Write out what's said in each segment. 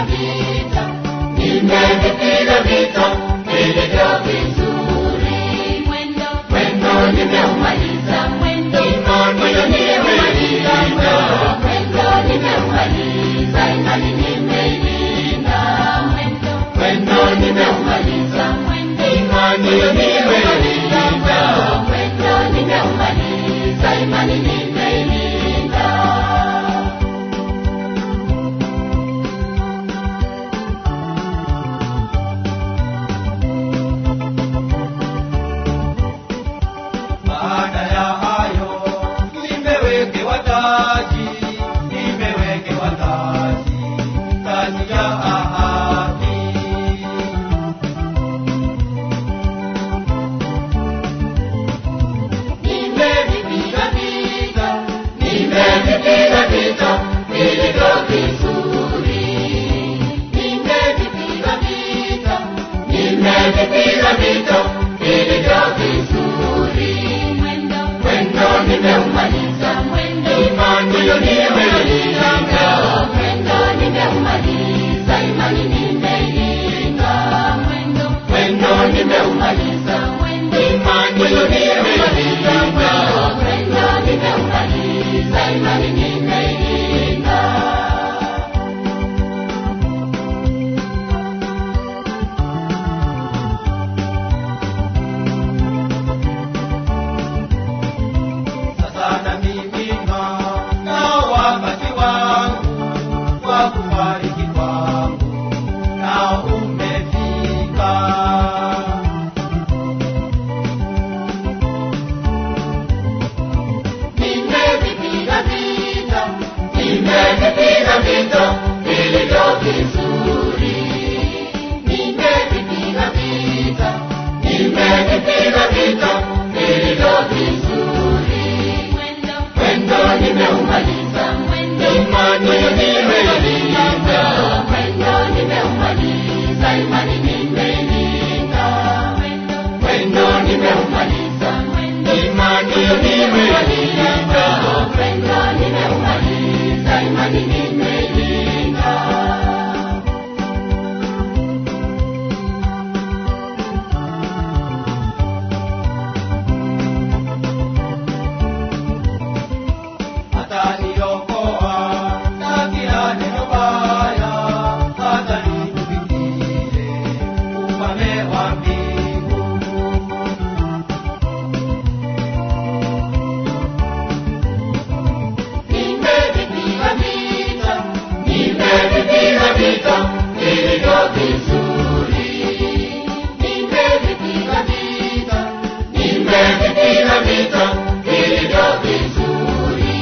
Nimevipiga vita, nimevipiga vita vilivyo vizuri. Mwendo, mwendo nimeumaliza, mwendo, imani nimeumaliza, mwendo nimeumaliza, imani nimeilinda. Mwendo, mwendo nimeumaliza, mwendo, imani nimeilinda, mwendo nimeumaliza, imani nimeilinda. Baada ya hayo nimewekewa taji, nimewekewa taji, taji ya ahadi. Nimevipiga vita, nimevipiga vita vilivyo vizuri. Nimevipiga vita, nimevipiga vita vilivyo vizuri. Mwendo, mwendo nimeumaliza, mwendo, imani nimeilinda, mwendo nimeumaliza, imani nimeilinda. Mwendo, mwendo nimeumaliza, mwendo, imani nimeilinda, mwendo nimeumaliza, imani nimeilinda. Sasa namimina na wakati wangu wa kufariki kwangu nao umefika. Nimevipiga vita, nimevipiga vita vilivyo vizuri. Nimevipiga vita, nimevipiga vita vilivyo vizuri. Mwendo, mwendo nimeumaliza, mwendo, imani nimeilinda, mwendo nimeumaliza, imani nimeilinda. Mwendo, mwendo nimeumaliza, mwendo, imani nimeilinda, mwendo nimeumaliza, imani nimeilinda. Ataniokoa na kila neno baya, hata nitufikie ufalme wa mbingu. Nimevipiga vita, nimevipiga vita vilivyo vizuri. Nimevipiga vita, nimevipiga vita vilivyo vizuri.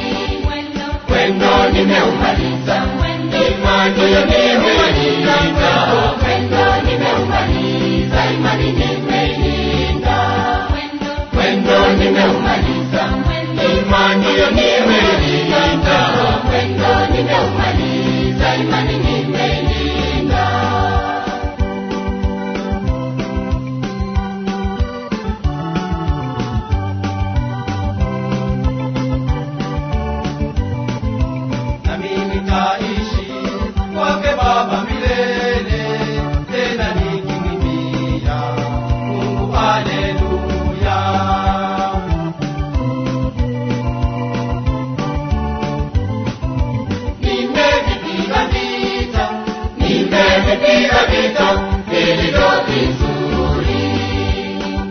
Mwendo, mwendo nimeumaliza, mwendo, imani nimeilinda, mwendo nimeumaliza, imani nimeilinda. Mwendo, mwendo nimeumaliza, mwendo, imani nimeilinda, mwendo nimeumaliza, imani nimeilinda. Nami nitaishi kwake Baba milele, tena nikimwimbia Mungu haleluya. Nimevipiga vita, nimevipiga vita vilivyo vizuri.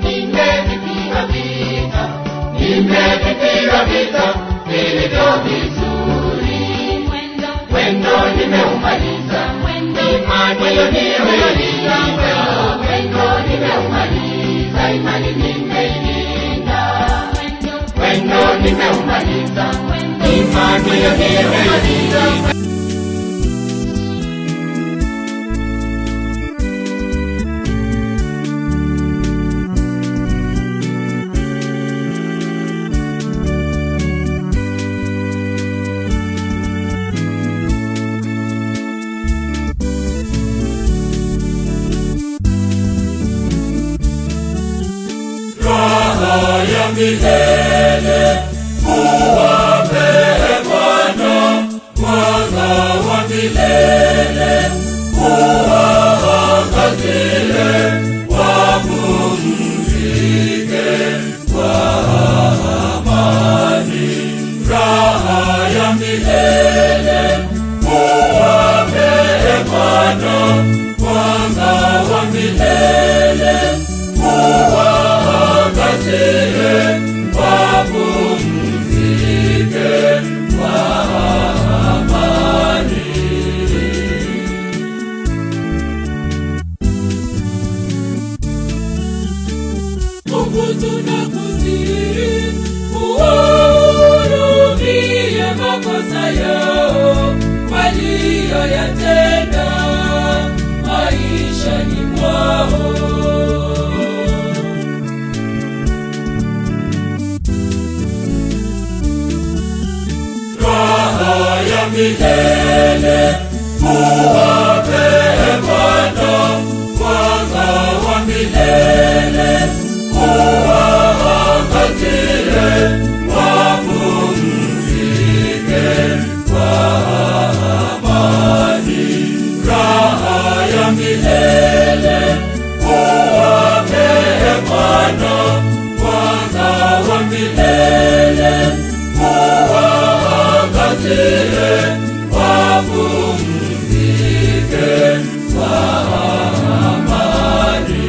Nimevipiga vita, nimevipiga vita vilivyo vizuri. Mwendo, mwendo nimeumaliza, mwendo, imani nimeilinda, mwendo nimeumaliza, imani nimeilinda. Mwendo, mwendo nimeumaliza, imani nimeilinda. Raha ya milele uwape Bwana, mwanga wa milele. Bwana mwanga wa milele, uwaangazie wapumzike kwa amani. Mungu tunakusihi, uwahurumie makosa yao waliyoyatenda maishani mwao. Raha ya milele uwape Bwana, mwanga wa milele uwaangazie wapumzike kwa amani. Raha ya milele uwape Bwana, mwanga wa milele uwaangazie wapumzike kwa amani.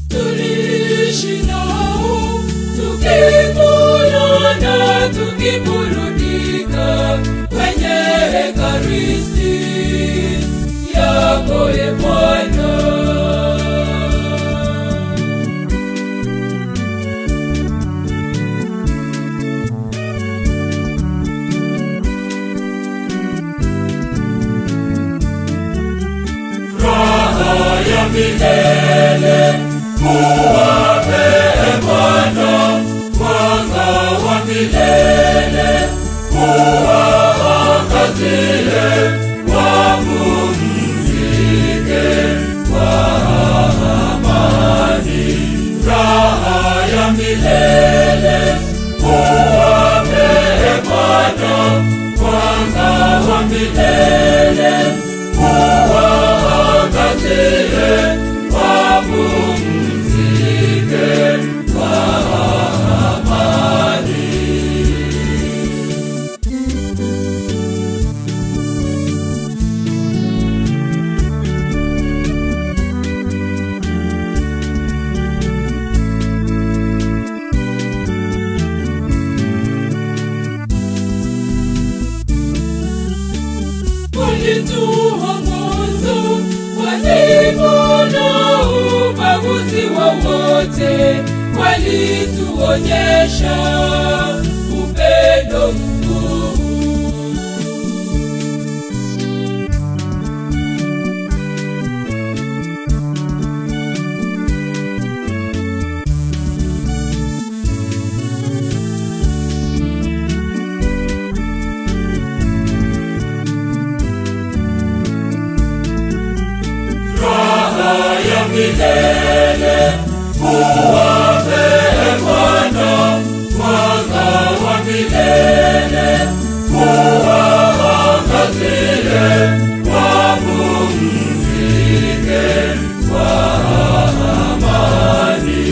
Tuliishi nao tukikula na tukiburudika kwenye Ekaristi yako, e Bwana. Raha ya milele uwape Bwana, mwanga wa milele uwaangazie wapumzike kwa amani. Raha ya milele uwape Bwana, mwanga wa milele uwaangazie wapumzike kwa amani. Walituongoza pasipo na ubaguzi wowote, walituonyesha upendo mkuu. Raha ya milele uwape Bwana, mwanga wa milele uwaangazie wapumzike kwa amani.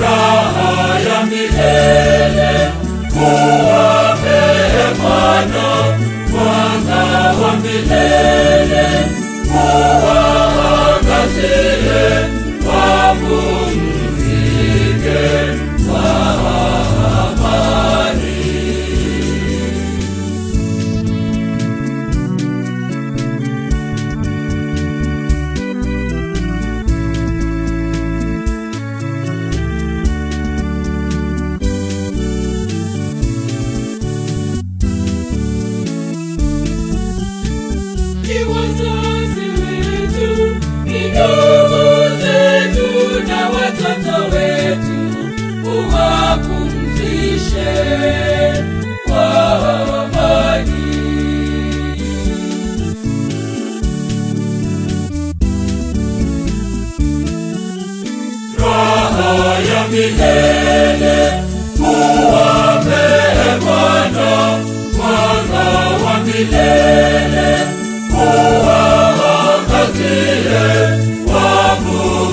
Raha ya milele uwape Bwana, mwanga wa milele uwaangazie wapumzike kwa amani. Ni wazazi wetu, ni ndugu zetu na watoto wetu, uwapumzishe kwa amani. Raha ya milele uwape Bwana, mwanga wa milele uwaangazie wapumzike.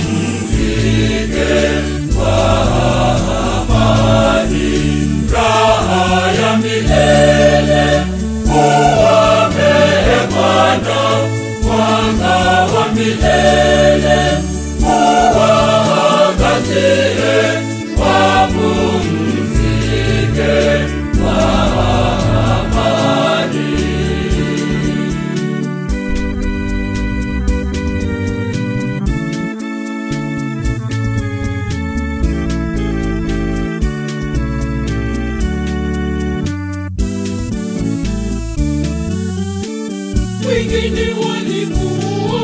Wengine walikuwa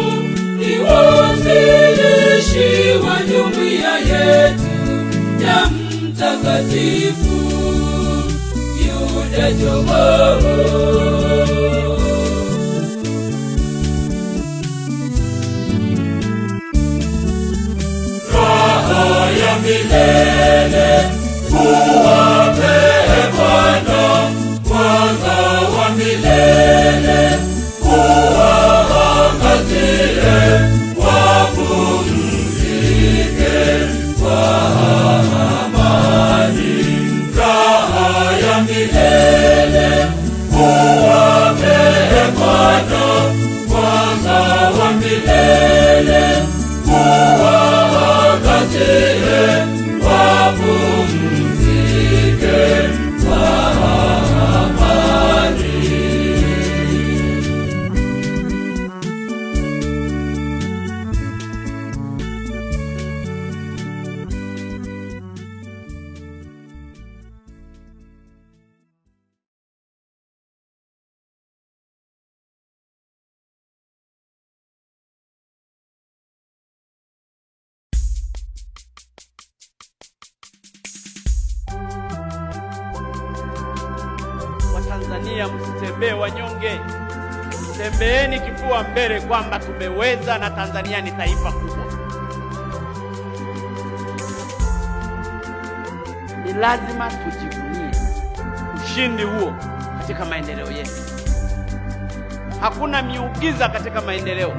ni waanzilishi wa jumuiya yetu ya Mtakatifu Yuda Jogoo. Raha ya milele uwape Bwana, mwanga wa milele uwaangazie, wapumzike kwa amani. Raha ya milele uwape Bwana, mwanga wa milele uwaangazie, wapumzike kwa amani. Watanzania, msitembee wanyonge, tembeeni kifua mbele kwamba tumeweza na Tanzania ni taifa kubwa. Ni lazima tujivunie ushindi huo katika maendeleo yetu. Hakuna miujiza katika maendeleo.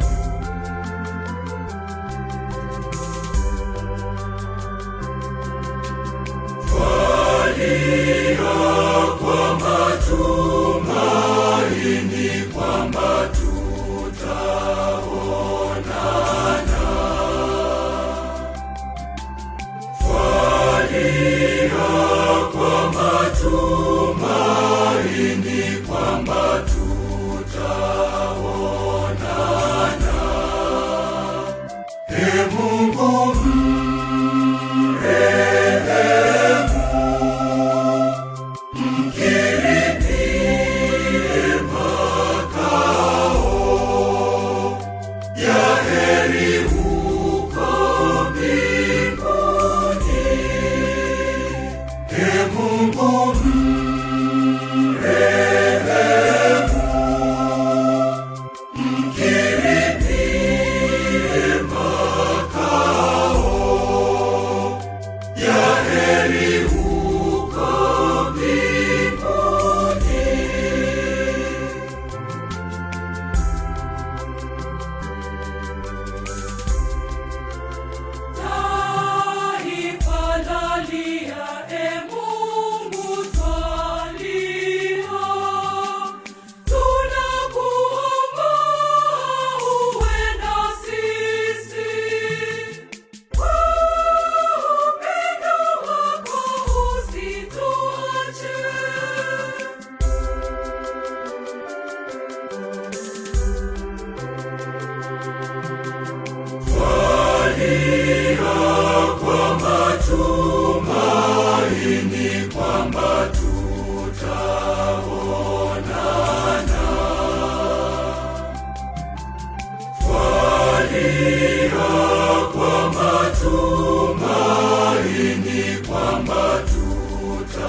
Kwa matumaini kwamba tutaonana, twalia kwa matumaini kwamba tutaonana. Ee Mungu mrehemu, mkirimie makao ya heri huko mbinguni. Ee Mungu mrehemu, mkirimie makao ya heri huko mbinguni. Taifa lalia, e Mungu twalia, tunakuomba uwe na sisi, kwa upendo wako usituache. Twalia kwa matumaini kwamba tutaonana, twalia kwa matumaini kwamba tutaonana.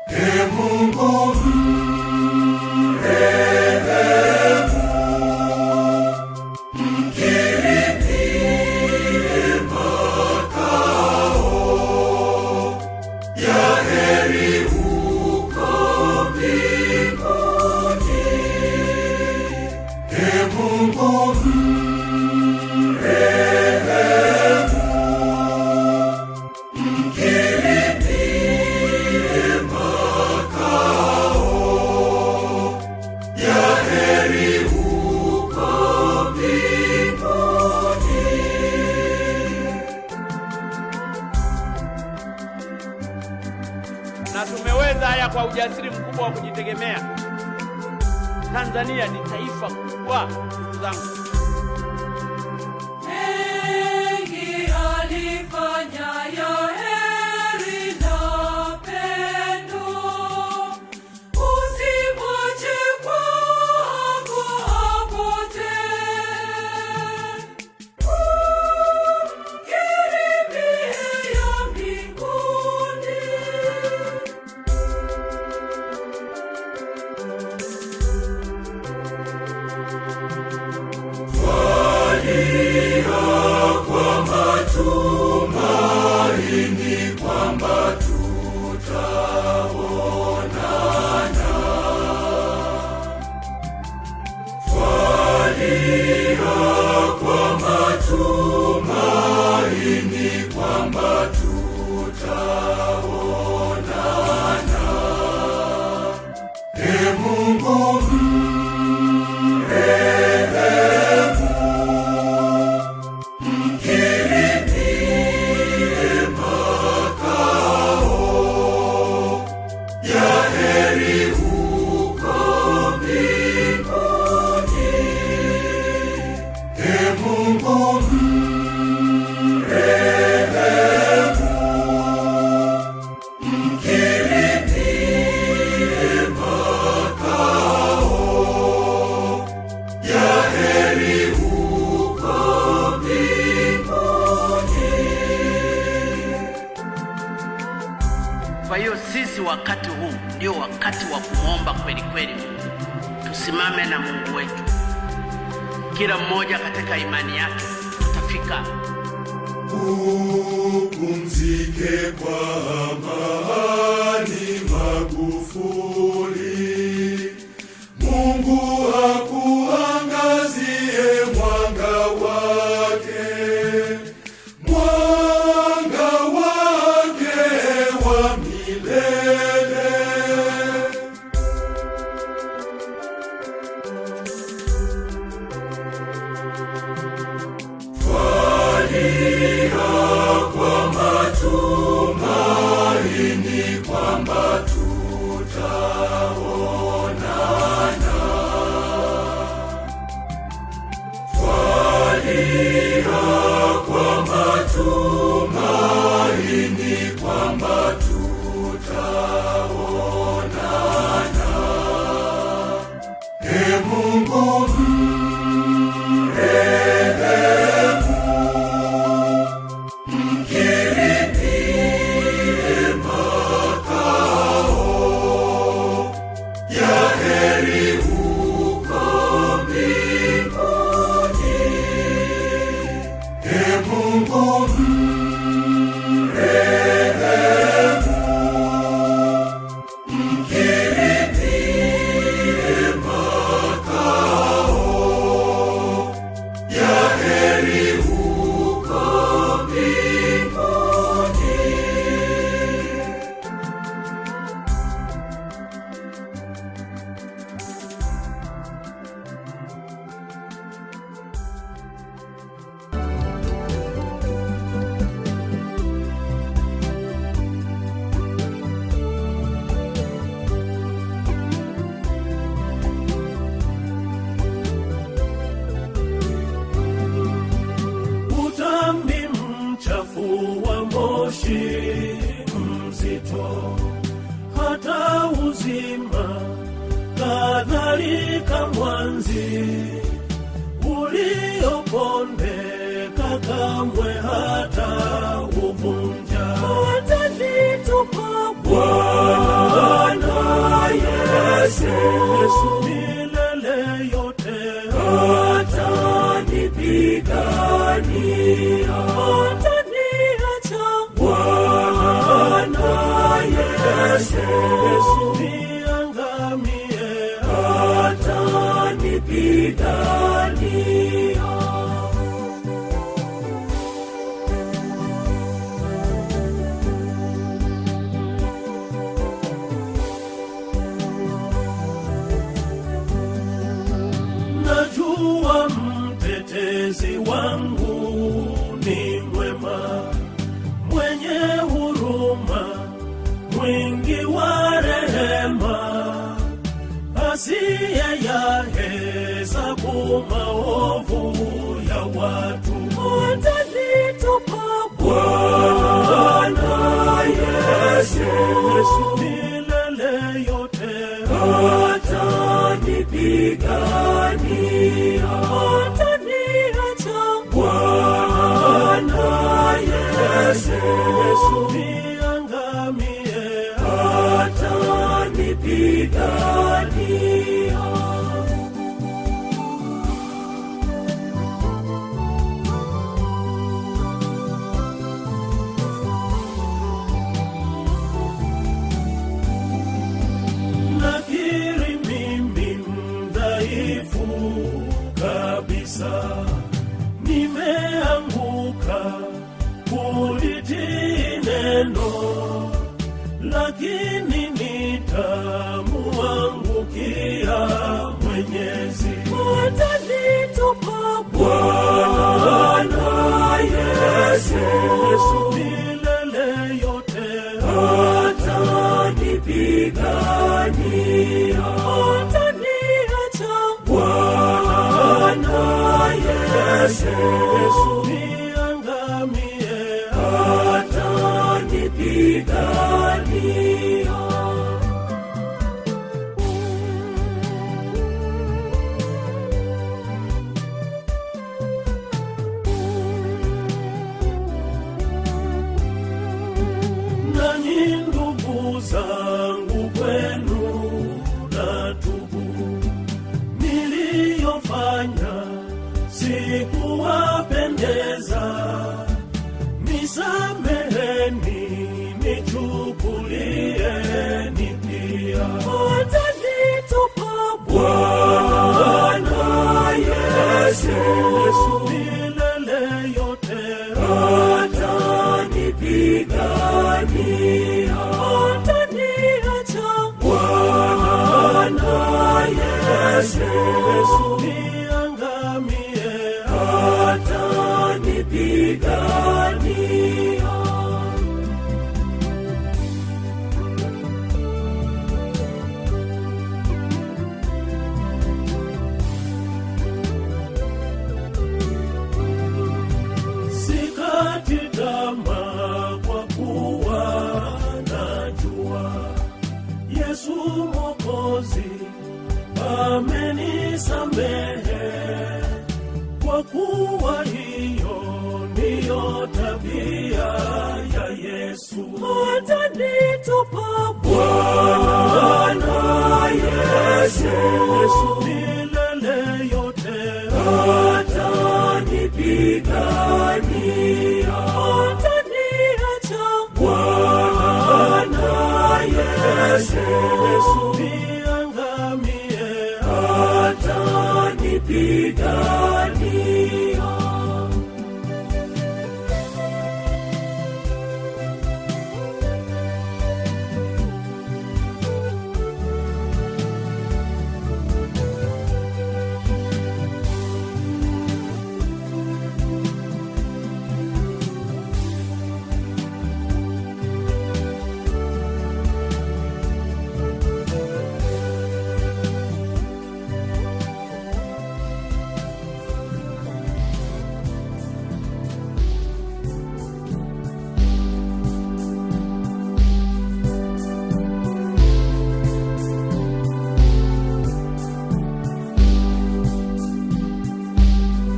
Ee Mungu mrehemu, mkirimie makao ya heri huko mbinguni. Ee Mungu mrehemu, mkirimie makao ya heri huko mbinguni. Na tumeweza haya kwa ujasiri mkubwa wa kujitegemea. Tanzania ni taifa kubwa, ndugu zangu. Mengi alifanya ya heri na pendo, matumaini kwamba tutaonana. Twalia kwa matumaini kwamba tutaonana. E Mungu mrehemu, mkirimie makao ya heri huko mbinguni. E Mungu mrehemu, mkirimie makao ya heri huko mbinguni. Kwa hiyo sisi wakati huu ndio wakati wa kumwomba kweli kweli Mungu. Tusimame na Mungu wetu, kila mmoja katika imani yake, tutafika. Upumzike kwa amani Magufuli, Mungu akuangazie mwanga wake, mwanga wake wa milele. Twalia kwa matumaini kwamba tutaonana. Twalia kwa matumaini kwamba tutaonana. E Mungu mrehemu, mkirimie makao ya heri huko mbinguni. E Mungu mrehemu, mkirimie makao ya heri huko mbinguni. Utambi mchafu wa moshi mzito, hata uzima kadhalika mwanzi uliopondeka kamwe hata uvunja. Atanitupa Bwana Yesu milele yote, atanipigania, ataniacha Bwana Yesu niangamie, atanipigania. Najua mtetezi wangu ni mwema, mwenye huruma, mwingi wa rehema, asiye yahesabu maovu ya watu. Atanitupa Bwana Yesu milele yote, atanipigania, ataniacha Bwana Yesu niangamie, atanipigania. kabisa, nimeanguka kulitii neno, lakini nitamuangukia Mwenyezi. Atanitupa Bwana Yesu milele yote, atanipigania, ataniacha Bwana Yesu niangamie, atanipigania. Nanyi ndugu zangu kwenu natubu, niliyofanya sikuwapendeza, nisameheni, nichukulieni pia. Atanitupa Bwana Yesu milele yote, atanipigania, ataniacha Bwana Yesu niangamie, atanipigania. Sikati tamaa kwa kuwa najua Yesu Mwokozi amenisamehe, kwa kuwa hiyo ndiyo tabia ya Yesu. Atanitupa Bwana Yesu milele yote, atanipigania, ataniacha Bwana Yesu niangamie, atanipigania.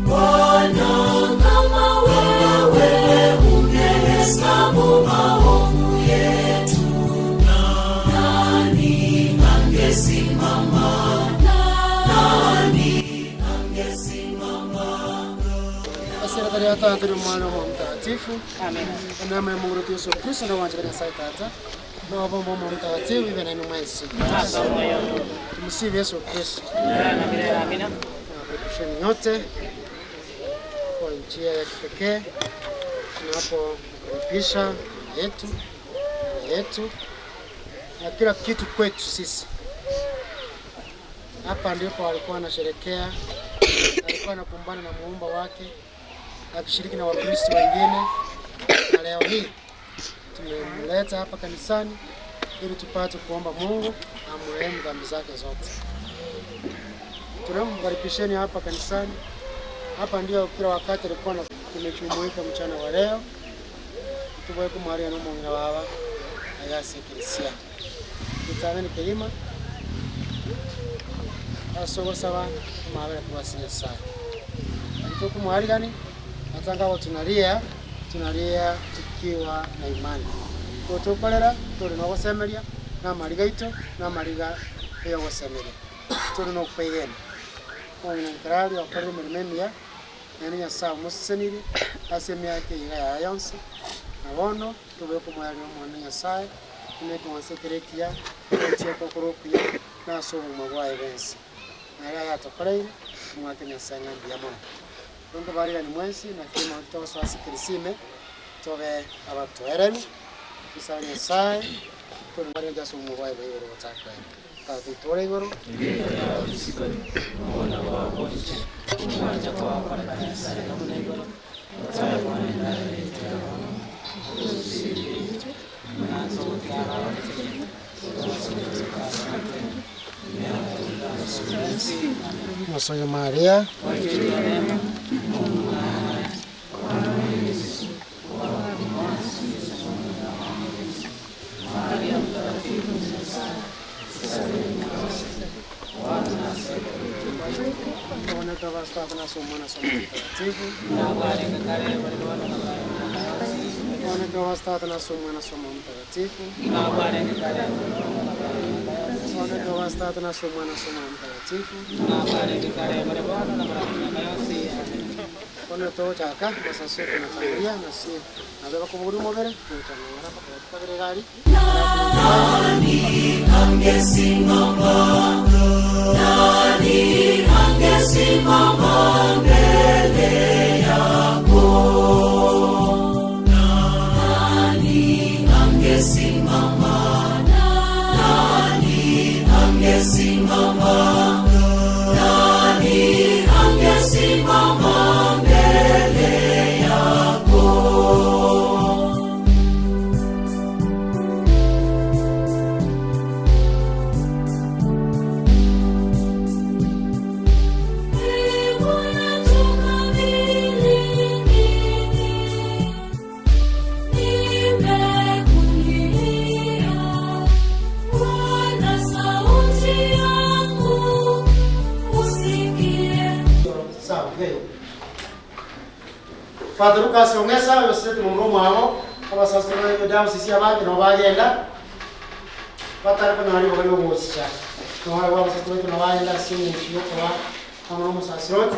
Bwana, kama wewe ungehesabu maovu yetu, nani angesimama? Nani angesimama? Serikali ya Tata na Mwana wa Mtakatifu. Amen. Neema ya Mungu wetu Yesu Kristo na uwanja wa Nyasaye Tata na wabombo wa Mtakatifu iwe nanyi mwesi. Tumsifu Yesu Kristo. Nawakaribisheni nyote kwa njia ya kipekee tunapomkaribisha mama yetu, mama yetu na kila kitu kwetu sisi. Hapa ndipo alikuwa anasherekea, alikuwa anakumbana na muumba wake akishiriki na Wakristo wengine, na leo hii tumemleta hapa kanisani ili tupate kuomba Mungu amrehemu dhambi zake zote. Tunamkaribisheni hapa kanisani. Hapa ndio kila wakati alikuwa na tumejumuika mchana wa leo tuboye kumwaria n'omungira baba ayasekeresia tutane kelima asogosaba kumabera kubasi Nyasaye alitokumwarigani atangabo tunalia tunalia tukiwa na imani tutukolera tuli nogosemeria na mariga ito na mariga eyogosemeria tuli nokwegena omunankarali okorire emirimo emiya nani Nyasaye omosesenire ase emiaka eyira yaye yonsi na bono tube kumwaria omwana Nyasaye tunekonsekerekia otieko okorokuya nase obogima bwaye bwensi naria yatokoreire Mwake Nyasaye ng'ambuya mono. Tonto barigani mwensi na kima togosoa kirisime tobe abatoereri tusabe Nyasaye tore bari jaso mubaye bayibere gotakwera tatu tore igoro Nosoy Maria. Nani angesimama? Nani angesimama mbele yako? Nani angesimama? Nani angesimama? Nani angesimama mbele yako? Father Lucas Ongesa yosete mumromo abo abasasura damu sisi abandi no bagenda batari ko nari bari bose no hari abasasura no bagenda sinye shiyo kwa amromo sasiroti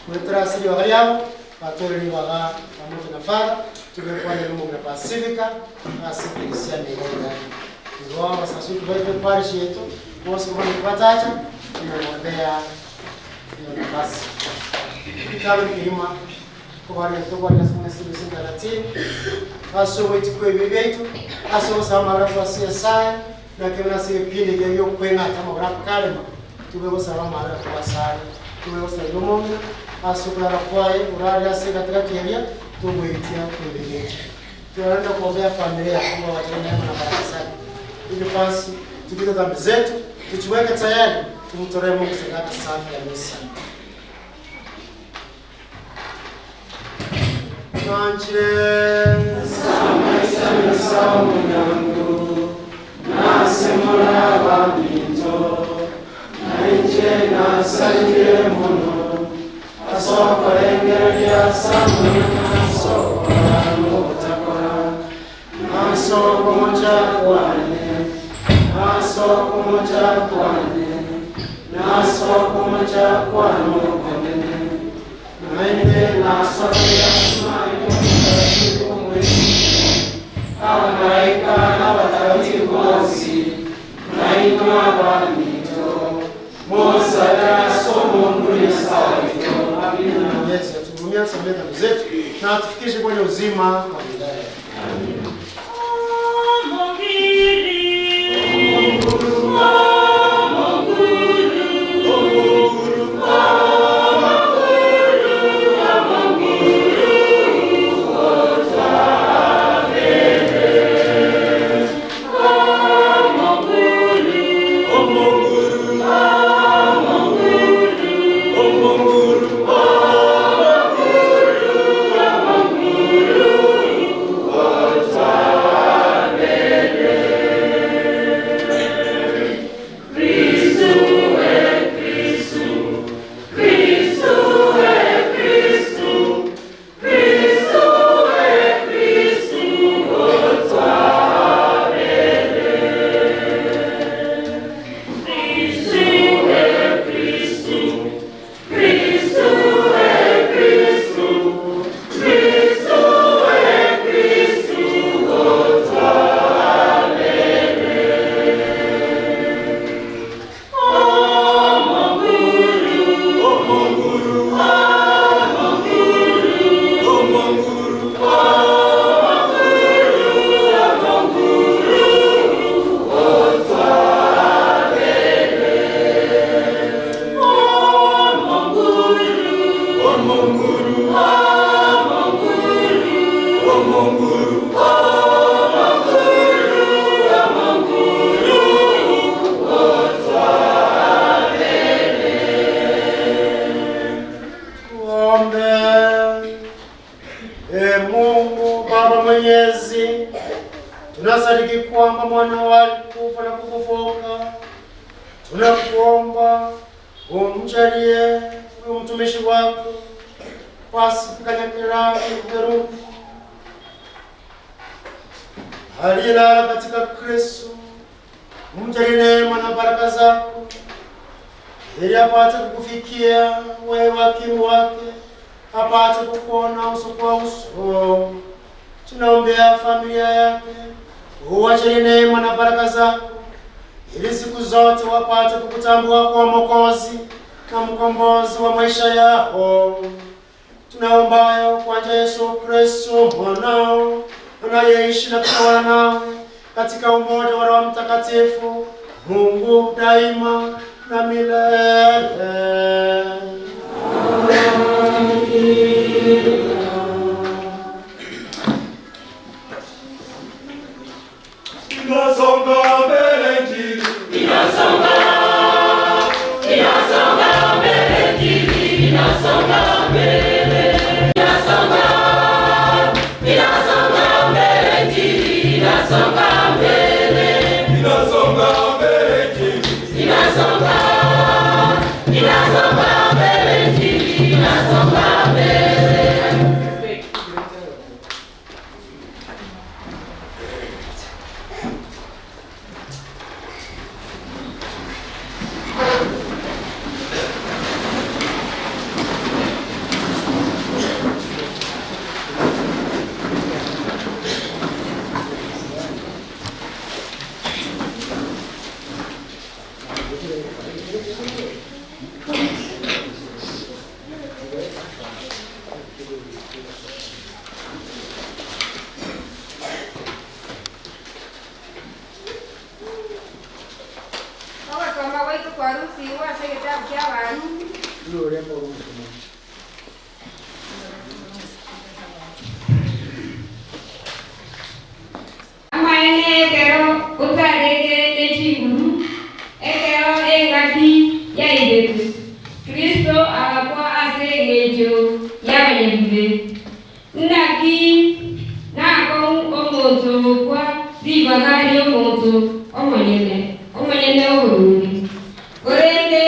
mutra siri bagari abo batori baga pamoja na Father tumekuwa na Mungu na Pasifika asikilisia migonga ndio abasasura bari parish yetu bose kwa kupatacha tunamwombea hiyo nafasi kitabu kilima kubari tubari nasema asowetikwebibetu asosamara kwasiyasaye nakemnasipindi keyokwengatha maurakalema tubewosabamara kwasaye tubewosayomonga asukulala kwaye uraliase katika keria tumwitia kwebibetu tunaenda kuombea familia kwamba watie neema na baraka zake ili basi tupite dhambi zetu tujiweke tayari tumtolee Mungu sadaka safi ya misa. Nanjire na tufikishe kwenye uzima wa milele. Oh, Tuombe. E Mungu Baba Mwenyezi, tunasadiki kwamba mwana alikufa na kufufuka. Tunakuomba umjalie huyu mtumishi wako Pasika Kuberuku aliyelala katika Kristo, umjalie neema na baraka zako ili apate kukufikia wewe wakimu wake, apate kukuona uso kwa uso. Tunaombea familia yake, uwajalie neema na baraka zako ili siku zote wapate kukutambua kuwa Mwokozi na mkombozi wa maisha yao. Tunaombayo kwa njia ya Yesu Kristo mwanao, anayeishi na kutawala nawe katika umoja wa Roho Mtakatifu, Mungu daima na milele. Inasonga mbele injili. Inasonga mbele injili. Ogasoma gwaitu kwa rusi ase egetabu kia abantu. Amaene ekero otarenge nechinguru ekero engaki yaibetu Kristo agakwa ase eng'encho y'abanyabibe naki nakong'u omonto okwa ribaga ri'omonto omonyene omonyene oborungi orende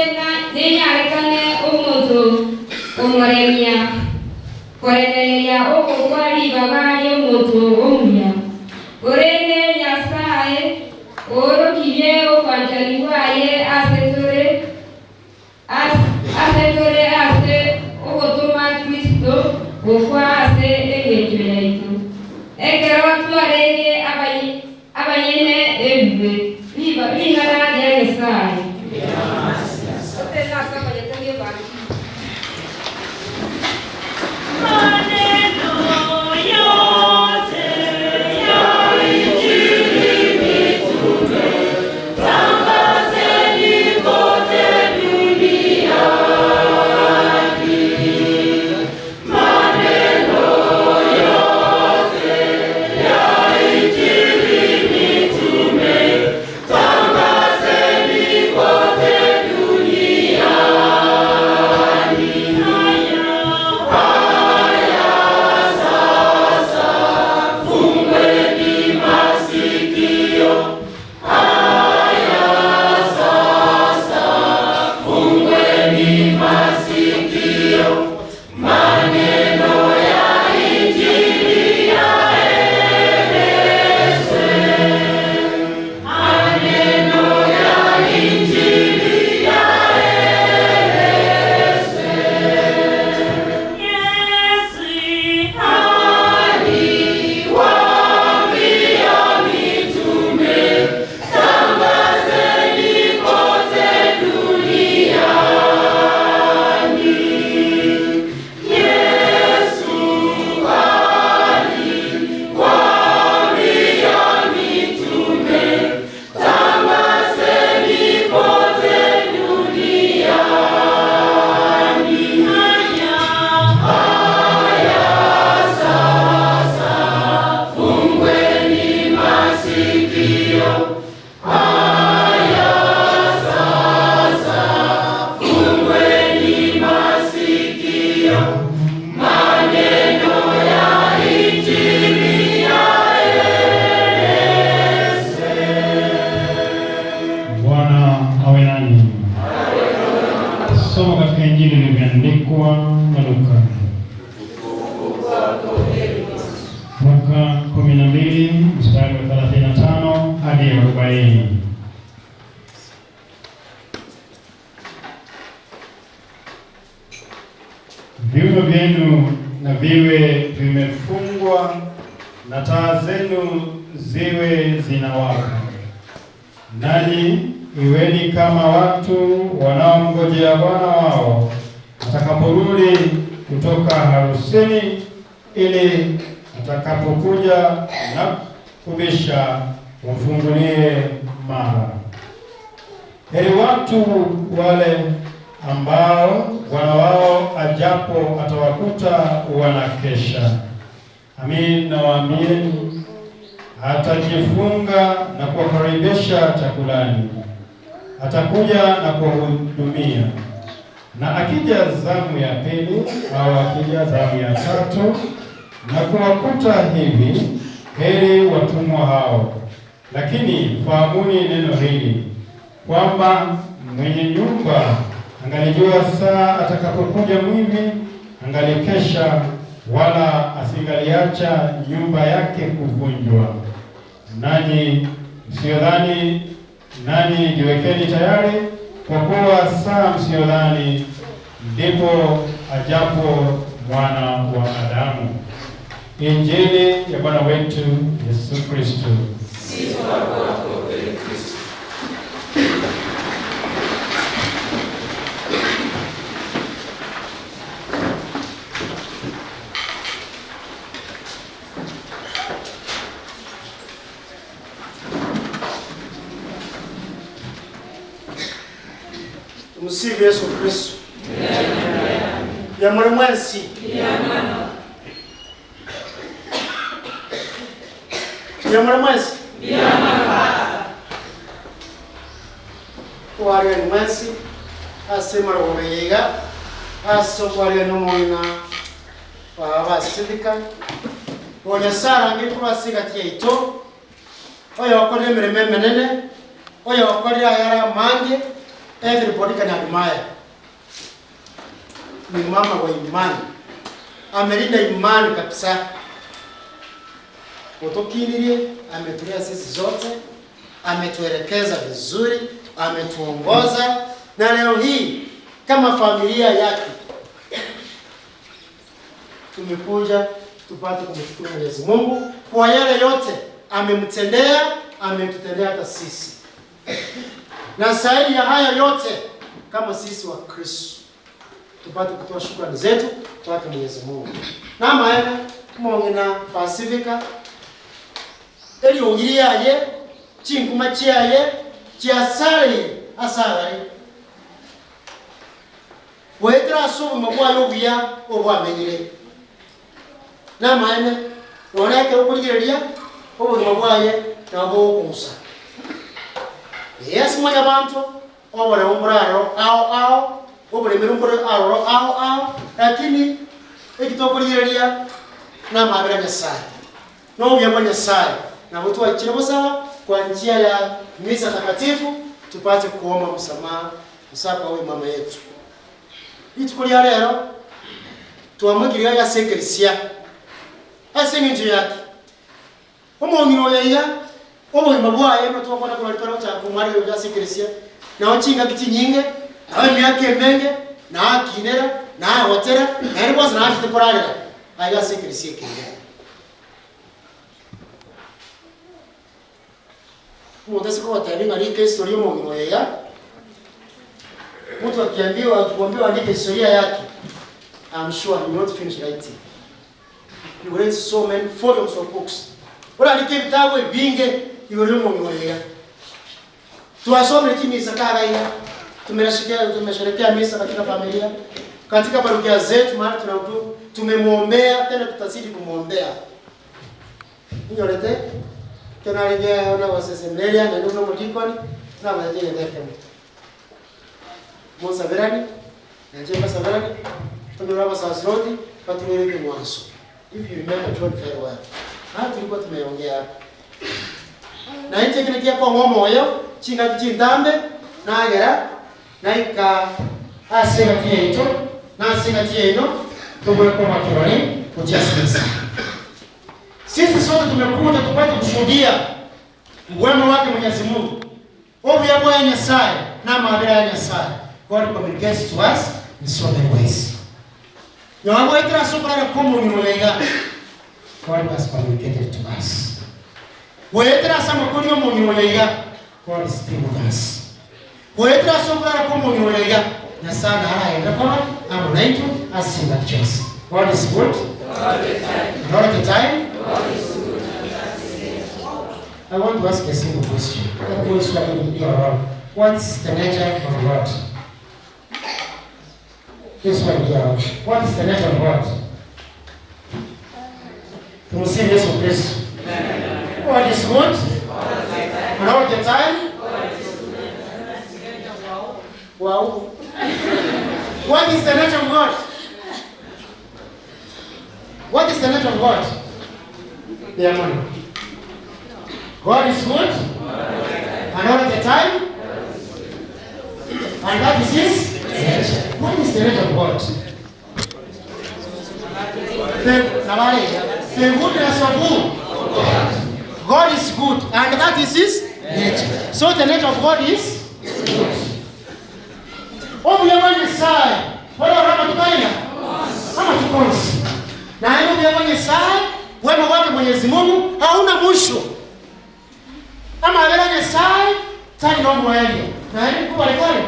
nenyarekane omonto omoremia koremereria ogokwa ribaga ri'omonto omuya orende Nyasaye oorokirie obwanchani bwaye ase tore ase ogotoma Kristo gokwa ase eng'encho yaitu ekero twarenge abanyene ebibe ring'ana ria Nyasaye. Maneno yote ya na viwe vimefungwa na taa zenu ziwe zinawaka. Nanyi iweni kama watu wanaomngojea bwana wao atakaporudi kutoka harusini, ili atakapokuja na kubisha wamfungulie mara. Heri watu wale ambao bwana wao ajapo atawakuta wanakesha. Amin, nawaambieni, atajifunga na kuwakaribisha chakulani, atakuja na kuwahudumia. Na akija zamu ya pili au akija zamu ya tatu na kuwakuta hivi, heri watumwa hao. Lakini fahamuni neno hili, kwamba mwenye nyumba angalijua saa atakapokuja mwivi, angalikesha, wala asingaliacha nyumba yake kuvunjwa. Nanyi msiodhani, nanyi jiwekeni tayari, kwa kuwa saa msiodhani ndipo ajapo Mwana wa Adamu. Injili ya Bwana wetu Yesu Kristo. Sifa kwako, ee Kristo. Tumsifu Yesu Kristo. Ya mwensi. Ya mwensi. Wale ni mwensi. Asema rohega. Aso wale ni mwana. Wa sidika. Wone sara ngikura sigati ito. Oyo okore mireme menene. Oyo okore ayara mange. Everybody can admire. Ni mama wa imani. Amelinda imani kabisa. Otokinirie, ametulia sisi zote, ametuelekeza vizuri, ametuongoza, na leo hii kama familia yake tumekuja tupate kumshukuru Mwenyezi Mungu kwa yale yote amemtendea, ametutendea hata sisi. Na zaidi ya haya yote, kama sisi wa Kristo tupate kutoa shukrani zetu kwake Mwenyezi Mungu. Na maana mongena Pasifika eli ongiriaye chinguma chiaye chiasale asale wetra sobo mabwa yobuya obwamenyire. Na maana oneke okuligeria obuzima bwaye nabo kusa. Yes, mwana bantu obore umbraro ao ao obore mirumbro ao ao ao, lakini ekitokuligeria na mabira Nyasaye no bya Nyasaye na watu wa chirebosa kwa njia ya misa takatifu tupate kuomba msamaha msapa we mama yetu. Itukulia lero tuamugirira ya sekrisia asenginjo yake omongiro yeya obuzima bwaye no tukona kulalitwala cha kumali ya sekrisia na ochinga kiti nyinge na myaka emenge na akinera na hotera na rebosa na kitikoralira aiga sekrisia kinga. Mtu kwa tayari andike historia mongiro yeya. Mtu akiambiwa kuambiwa andike historia yake, I'm sure he will not finish writing. He will write so many volumes of books. Ora andike vitabu vingi iwe mongiro yeya. Tuwasome chini sakara ila tumesherehekea misa katika familia, katika parokia zetu mahali tunahudumu, tumemuombea tena tutazidi kumuombea. Nyorete tunarejea ona wasesemlelia na ndugu mdikoni na wajene ndeke. Musa verani na njema saverani tumeraba sasroti patumere mwanzo. If you remember John very well. Hata tulikuwa tumeongea. Na nje kile kia kwa ngomoyo chinga chindambe nagera naika asenga tieto na asenga tieno tumwe kwa maturani kujiasisa. Sisi sote tumekuja tupate kushuhudia wema wake Mwenyezi Mungu. Ovu ya Bwana Nyasaye na maabira ya Nyasaye. God communicates to us in so many ways. Nyawagoetera sokorara komunyu oleiga. God has communicated to us. Goetera samakori omunyu oleiga. God is still with us. Goetera sokorara komunyu oleiga. Nyasaye araenda koma amunaitu asinga chose. God is good. All the time. God is good. I want to ask a simple question. What's the nature of God? This one here. What is the nature of God? Tumsifu Yesu Kristo. God is good. And all the time. Wow. What is the nature of God? What is the nature of God? The money. God is good. And all the time. And that is his nature. What is the nature of God? The goodness of who? God. God is good, and that is his nature. So the nature of God is good. Na wema wake Mwenyezi Mungu hauna mwisho. Ama abera Nyasaye tani no mwelio. Na yeye kwa lekale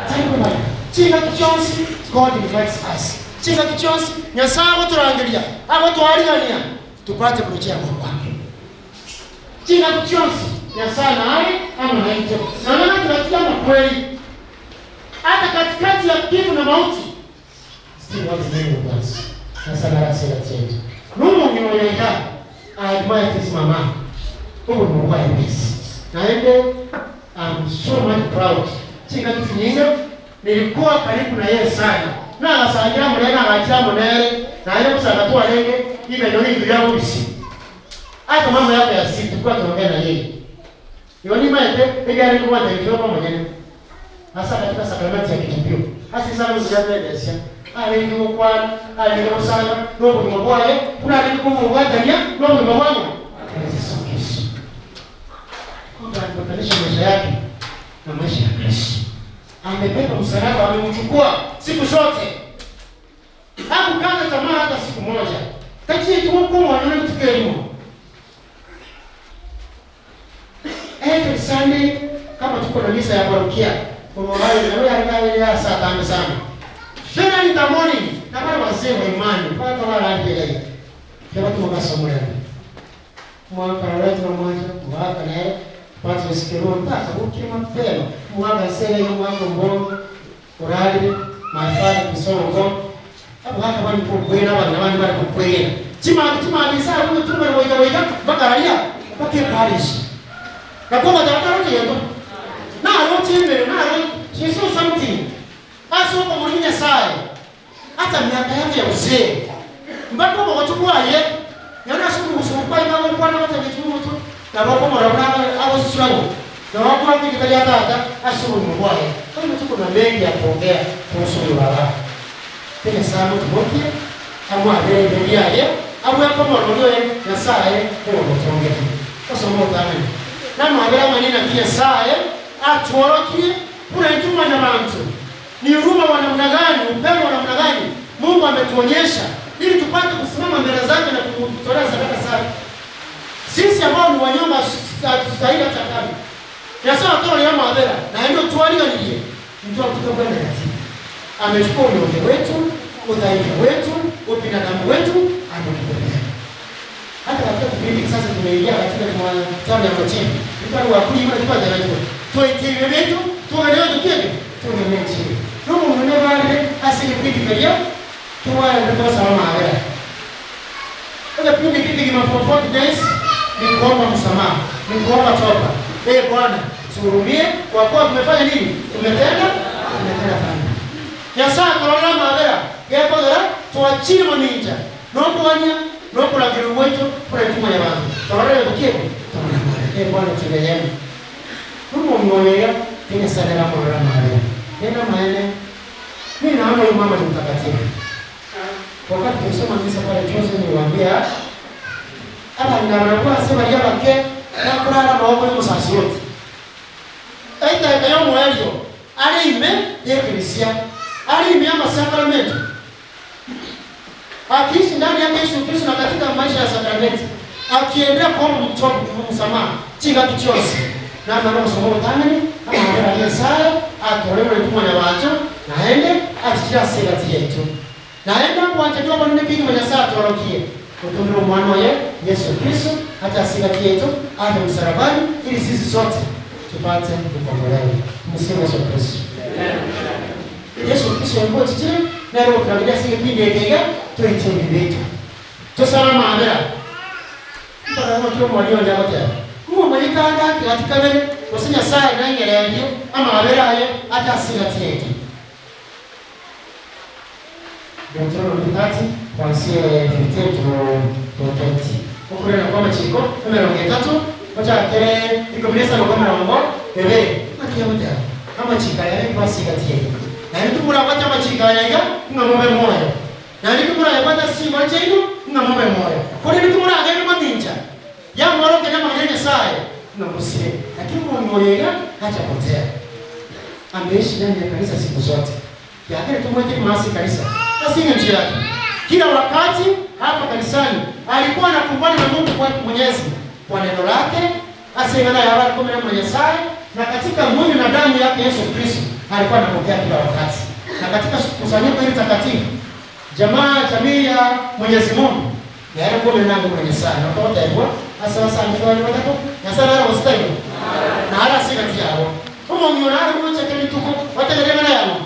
tani kwa. Chinga kichonsi God invites us. Chinga kichonsi Nyasaye aturangiria, abo twariania tupate kurejea kwake. Chinga kichonsi Nyasaye naye ama naite. Na maana tunatia kweli. Hata katikati ya kifo na mauti still what is name of us. Nyasaye arasema tena. Numu nyoyega I admire this mama. Ubu ni wise. Naende I'm so much proud. Chinga kinyinga nilikuwa karibu na yeye sana. Na asangira munene agachira munene na yeye kusaka tu alenge ibe ndio ndio yangu bisi. Hata mambo yake ya sisi tulikuwa tunaongea na yeye. Yoni maete ile alikuwa ndio kwa mwenyewe. Hasa katika sakramenti ya kitubio. Hasa sana mjadala ya alenge kwa alenge sana ndio kwa kuna alenge kwa ngwatania ndio kwa wangu. Yesu Kristo. Kwamba alibadilisha maisha yake na maisha ya Kristo. Amebeba msalaba, amemchukua siku zote. Hakukata tamaa hata siku moja. Tachi tuko wanone tukelimo. Every Sunday kama tuko na misa ya parokia, kwa wale na wale alika saa 5 sana. Tena in the morning, na wale wazee wa imani, mpaka wale alika. Kama tumakasomea. Mwaka wetu na mwaka na watu wasikiru mpaka ukima mapema mwaka sele hiyo mwaka mbongo orali mafari kusongo hapo hata wali kukwena wali wali wali kukwena chima chima bisa hapo tuma na wika wika mpaka raia mpaka parish na kwa madaka rote yetu na rote mbele na rote she saw something aso kwa mwenye sai hata miaka yake ya uzee mpaka kwa watu kwa ye yana siku usukwa ina kwa na watu vitu na wako mwana au sio na wako wakiangalia tata asuru mbwaye. Kwa hiyo tuko na mengi ya kuongea kuhusu baba. Tena sana tumokie amwa mbele yake amwa kama ndio Nyasaye kwa kuongea. Kwa sababu gani? Na mwabera maneno ya Nyasaye atuorokie kuna ituma na bantu. Ni huruma wa namna gani, upendo wa namna gani Mungu ametuonyesha ili tupate kusimama mbele zake na kumtolea sadaka safi. Sisi ambao ni wanyama hatustahili hata kama. Nyasaye atoa ya madhara na ndio tualika niye. Mtu akutoka ndani. Amechukua unyonge wetu, udhaifu wetu, ubinadamu wetu, ametupokea. Hata katika kipindi sasa tumeingia katika kitabu ya Mathayo. Mstari wa 10 na kwa tuitive wetu, tuelewe tukiende, tuelewe chini. Mungu mwenyewe wale asili kipindi kile tuwa ndio salama haya. Kwa kipindi kile kima for 40 days ni kuomba msamaha, ni kuomba toba. Eh Bwana, tuhurumie kwa kuwa tumefanya nini? Tumetenda dhambi. Nyasaye akalala madhara, yepodera tuachie maninja. Nokuwania, nokulagira wetu kule tuma ya bantu. Torore tukieko. Eh Bwana turehemu. Mungu mwoneya tena sadaka mwana madhara. Tena maana mimi naona huyu mama ni mtakatifu. Wakati tulisoma misa pale chuo niliwaambia hapa ninaona sema ya ke na kulala maombi musasi yote. Aita ikayo mwelio ali ime yeklisia ali ime ama sakramento. Akiishi ndani yake Yesu Kristo na katika maisha ya sakramenti, akiendelea kuomba msamaha chinga kichosi. Na maana somo tamani ama ngera Yesaya atolewe tumwa na watu naende atichira segati yetu. Naenda kuanja ndio mwana pingi mwenye saa atorokie. Kutumira mwana wa Yesu Kristo hata segati yetu afe msalabani ili sisi sote tupate kukombolewa. Msifu Yesu Kristo. Yesu Kristo yuko chichire na roho tunagira sige pindi ekega tuitingi bitu. Tusalama amera. Mtara kyo mwalio njagotea. Muo manyikanga katika mbere osinya saa nangereyo ama abera aye hata sigati yetu. Deuteronomy 30 kuanzia 15 to 20. Okurena kwa machiko 30 ocha kere 15 kwa mirongo bebe akiyamuta amachika yale kwa sigati yetu. Na nitumura kwata machika yaiga ngamobe moyo. Na nitumura yapata singo chenu ngamobe moyo. Kuri nitumura agenda maninja. Ya moro kenya manene sai ngamusire. Lakini mwoyega hajapotea. Ameishi ndani ya kanisa siku zote. Yake tumweke masi kanisa. Asinge njia yake. Kila wakati hapa kanisani alikuwa anakumbana na Mungu kwa Mwenyezi kwa neno lake, asingana ya watu kumi na mwenye sai na katika mwili na damu yake Yesu Kristo alikuwa anapokea kila wakati. Na katika kusanyiko hili takatifu, jamaa jamii ya Mwenyezi Mungu, na yale ngome nangu mwenye sana. Na kwa hivyo, hasa hasa mfano watako, na sana wala usitaji. Na hala si kati yao. Umo mionara mmoja kile tuko, watagerema na yao.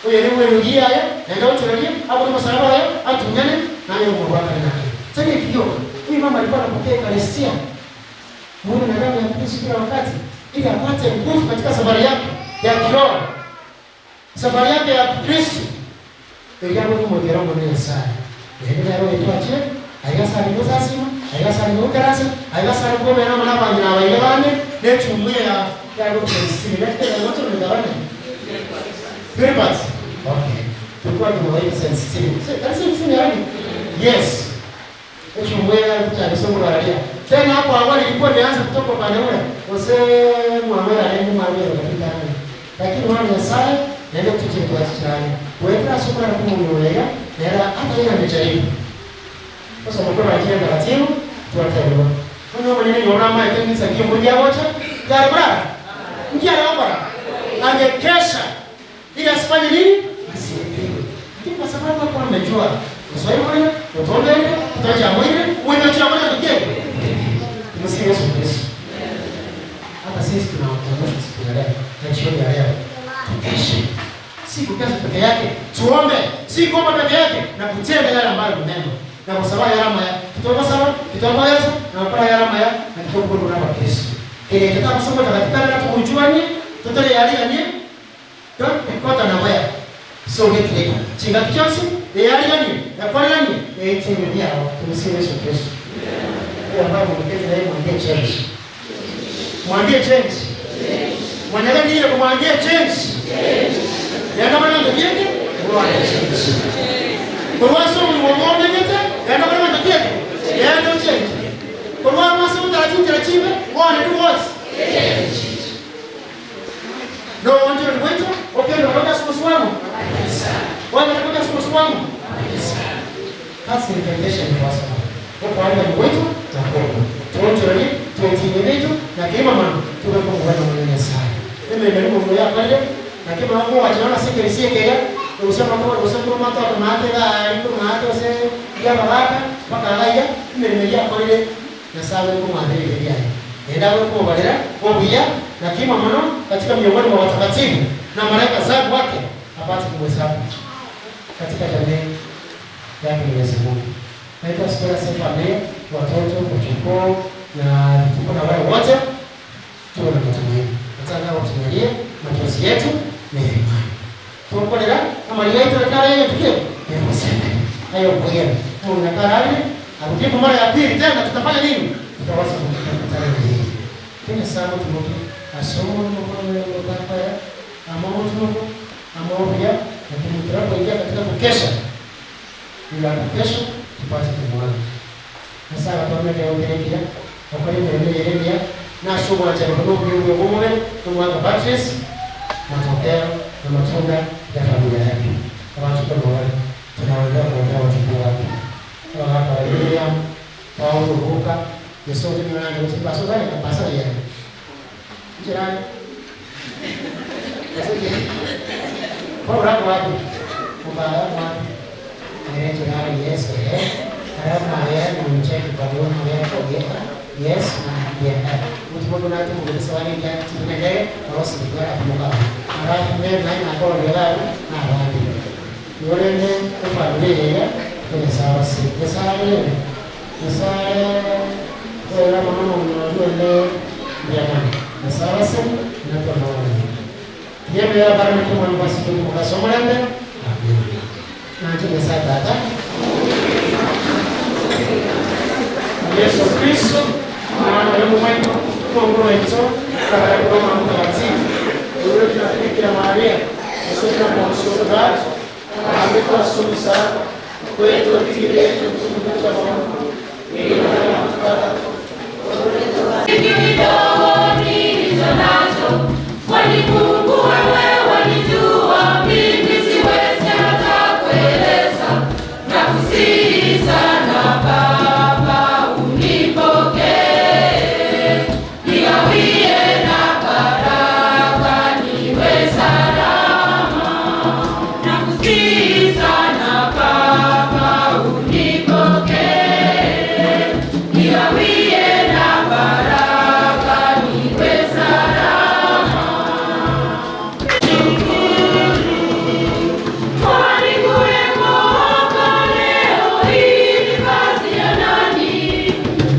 Oye ni wewe ugia ya, na ndio tunalia, hapo ni msalaba ya, atunyane na yeye Mungu wake na yeye. Sasa hiyo, huyu mama alikuwa anapokea Ekaristi. Mungu na damu ya Kristo kila wakati ili apate nguvu katika safari yake ya kiroho. Safari yake ya Kristo. Eliamu kumwongera mwenye sana. Ndio roho ituachie, aigasa ni muzasima, aigasa ni mukarasa, aigasa ni gome na mwana banyina baigane, nechumuye ya ya Kristo. Ndio watu ni gawane. Very. Okay. Tulikuwa tumewaita sensitive. Sasa sensitive yani? Yes. Echumuye ya kuchalisongo baralia. Tena hapo awali ilikuwa imeanza kutoka upande ule. Ose muamera ndio muamera katika nani. Lakini mwana Nyasaye ndio tuje tuachane. Wewe sokora kumuolega na hata yeye amejaribu. Kwa sababu kwa ajili ya taratibu tuwatelewa. Kuna mwenye ni ona mai kanisa kimbulia wote. Yale bra. Ngia bora. Angekesha ili asifanye nini? Asipigwe. Lakini kwa sababu hapo amejua. Uswahili mwenye, utonde ile, utacha mwile, mwenye cha mwile tukie. Msifu Yesu Kristo. Hata sisi tunawakumbusha siku ya leo na jioni ya leo. Tukeshe. Si kukesha peke yake, tuombe, si kuomba peke yake na kutenda yale ambayo ni mema. Na kwa sababu ya rama ya kitoba sawa, kitoba Yesu na kwa ya rama ya na kitoba na Kristo. Kile kitakaposoma katika na tukujuani, tutale yale yani don't be na waya. So get ready. Chinga kichosi, yale yani, na kwa nani? Eh, yao, tumsifu Yesu Kristo. Huyo ambaye mwekezi na yeye mwambie change. Mwambie change. Mwenye gani ile kumwambia change. Yanga bana ndio bwana change. Kwa sababu ni mwombe nyete, yanga bana ndio yanga change. Kwa sababu sasa utaratibu taratibu, bwana do what? Change. No one to wait. Okay, no one kusimama. Wana nataka kusimama. That's the invitation for us. Kwa wale wetu na kwa tuonje tuendelee na kama mama tunapokuwa na mwenye sana. Mimi ndio Mungu ya pale na kama hapo wachaona sikelisia kaya usema kwa usema mata kwa mate ga iko mate ose ya baraka mpaka haya mimi nimejia kwa ile na sawa kwa mate ya. Enda kwa balera kwa buya na kama mama katika miongoni mwa watakatifu na malaika zangu wake apate kumhesabu katika jamii yake Mwenyezi Mungu. Naitwa Sikola Sefa Mea, watoto, wajukuu na tuko na wale wote tuwe na matumaini. Nataka watumalie machozi yetu ni imani. Tukolera kama ile tunataka yeye tukie ni kusema. Hayo kweli. Mungu nakarari akujibu mara ya pili tena tutafanya nini? Tutaweza kukutana na yeye. Tena sana tumoto asomo mkono wa baba ya amao tumoto amao pia lakini tunapoingia katika kukesha ila kesho tupate kumwona. Sasa watu wanaongelea kwa nini wanaongelea na somo la Mungu Mungu Mungu tumwanga Patrice matokeo na matunda ya familia yake. Kama tuko na wale Tunaongea kuongea wajukuu wake. Kwa William, Paulo Vuka, Yesu tumeona ndio sababu sasa ni pasa ya. Jirani. Paulo hapo wapi? Mbaya wapi? Eh, jirani Yesu eh. Kama yeye ni mcheki kwa Bwana yeye kwa Yesu na yeye. Mtu mmoja na mtu mwingine swali ya tunenge rosi kwa kumuka. Halafu mimi na na kwa leo na wapi. Yule ni kwa familia ni sawa si. Sawa ni. Sawa kwa mama mmoja leo jamani. Sawa si na kwa mama. Yeye ya baraka kwa Mungu asiku kwa somo lende. Na tuna sasa. Yesu Kristo mwana wa Mungu Mungu wetu kwa Roho Mtakatifu yule tunafikia Maria sote kwa mshukrani amekuwa sumisa kwetu kile tumekuja kwa Mungu ili tunapata kidogo nilicho nacho kwani Mungu wewe wanijua mimi siwezi hata kueleza na kusihi sana Baba unipokee nigawie na baraka niwe salama na kusihi sana Baba unipokee nigawie na baraka niwe salama. Kwani kuwepo leo hii ni kazi ya nani?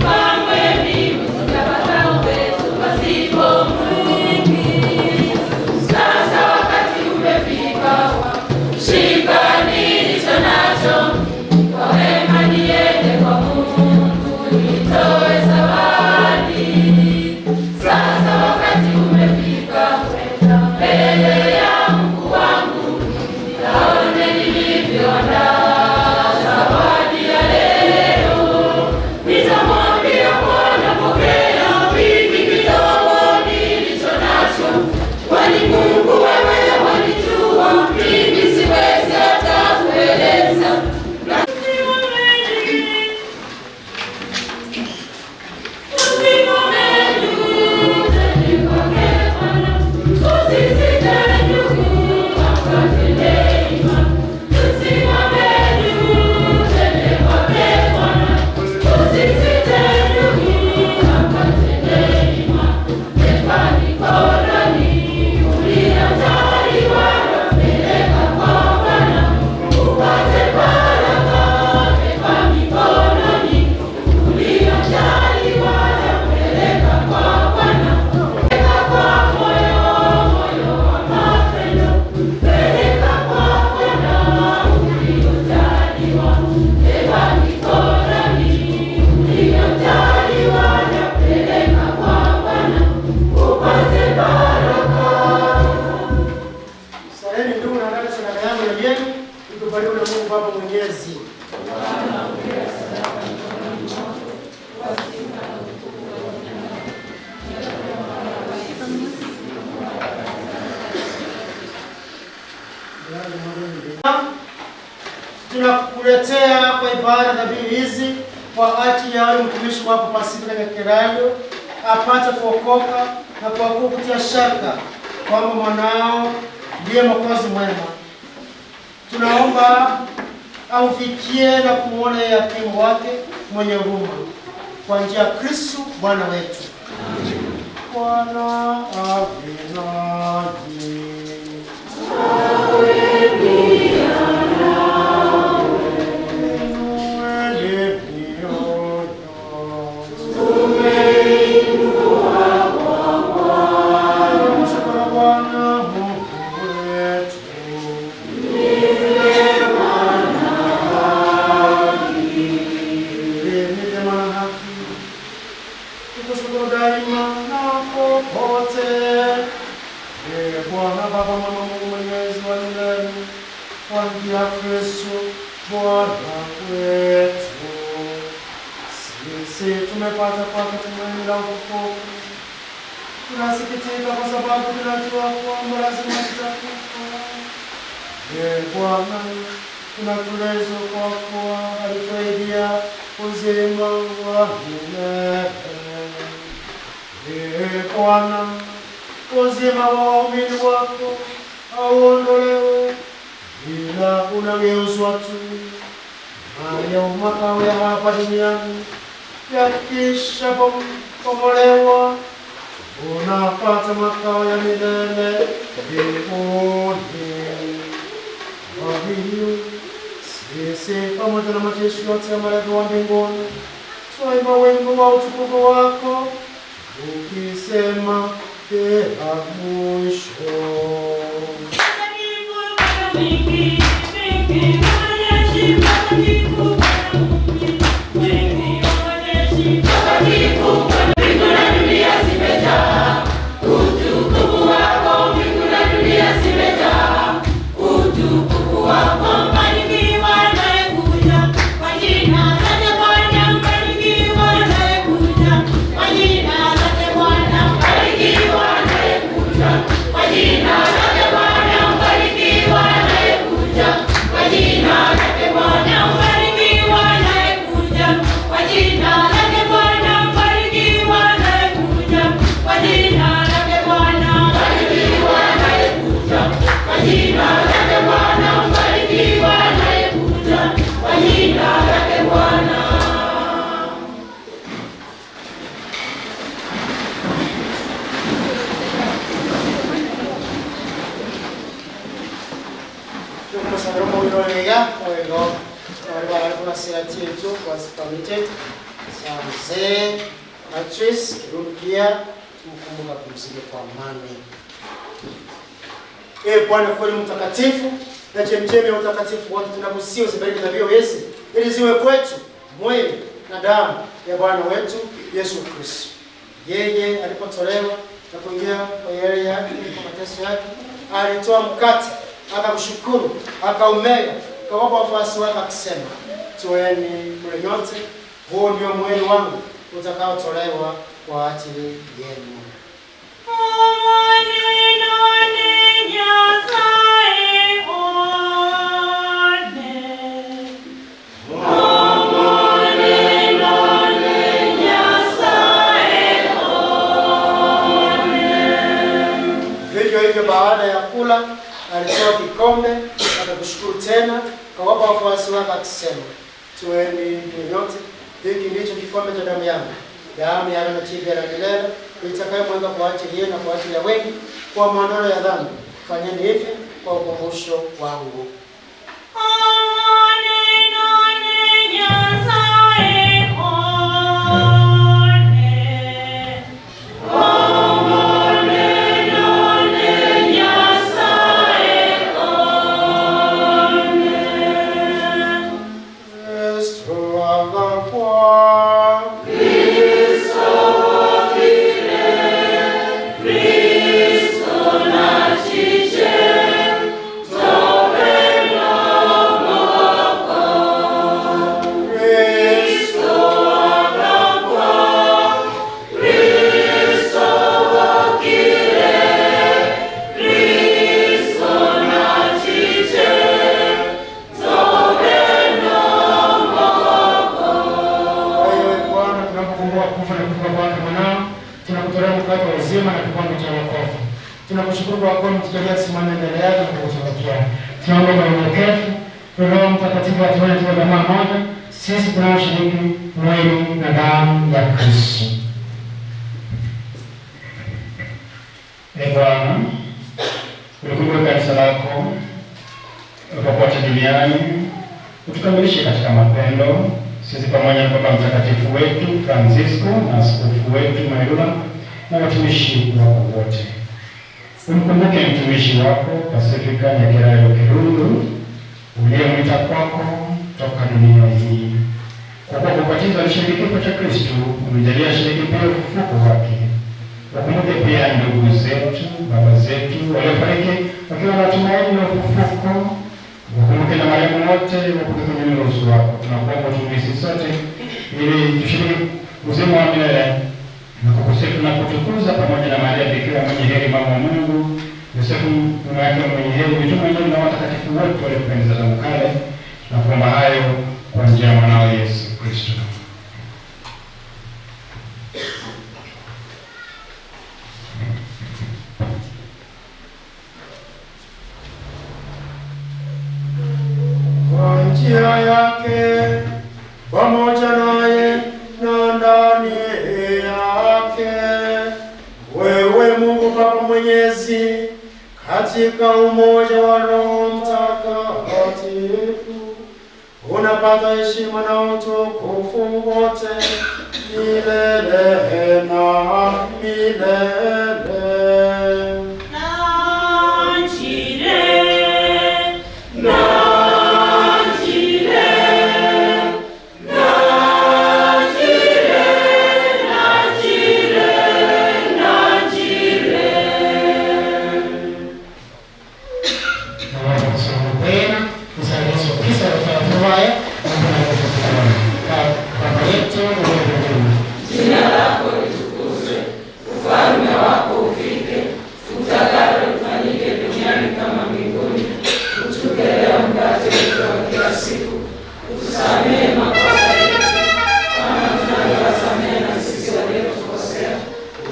Kamwe mimi sitapata uwezo pasipo Mungu. Sasa wakati umefika wa kushika nilicho nacho, kwa wema niende kwa Mungu nitoe zawadi. Sasa wakati umefika kwenda mbele ya Mungu wangu, naone nilivyoandaa zawadi ya leo. Nitamwambia Bwana, pokea hiki kidogo nilicho nacho, kwani Mungu wewe wanijua, mimi siwezi hata kueleza. Saleni ndugu na dada, sadaka yangu ya yenu ikubaliwe na Mungu Baba Mwenyezi. Tunakuletea kwa ibada dhabihu hizi kwa ajili ya yule mtumishi wako Pasifika Nyakerayo apate kuokoka na kwa kutia shaka kwamba mwanao ndiye Mwokozi mwema. Tunaomba amfikie na kumwona yeye hakimu wake mwenye huruma kwa njia ya Kristo Bwana wetu. Bwana awe nanyi. Bwana Baba Mama Mungu Mwenyezi wa milele, kwa njia ya Kristo Bwana wetu. Sisi tumepata kwake tumaini la ufufuko. Tunasikitika kwa sababu tunajua kwamba lazima tutakufa. Ee Bwana, Tunatulezwa kwa kuwa alituahidia uzima wa milele. Ee Bwana, uzima wa waumini wako hauondolewe, ila unageuzwa tu. Haya makao ya hapa duniani yakisha bomolewa, unapata makao ya milele mbinguni. Kwa hiyo sisi pamoja na majeshi yote ya malaika wa mbinguni twaimba wimbo wa utukufu wako ukisema bila mwisho. Mzee Patrice Kirundu pia tumkumbuka kumzike kwa amani. Ee Bwana kweli mtakatifu na chemchemi ya utakatifu wote, tunakusihi uzibariki dhabihu hizi ili ziwe kwetu mwili na damu ya Bwana wetu Yesu Kristo. Yeye alipotolewa na kuingia kwa hiari yake kwa mateso yake, alitoa mkate, akamshukuru, akaumega, akawapa wafuasi wake akisema, toeni mle nyote, huu ndio mwili wangu utakaotolewa kwa ajili yenu. Vivyo hivyo baada ya kula alitoa kikombe, akakushukuru tena, akawapa wafuasi wake akisema, toeni mle nyote, hiki ndicho kikombe cha damu yangu, damu ya agano jipya la milele, itakayomwagika kwa ajili yenu na kwa ajili ya wengi kwa maondoleo ya dhambi. Fanyeni hivi kwa ukumbusho wangu. Tunakushukuru kwa kuwa umetujalia tusimame mbele yako na kukutumikia. Tunaomba kwa unyenyekevu, Roho Mtakatifu atuone tuwe jamaa moja, sisi tunaoshiriki mwili na damu ya Kristo. Ee Bwana, ulikumbuka kanisa lako popote duniani, utukamilishe katika mapendo, sisi pamoja na Baba Mtakatifu wetu Francisco na askofu wetu Mailula na watumishi wako wote. Umkumbuke mtumishi wako Pasifika Nyakerayo Kirundu uliyemwita kwako toka dunia hii. Kwa kuwa kubatizwa alishiriki kifo cha Kristo, umejalia shiriki pia ufufuko wake. Wakumbuke pia ndugu zetu, baba zetu waliofariki wakiwa na tumaini la ufufuko. Wakumbuke na marehemu wote, wakumbuke kwenye nuru uso wako. Tunakuomba utuhisi sote ili tushiriki uzima wa milele na kukusifu na kutukuza pamoja na Maria Bikira mwenye heri, mama wa Mungu, Yosefu mume wake mwenye heri, mitume wenyewe na watakatifu wote waliokupendeza tangu kale, Tunaomba hayo kwa njia ya mwanao Yesu Kristo. Kwa njia yake, pamoja naye na ndani yake, wewe Mungu Baba Mwenyezi, katika umoja wa Roho Mtakatifu, unapata heshima na utukufu wote milele na milele. Jina lako litukuzwe, ufalme wako ufike, utakalo lifanyike duniani kama mbinguni. Utupe leo mkate wetu wa kila siku, utusamehe makosa yetu kama tunavyowasamehe na sisi waliotukosea,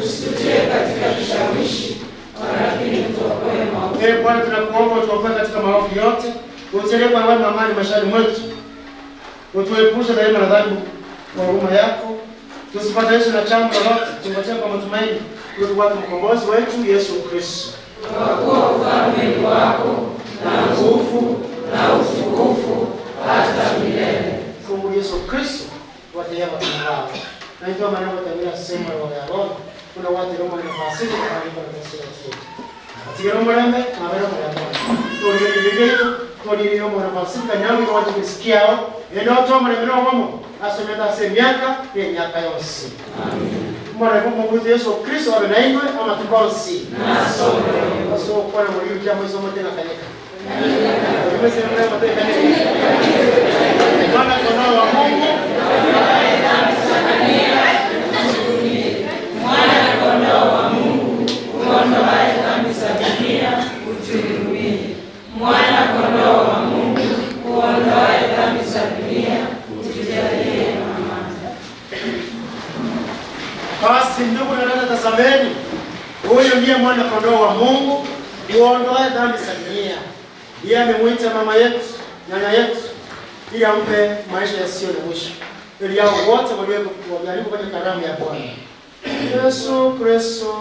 usitutie katika kishawishi, walakini utuokoe maovu. Ee Bwana, tunakuomba utuokoe katika maovu yote, utujalie kwa wema amani maishani mwetu, utuepushe daima na dhambi kwa huruma yako, tusipatanishe na jambo lolote, tungojee kwa matumaini kurudi kwake mkombozi wetu Yesu Kristo. Kwa kuwa ufalme ni wako na nguvu na utukufu hata milele. Mungu Yesu Kristo wateya batumurao na ndio maana batamira sema wa yaro kuna watu romo na pasiki na kwa kasira yetu tigero mulembe mabero mulembe toli toli yomo na pasiki nyambi kwa watu kusikiao endo to mulembe no bomo asometa se miaka ne miaka yose. Amen. Mwana kwa Mungu Yesu Kristo abe na ingwe ama tukonsi. Na so kwa na muri kya mwiso motena kanyeka. Mwana kondoo wa Mungu Mwana kondoo wa Mungu uondoaye dhambi za dunia, utuhurumie. Mwana kondoo wa Mungu uondoaye dhambi za dunia, utujalie amani. Basi ndugu na dada, tazameni, huyu ndiye mwana kondoo wa Mungu uondoaye dhambi za dunia. Yeye amemuita mama yetu, nyanya yetu, ili ampe maisha yasiyo na mwisho, ili hao wote walioko kwenye karamu ya Bwana. Yesu Kristo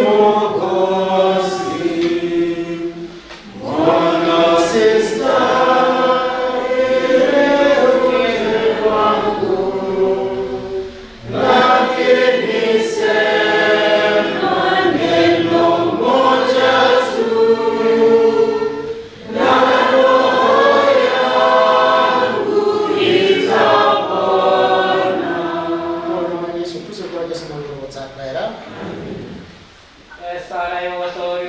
Mwokozi, Bwana sistahili uje kwangu, lakini sema neno moja tu, na roho yangu itapona. Bwana Yesu Kristo kwa Yesu Mungu wote. Sala yoto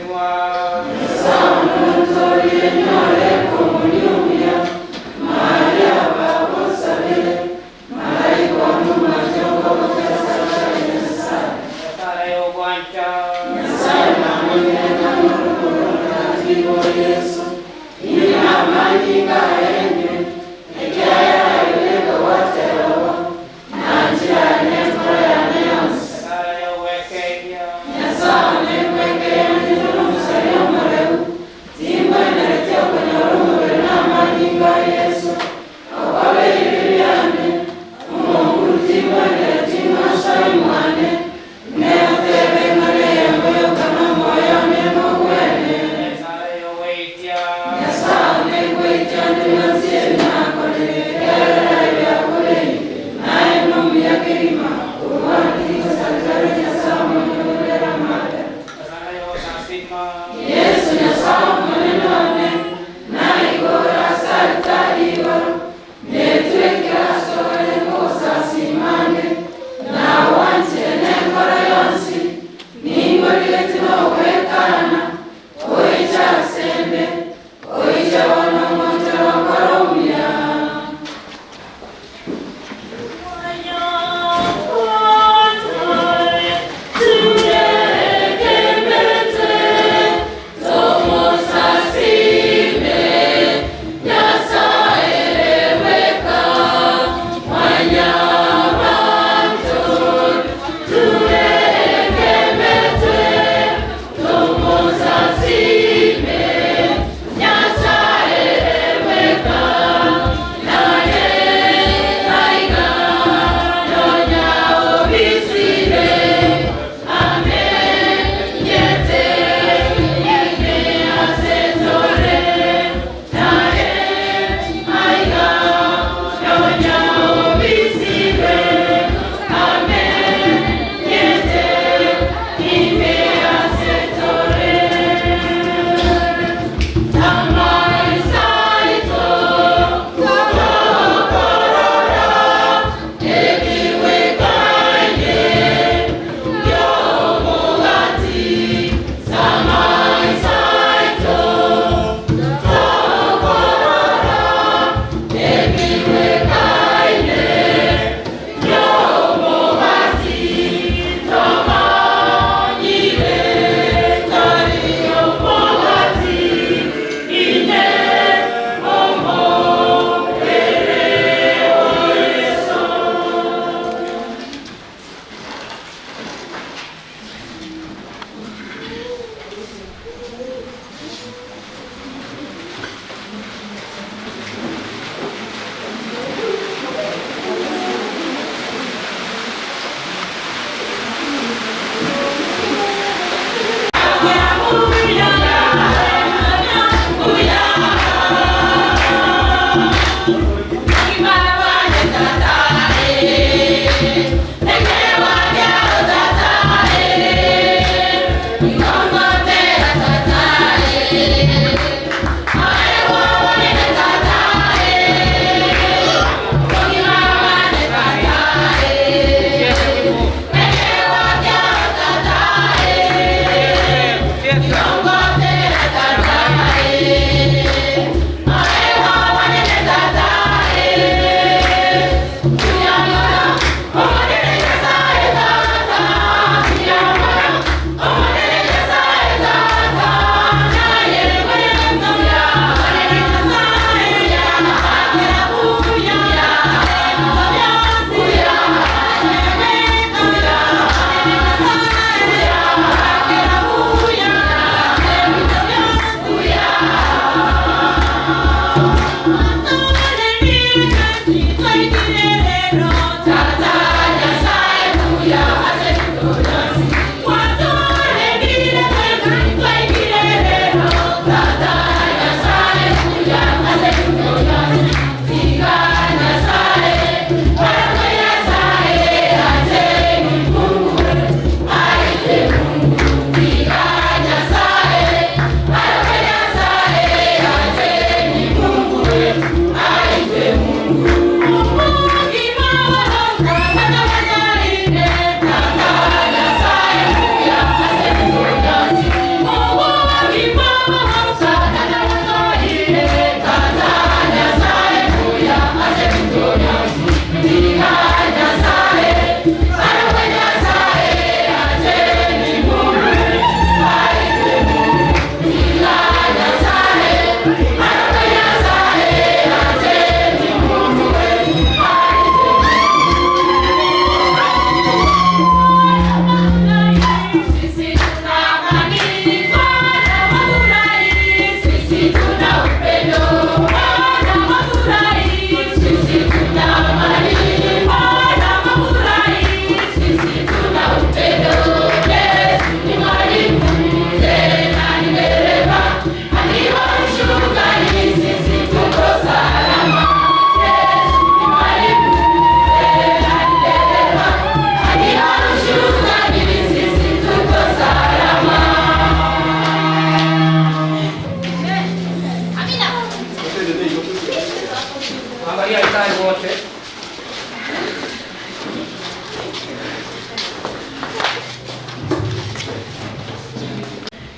Valia tai wote.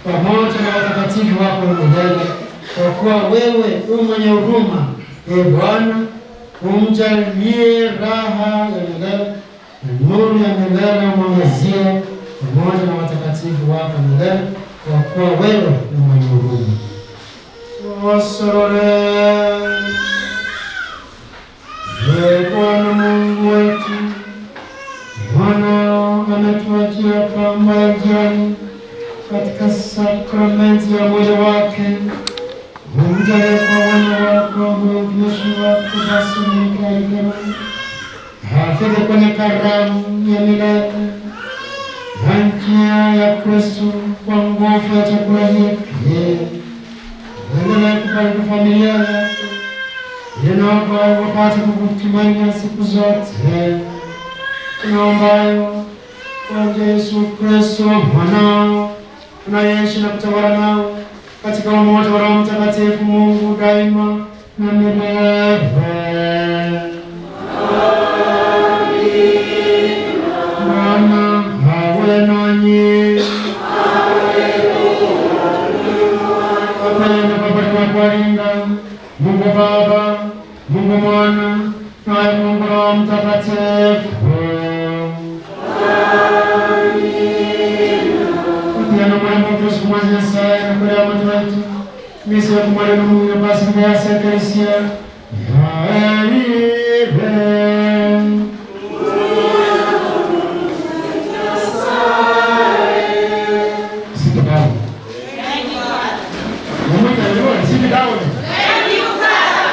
Pamoja na watakatifu wako milele, kwa kuwa wewe u mwenye huruma, e Bwana, umjalie raha ya milele na nuru ya milele umwangazie, pamoja na watakatifu wako milele, kwa kuwa wewe ni mwenye huruma. Tuwasorore. Ee Bwana Mungu wetu, Mwanao ametuachia pamba ya njiani katika sakramenti ya mwili wake. Umjalie kwa wema wako huyu mtumishi wako Basilika Ikema afike kwenye karamu ya milele na njia ya Kristo kwa nguvu ya chakula hiki. Endelee kubariki familia yake ili nao wapate kukutumainia siku zote. Tunaombayo kwa njia ya Yesu Kristo mwanao, tunaishi na kutawala nao katika umoja wa Roho Mtakatifu, Mungu daima na milele. Bwana awe nanyi. Wapendwa popote kuwalinda Mungu Baba, Mungu Mwana na Mungu Roho Mtakatifu. Amina. Mwalimu Kristo mwazi Nyasaye na kulea watu wetu. Misa ya kumwalimu Mungu na basi ya Ekarisia. Yaelibe. Sit down. Thank you, Father. Mungu everyone, sit down. Thank you, Father.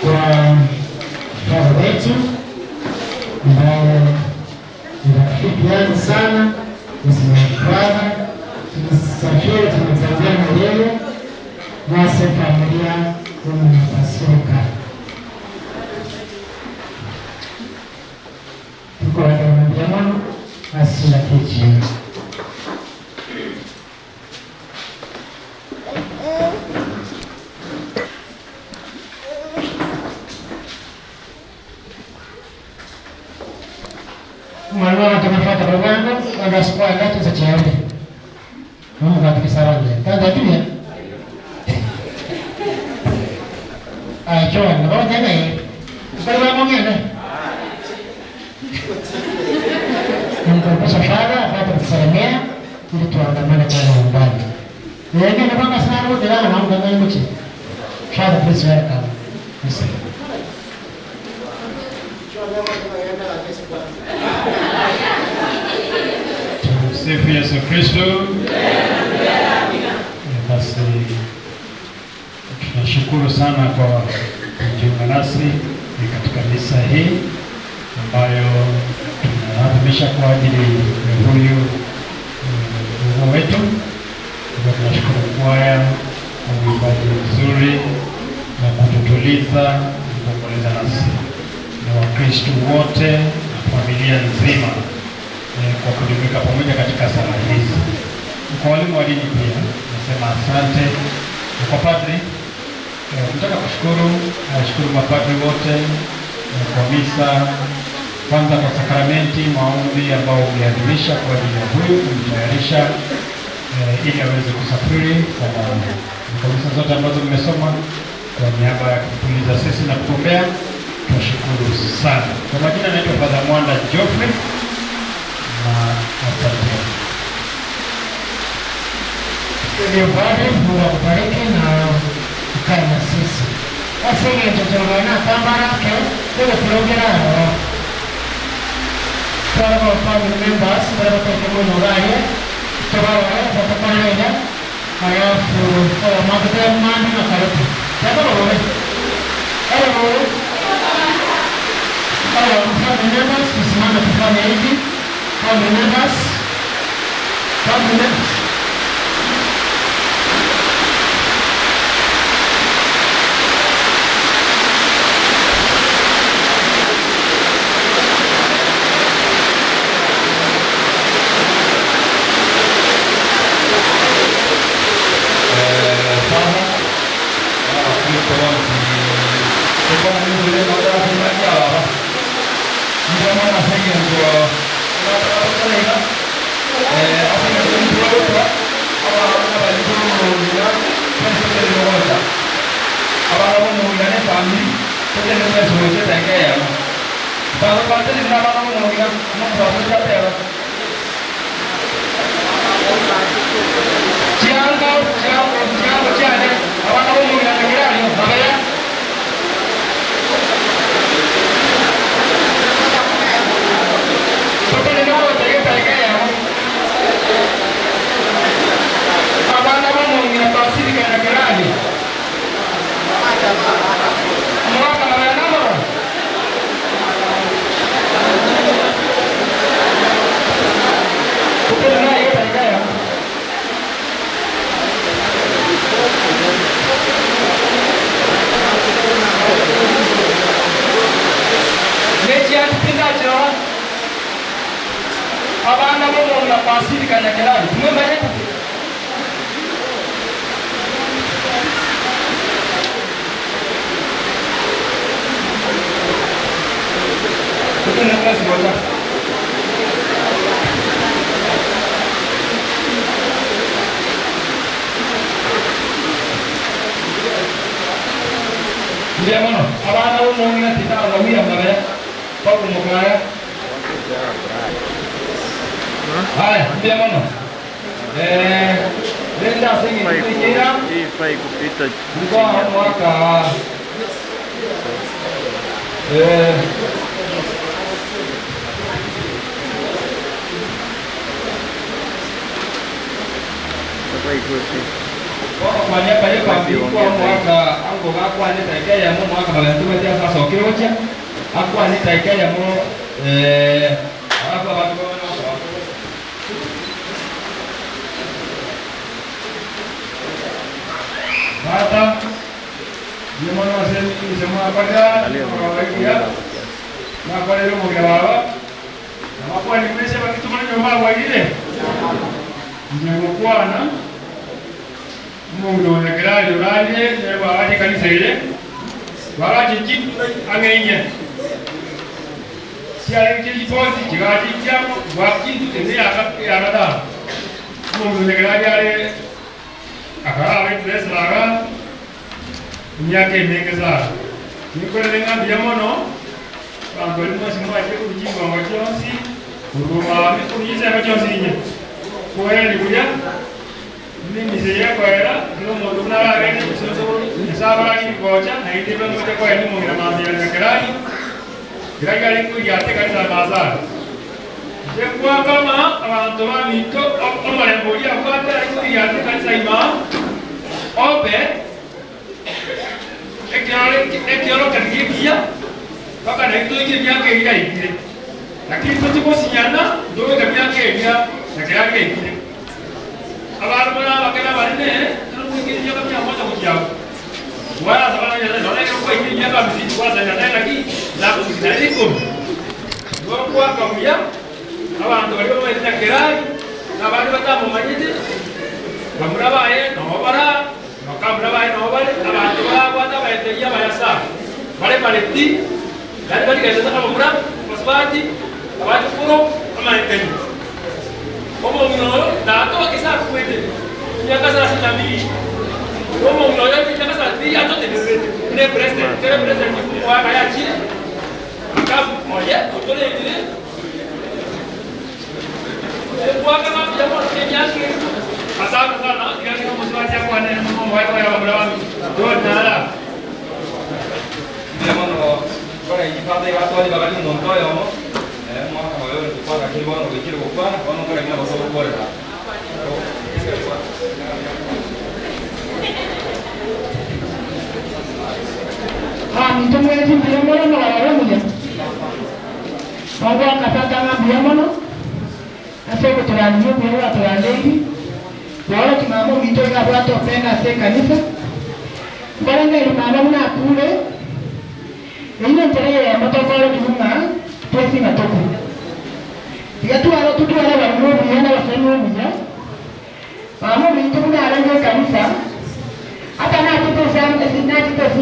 Kwa baba wetu ambaye ni rafiki yangu sana, is my brother. Tumesafiri, tumetembea na yeye nasi familia umepasuka. Tuko wakamwambia asila kichi. Mwalimu tumefuata programu underscore letu za chauri. Mungu atukisarange. Tanda kimya. Ah, John, na baba tena yeye. Kwa hiyo mwingine. Namkaribisha Father apate kutusalimia ili tuandamane kwa nyumbani. Yeye ni baba sana wote na mambo gani mchi. Father, please welcome. Yes. Tumsifu Yesu Kristo. Basi tunashukuru sana kwa kujiunga nasi katika misa hii ambayo tunaadhimisha kwa ajili ya huyu ndugu wetu. Kwa tunashukuru kwaya kwa uimbaji mzuri na kututuliza na kuomboleza nasi na Wakristo wote na familia nzima kwa kujumuika pamoja katika sala hizi. Kwa walimu wa dini pia nasema asante. Na kwa padri nataka kushukuru, nashukuru mapadri wote kwa misa, kwanza kwa sakramenti, maombi ambao umeadhimisha kwa ajili ya huyu kumtayarisha ili aweze kusafiri kwa misa zote ambazo mmesoma kwa niaba ya kutuliza sisi na kutuombea, tunashukuru sana. Kwa majina naitwa Father Mwanda Geoffrey na asante. Ndio Padre, Mungu akubariki na ukae na sisi. Basi mtoto na tambarake kule kulongera roho. Kwa family members wale kwa mmoja wale tubawa watakwenda halafu kwa mambo mandi na karibu. Sasa wewe. Hello. Hello, family members, tusimame tufanye hivi. Family members. Family members. Father, Wakristo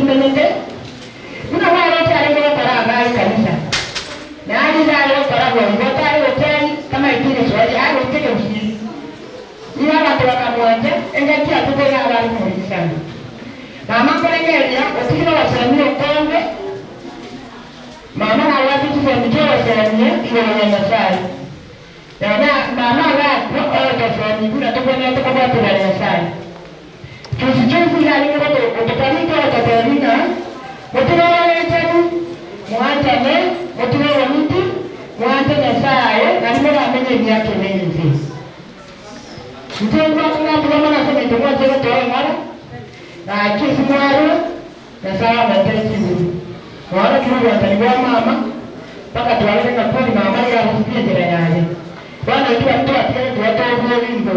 tumenyete buna wale arenge gukora ngai kanisa na ari zare gukora bwongo tari gutari kama itire swaji ari gutege mshiri ila abantu bakamwanja engaki atutega abari murisana mama nkorengeria otigire wasemire okonge mama nawapi tusemiche wasemie igoro ya Nyasaye na mama gakwo otosemi buna tokwenete kobwatera Nyasaye chusi yalinge ototarika ototerina muturoretani muanjane muturore miti muanje Nyasaye nalimo bamenye emyaka emingi mama mpaka tuwaleke kweli mama ya kusikia jira yaje bwana ikiwa mtu atikane tuwatoe wimbo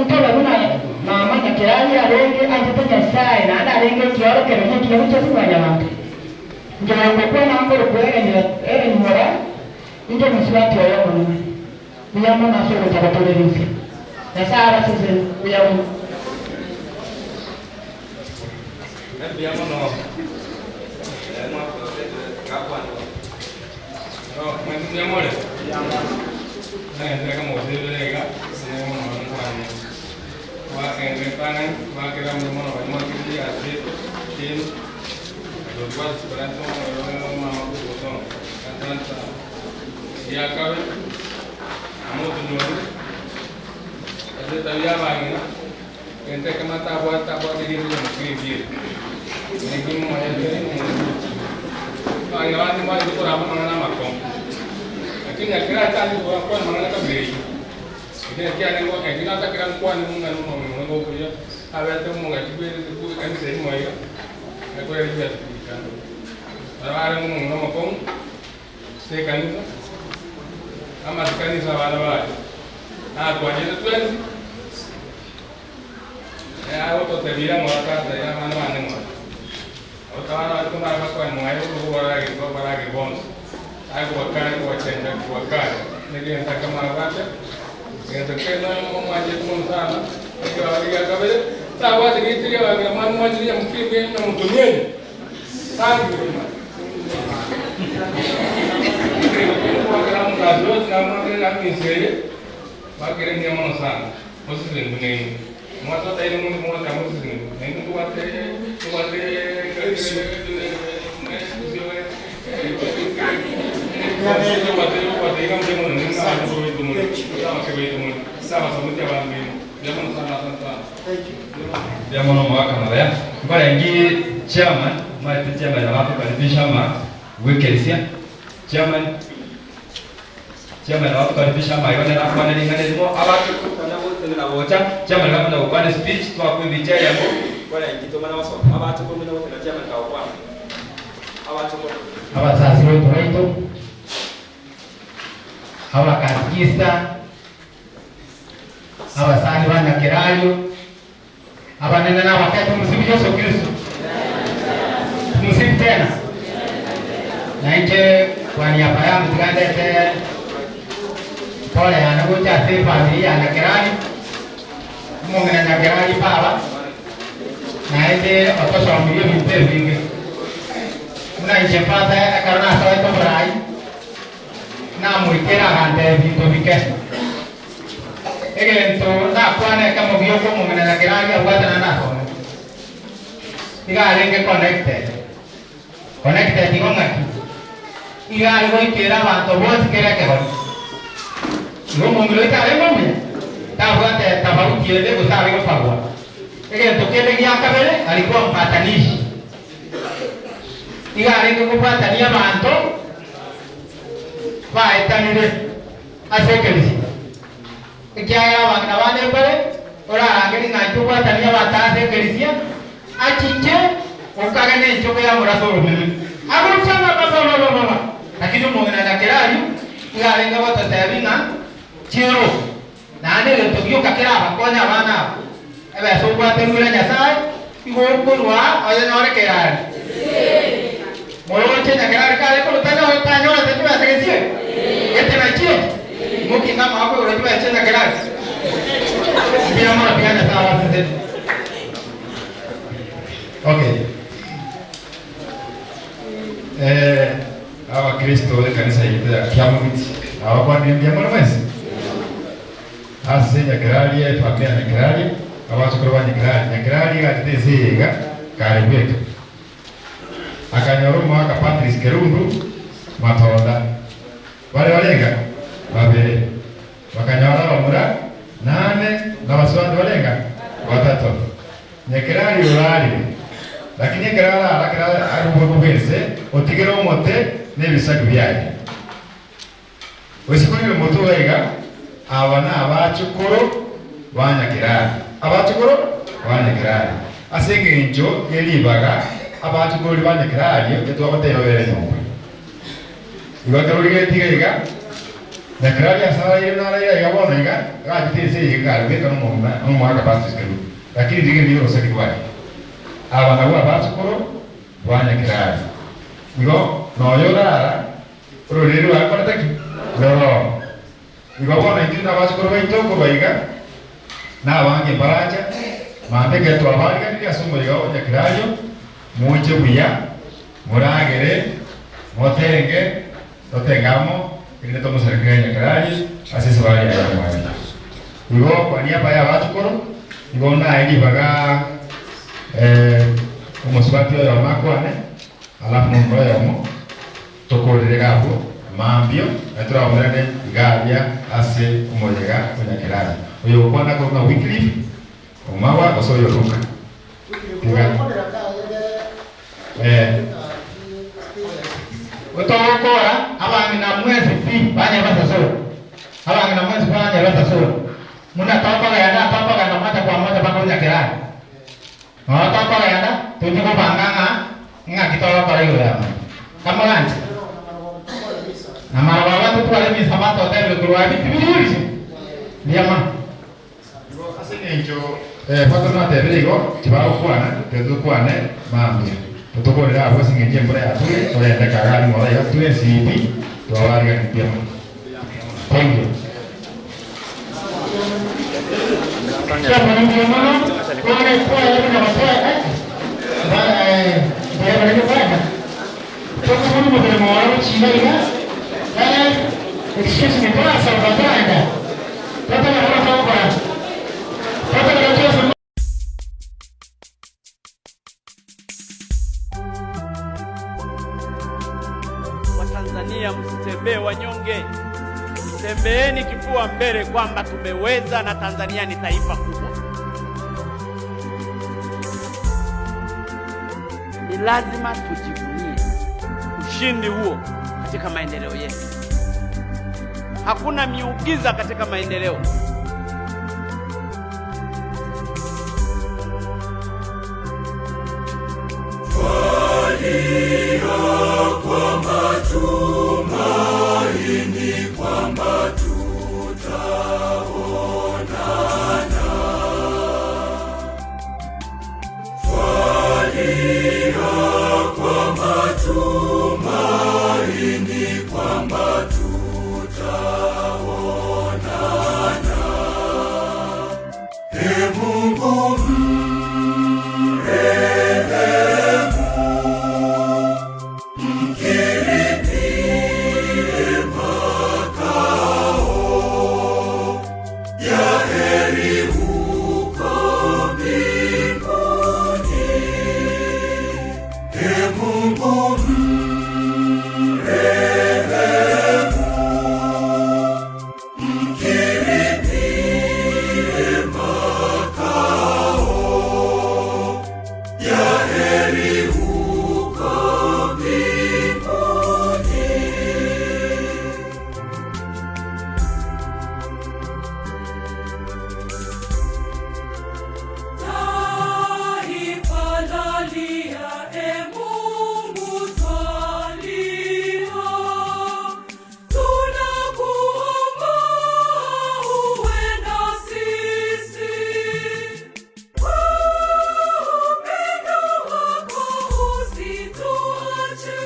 mto labuna mama nyakirani arenge ajite Nyasaye na ana arenge kioro kero hiki ya ucho simanya watu ndio kwa na ngoro kwere ni ere ni mora ndio mswati wa yomo ni yamo na soro takatolerisi na sara sisi yamu Abbiamo no. No, ma andiamo ora. Ndio kama usieleka, sio mwana wangu. Wa enrepana, wa kila mmoja wa mwana kiti ase tin. Ndio kwa esperanto mama kuto. Atanta. Ya kabe. Amo tunoro. Ase tabia bangina. Gente kama tabwa tabwa dili ni mkiri. Ngimu mwenye bangina mwa yuko rama mangana mako. Lakini akira tani kwa kwa mangana kabiri. Lakini kia nengo ekina ta kira kwa ni munga no munga kuya. Abete munga tibere ku kanisa ni moyo. Akore ni ya. Ara munga no mako. Se kanisa. Ama kanisa bana ba. Ah kwa ni tuenzi. Ya auto te vira mo ka ya mano ane mo. Otara ko na kwa mo ayo ko wala ki ko wala ki bons. Ay ko ka ko chenja ko ka. Nige nta kama rata. Nge ke no mo ma je mo sana. Nge wa ya ka be. Ta wa te ki wa ga man mo je mo ki be no mo tumie. Ta ki ma. Nge ko ka mo ka do na mo ke na mi se. Ba ke re mo sana. Mo se ne Mwato tayo mo mo ta mo se ne. Ngi ko wa te ko wa te Diamono mwaka na kwa ingi chairman ma chairman na wapo karibisha ma wekelisia chairman chairman wapo karibisha ma yone na kwa nini ngane mo abatu kana wote na wocha chairman kama na kwa speech kwa kuibicha yamo kwa ingi to mana waso abatu ko mina wote na chairman ka kwa abatu ko abazazi wetu wetu abakatikista abasani banyakerayo abanene n'abakati musibu Yesu Kristo musibu tena na nje kwa niaba yangu tukandete pole anakuja si familia na Mungu na Nyakerani baba na nje otosha milio vingi una nje pata akarona sawa torai na muikera hande vinto vike egento na kwane kama giyoko Mungu na Nyakerani abwata na naso iga renge connected connected igo ngaki iga algo ikera banto both kera ke hori igo Mungu lo itare mombe tabwate tabaruti ende gutari gufagwa egento kende gyakabere alikuwa mpatanishi iga renge kupatania banto baetanire asekelisi ikiaga bangna bane pare ora angeli ngachu patania bata asekelisia achiche ukagane nchoke ya muraso mimi aguchana baba baba baba lakini Mungu na Nyakerani iga renge batatabinga chiro na ane lento kakera bakonya bana ebe sokwa temura Nyasaye igo kurwa oyo nyore kerari moroche Nyakerani kale ko tanyo tanyo te tuba sekesie ete na chie mukinga mako ro tuba che Nyakerani bila mara pia na sawa sasa. Okay. Abakristo b'ekanisa yitu ya Kiamugiti abakwanire mbya mwezi ase Nyakirari efamilia ya Nyakirari abachukuru ba Nyakirari Nyakirari gatete kare bweka akanyoro mwaka Patrice Kerundu Matonda bale balenga babere bakanyora bamura nane n'abaswandi balenga batatu Nyakirari urari lakini Nyakirari arakira arubo bwese otigera omote n'ebisago byaye osikuri moto wega aba na abachukuru ba Nyakirari abachukuru ba Nyakirari ase engencho yeribaga abachukuru ba Nyakirari etwabatera bere nyomba ibakaruriga tiga Nyakirari asara ile nara ile yabona iga gajitese iga rubeka no mwaka Patrice Kerundu lakini dige ndio rosaki wale aba nabo abachukuru ba Nyakirari igo noyorara ruriri rwakorete ki roro igo bona intiri n'abachukuru baito kubaiga n'abange baraja mandeke twabariganirie ase omoyiga o Nyakirari muche buya muragere motenge totengamo irinde tomoserekere Nyakirari ase esabari yaye omwami igo kwa niaba ya abachukuru igo naye ribaga omusubati oyo makwane alafu nomukora yomo tokorere gabo mambio naturaomerane igabia ase omoyega o Nyakirari oyo okwana korwa Wycliffe omawa osoyo Luka otokora abangi na mwezi pi banya basasoro abangi na mwezi banya basasoro muna tokoga yana tokoga na mata kwa mata bako Nyakirari tokoga yana tujiko banganga ngakitola kora yo kamolanchi na mara baba tutwale misabato tebe kurwa bitibiri ndiyama ase engencho pato natebire igo tibagokwana tetukwane mambia tutukorera abo ase engencho embura yature torende kagari mora iga twe sipi twabariganitie mono. Thank you. Excuse me, Watanzania msitembee wanyonge, tembeeni kifua mbele kwamba tumeweza na Tanzania ni taifa kubwa. Ni lazima tujivunie ushindi huo katika maendeleo yetu. Hakuna miujiza katika maendeleo. Twalia kwa matumaini kwamba tutaonana. Twalia kwa matumaini kwamba tutaonana. Ee Mungu mrehemu, mkirimie makao ya heri huko mbinguni. Ee Mungu mrehemu, mkirimie makao ya heri huko mbinguni. Taifa lalia, e Mungu twalia, tunakuomba uwe na sisi. Upendo wako usituache.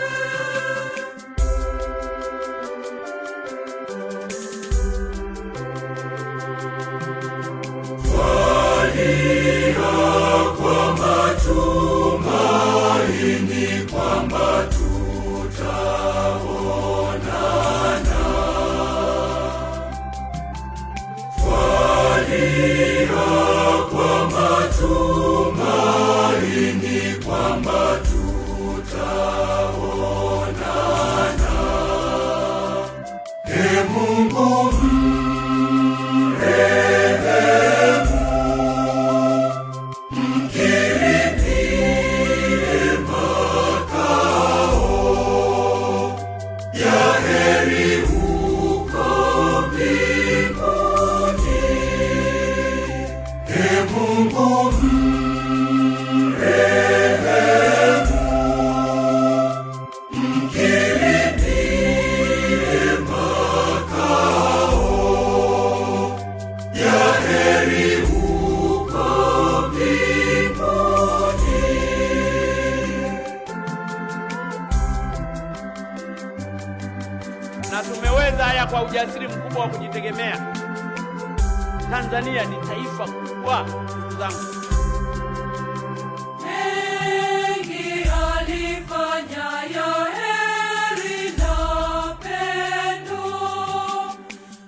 Twalia kwa matumaini kwamba tutaonana. Na tumeweza haya kwa ujasiri mkubwa wa kujitegemea. Tanzania ni taifa kubwa, ndugu zangu. Mengi alifanya ya heri na pendo,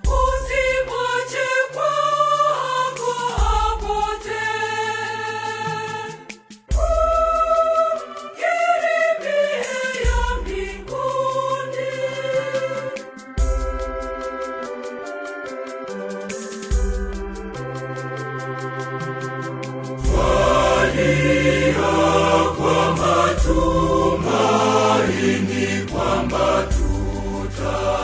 usimwache kwako apotee. Umkirimie ya mbinguni. Twalia kwa matumaini kwamba tutaonana.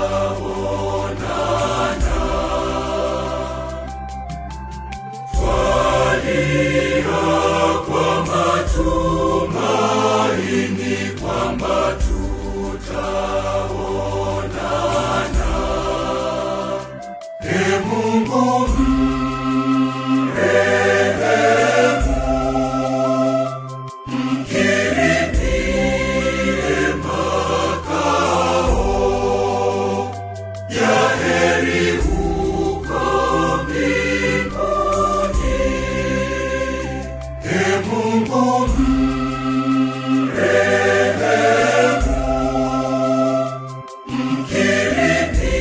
Twalia kwa matumaini kwamba tutaonana. E Mungu mrehemu, mkirimie makao ya heri huko mbinguni. E Mungu mrehemu,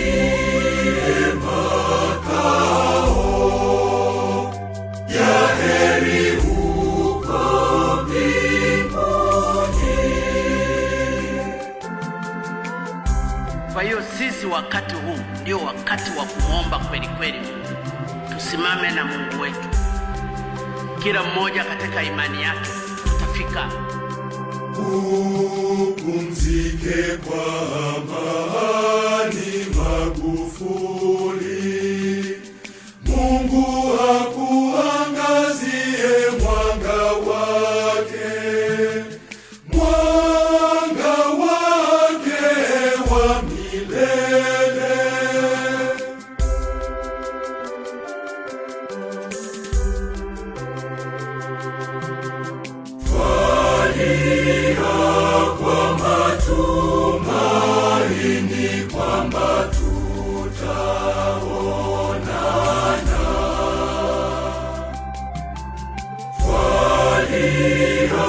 mkirimie makao ya heri huko mbinguni. Kwa hiyo sisi wakati huu ndio wakati wa kumwomba kweli kweli Mungu. Tusimame na Mungu wetu, kila mmoja katika imani yake, tutafika. Upumzike kwa amani Magufuli, Mungu akuangazie mwanga wake, mwanga wake wa milele. Twalia kwa matumaini kwamba tutaonana. Twalia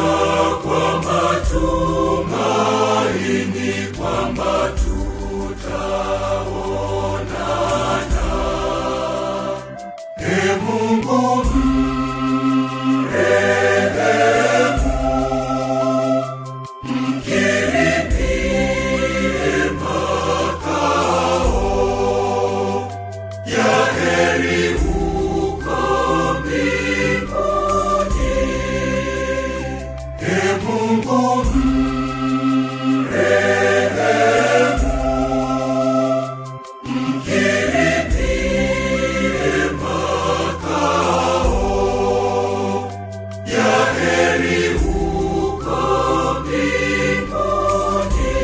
kwa matumaini kwamba tutaonana. E Mungu mrehemu, mkirimie makao ya heri huko mbinguni. E Mungu mrehemu, mkirimie makao ya heri huko mbinguni.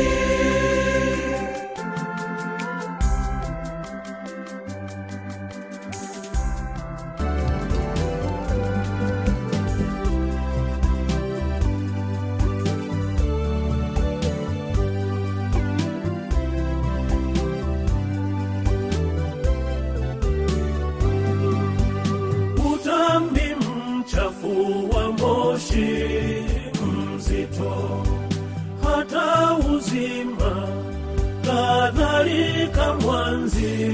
Utambi mchafu wa moshi mzito, hata uzima kadhalika mwanzi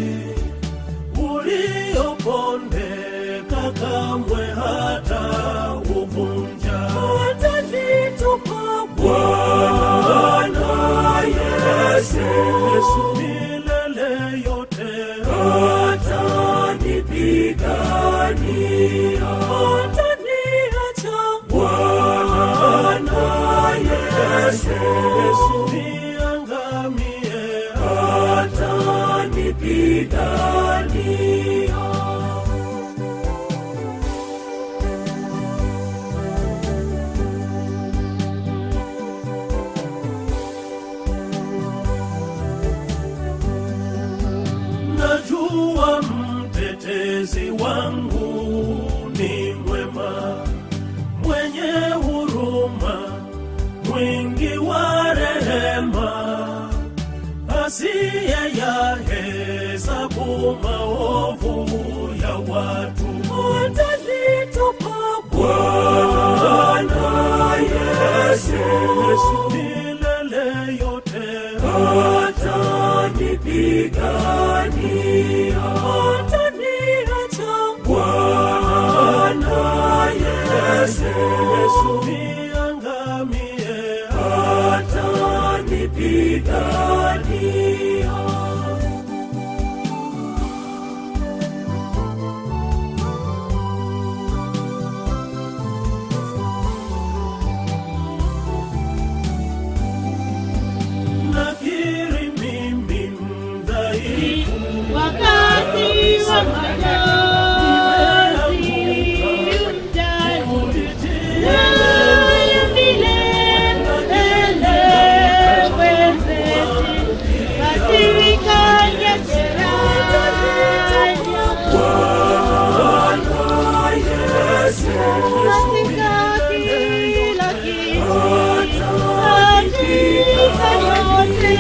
uliopondeka kamwe hata uvunja. Atanitupa Bwana Yesu milele yote, atanipigania, ataniacha Bwana Yesu niangamie, atanipigania. Najua mtetezi wangu ni mwema, mwenye huruma, mwingi wa rehema, Asiye yahesabu maovu ya watu. Atanitupa Bwana Yesu milele yote, atanipigania, ataniacha Bwana Yesu niangamie, atanipigania. Nakiri mimi mdhaifu, Wakati wa majonzi mjali, naye milele wezeti, katika nyakerayo. Bwana Yesu Katika kila kitu, katika yote,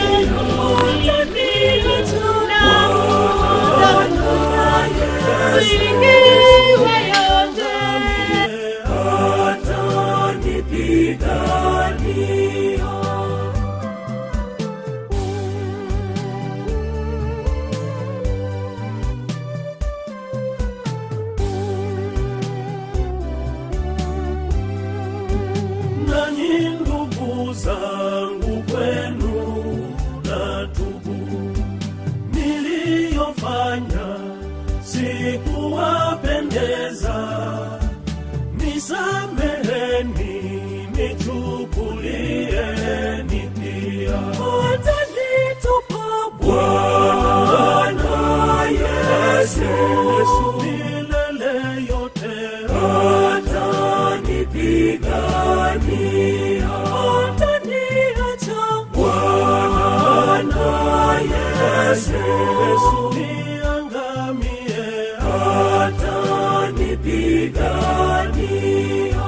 tunakutafuta, tuingiwe yote. atanipigania. Nanyi ndugu zangu kwenu natubu, niliyofanya sikuwapendeza, nisameheni, nichukulieni pia. Atanitupa Bwana Yesu milele yote, atanipigania, ataniacha Bwana Yesu niangamie, atanipigania.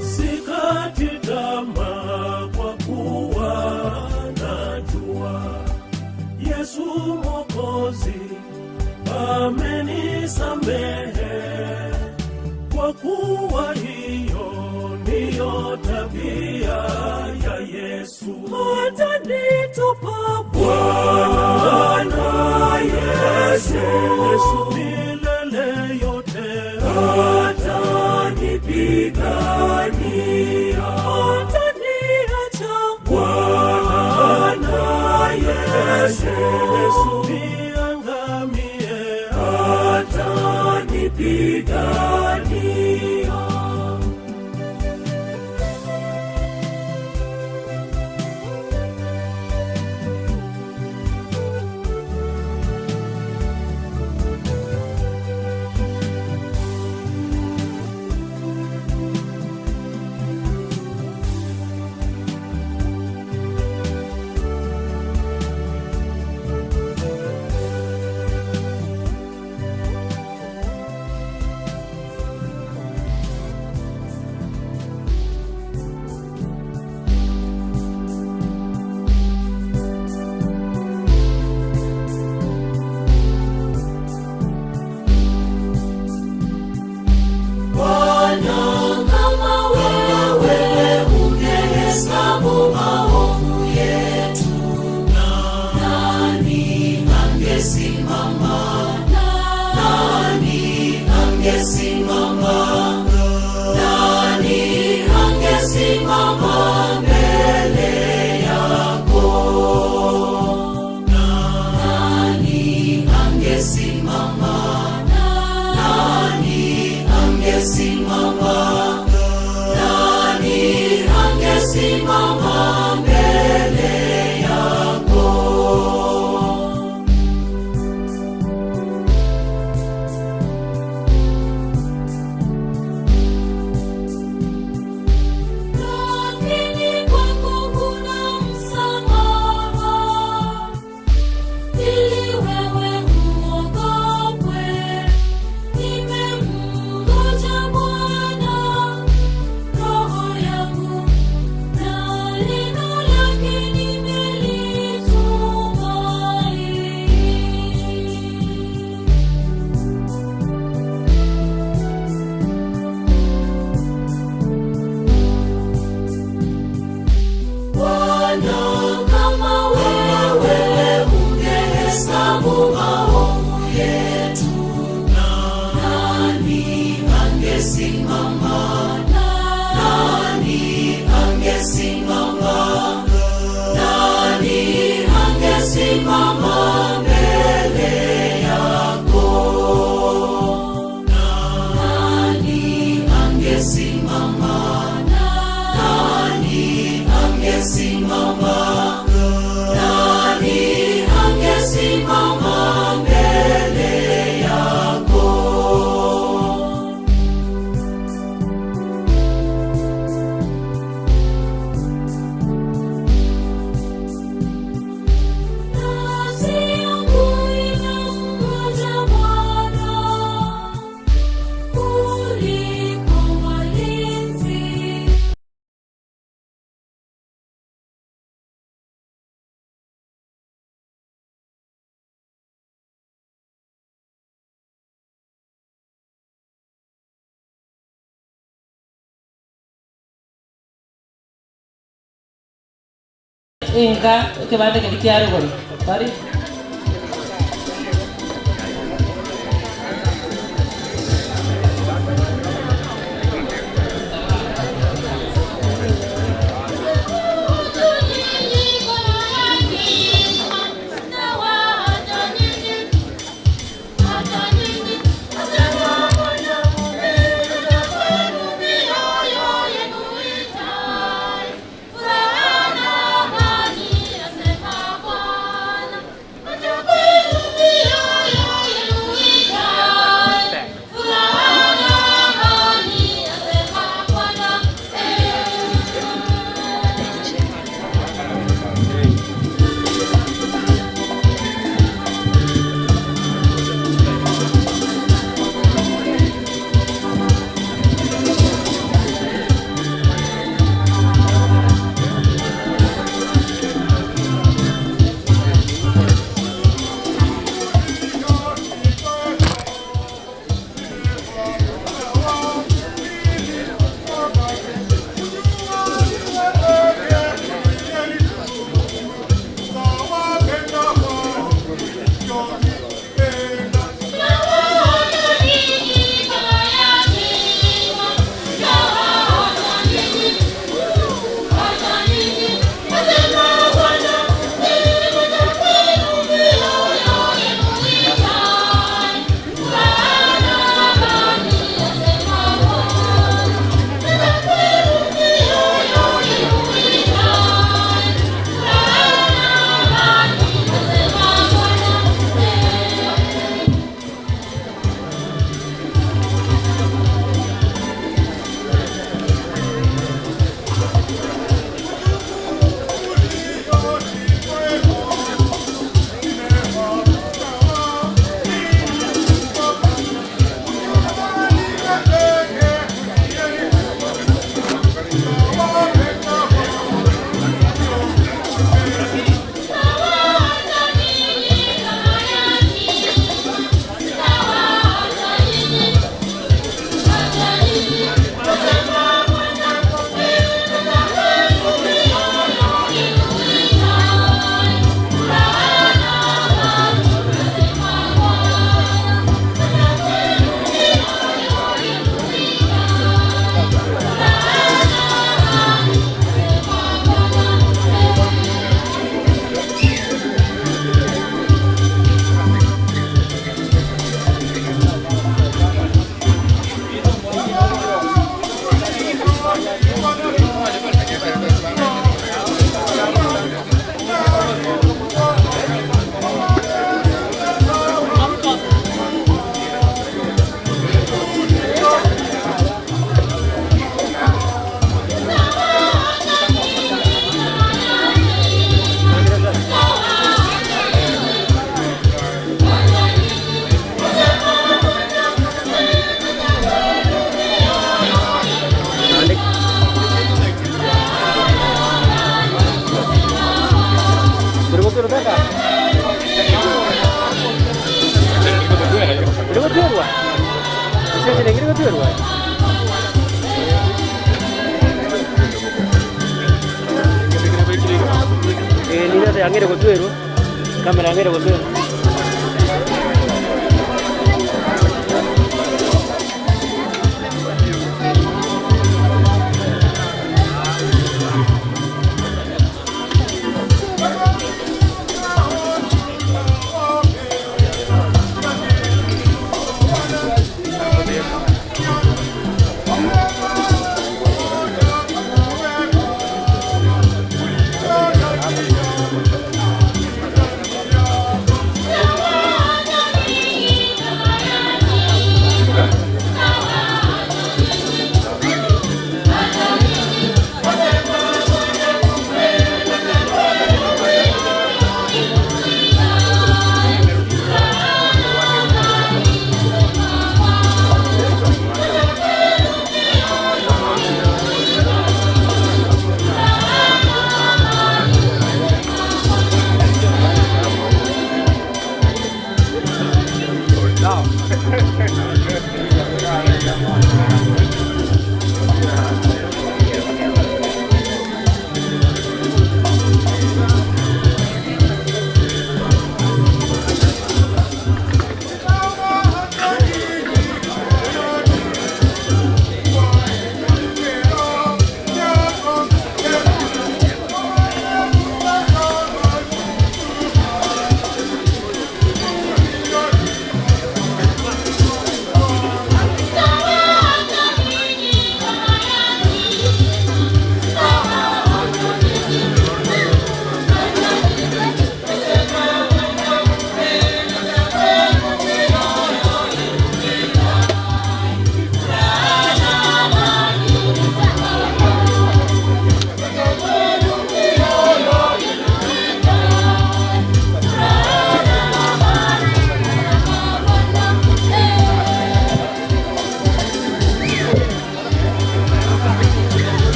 Sikati tamaa kwa kuwa najua Yesu Mwokozi amenisamehe, kwa kuwa hiyo ndiyo tabia ya Yesu. Atanitupa Bwana Yesu milele yote, atanipigania, ataniacha Bwana Yesu niangamie, atanipigania. Inga kibanda kilikiaro gori. Bari.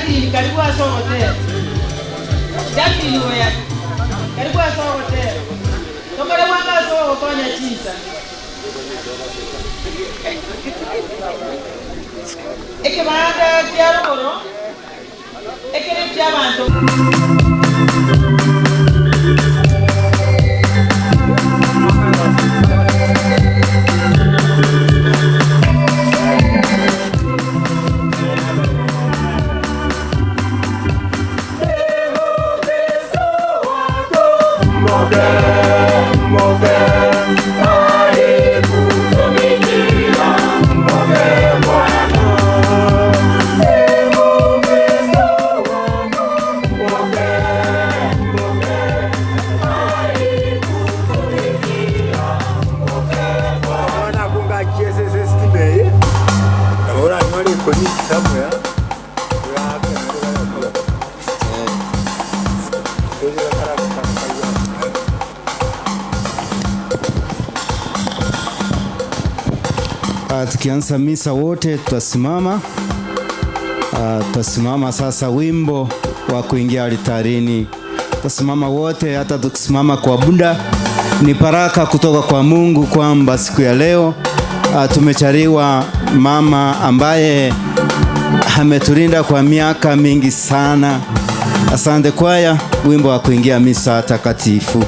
Jacqueline karibu asogote. Jacqueline weya. Karibu asogote. Tokore mwanga asogo konya chinsa. Eke baada kiarogoro. Ekere kiabantu. Tukianza misa wote tutasimama. Tutasimama sasa wimbo wa kuingia altarini. Tutasimama wote, hata tukisimama kwa muda. Ni baraka kutoka kwa Mungu kwamba siku ya leo tumechariwa mama ambaye ametulinda kwa miaka mingi sana. Asante kwaya, wimbo wa kuingia misa takatifu.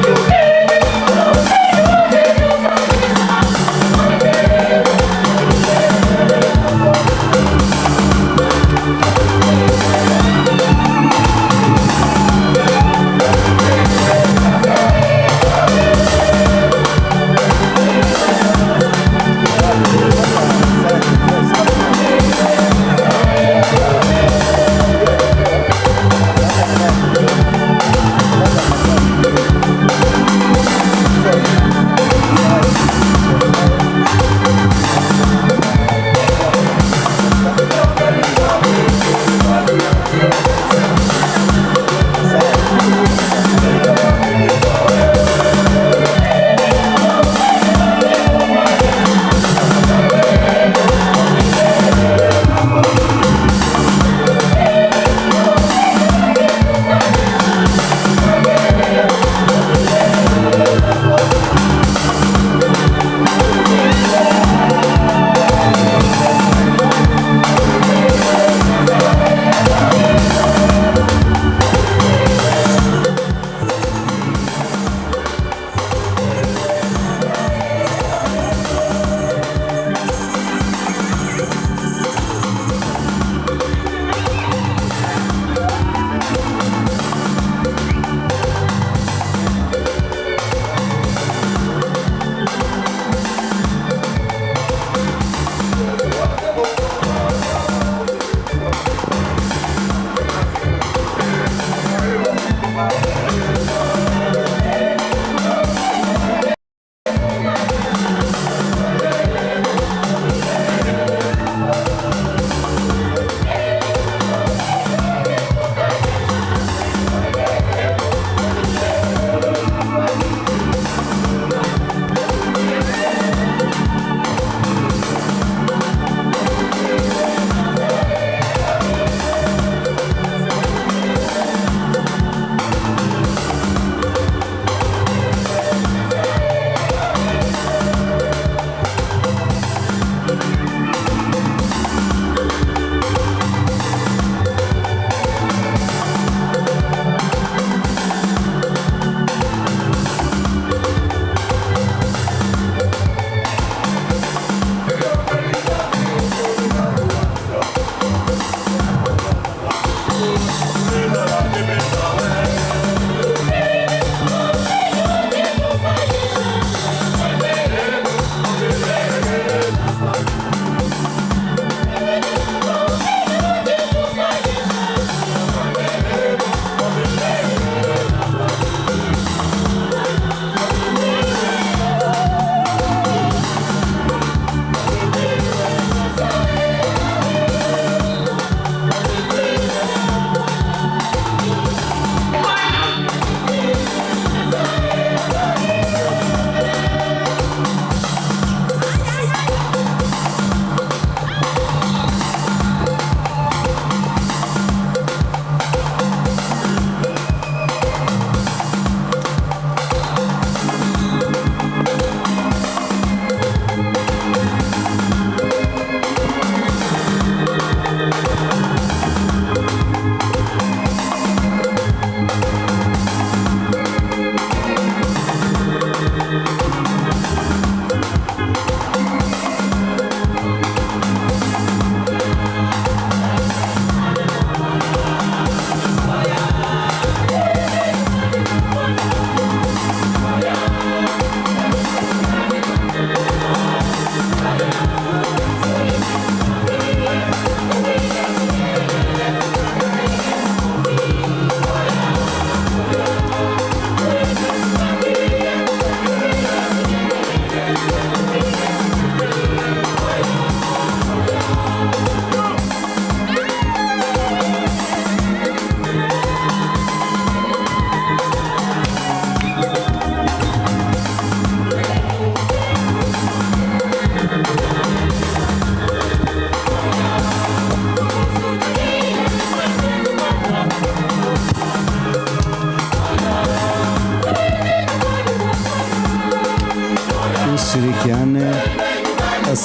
Thank you.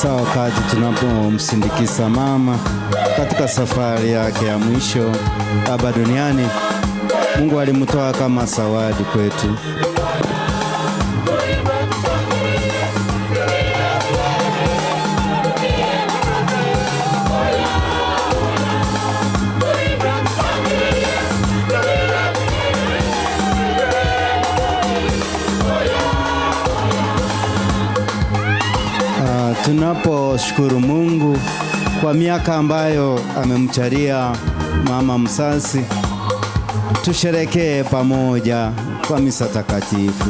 Hasa wakati tunapomsindikiza mama katika safari yake ya mwisho hapa duniani. Mungu alimtoa kama zawadi kwetu. Tunaposhukuru Mungu kwa miaka ambayo amemcharia mama mzazi, tusherekee pamoja kwa misa takatifu.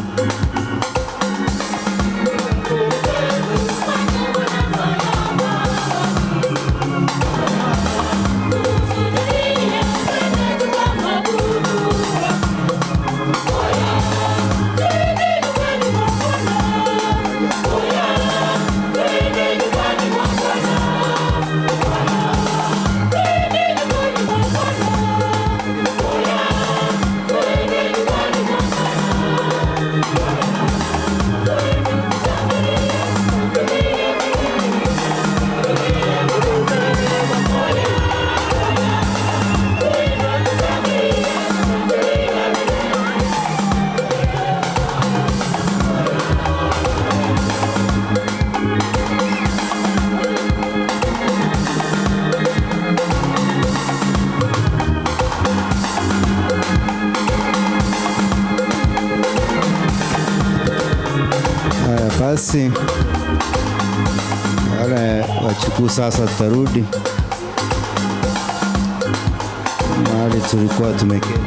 Haya basi, wale wachukuu sasa tutarudi mahali tulikuwa tumeketi.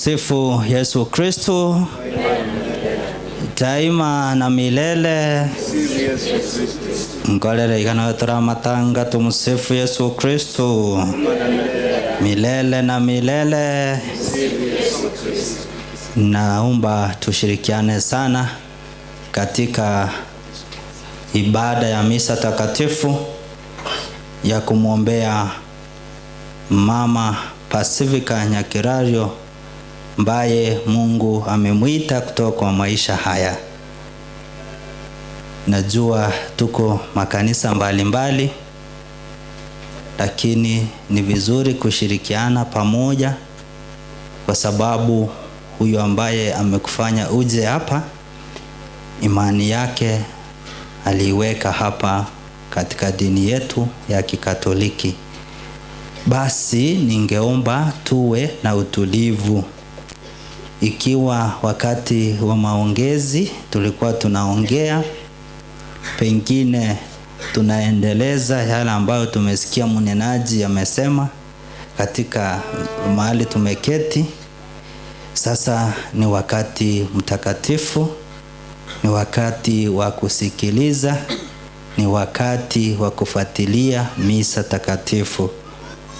Tumsifu Yesu Kristo daima na milele. Nkolere igana turamatanga. Tumsifu Yesu Kristo milele na milele. Naomba tushirikiane sana katika ibada ya misa takatifu ya kumwombea Mama Pasifika Nyakirario ambaye Mungu amemwita kutoka kwa maisha haya. Najua tuko makanisa mbalimbali, lakini ni vizuri kushirikiana pamoja, kwa sababu huyu ambaye amekufanya uje hapa, imani yake aliiweka hapa katika dini yetu ya Kikatoliki. Basi ningeomba tuwe na utulivu. Ikiwa wakati wa maongezi tulikuwa tunaongea, pengine tunaendeleza yale ambayo tumesikia mnenaji amesema katika mahali tumeketi. Sasa ni wakati mtakatifu, ni wakati wa kusikiliza, ni wakati wa kufuatilia misa takatifu.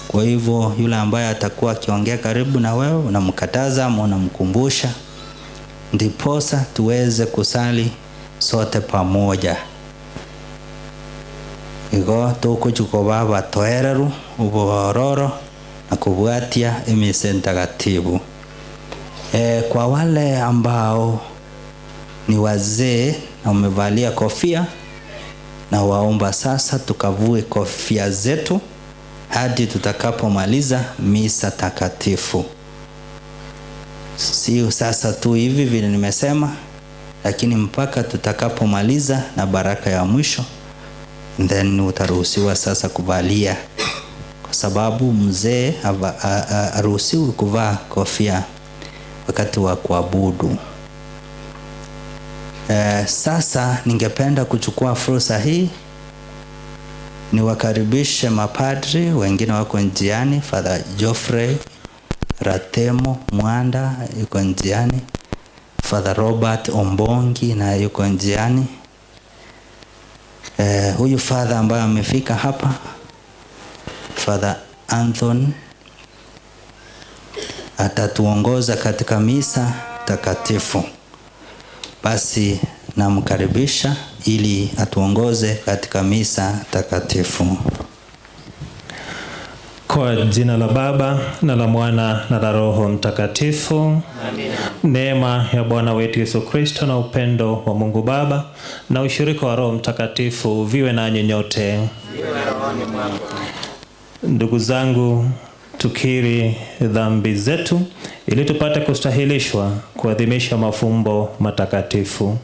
Kwa hivyo yule ambaye atakuwa akiongea karibu na wewe, unamkataza ama unamkumbusha, ndiposa tuweze kusali sote pamoja. Igo tukuchuko batoereru ubororo na kubwatia emisa takatifu. Kwa wale ambao ni wazee na umevalia kofia, na waomba sasa tukavue kofia zetu hadi tutakapomaliza misa takatifu. Sio sasa tu hivi vile nimesema, lakini mpaka tutakapomaliza na baraka ya mwisho, then utaruhusiwa sasa kuvalia, kwa sababu mzee haruhusiwi kuvaa kofia wakati wa kuabudu. Sasa ningependa kuchukua fursa hii niwakaribishe mapadri wengine wako njiani. Father Geoffrey Ratemo Mwanda yuko njiani, Father Robert Ombongi naye yuko njiani. Huyu father ambaye amefika hapa, Father Anthony, atatuongoza katika misa takatifu. Basi namkaribisha ili atuongoze katika misa takatifu. Kwa jina la Baba na la Mwana na la Roho Mtakatifu. Amina. Neema ya Bwana wetu Yesu Kristo na upendo wa Mungu Baba na ushirika wa Roho Mtakatifu viwe nanyi nyote. Ndugu zangu, tukiri dhambi zetu ili tupate kustahilishwa kuadhimisha mafumbo matakatifu.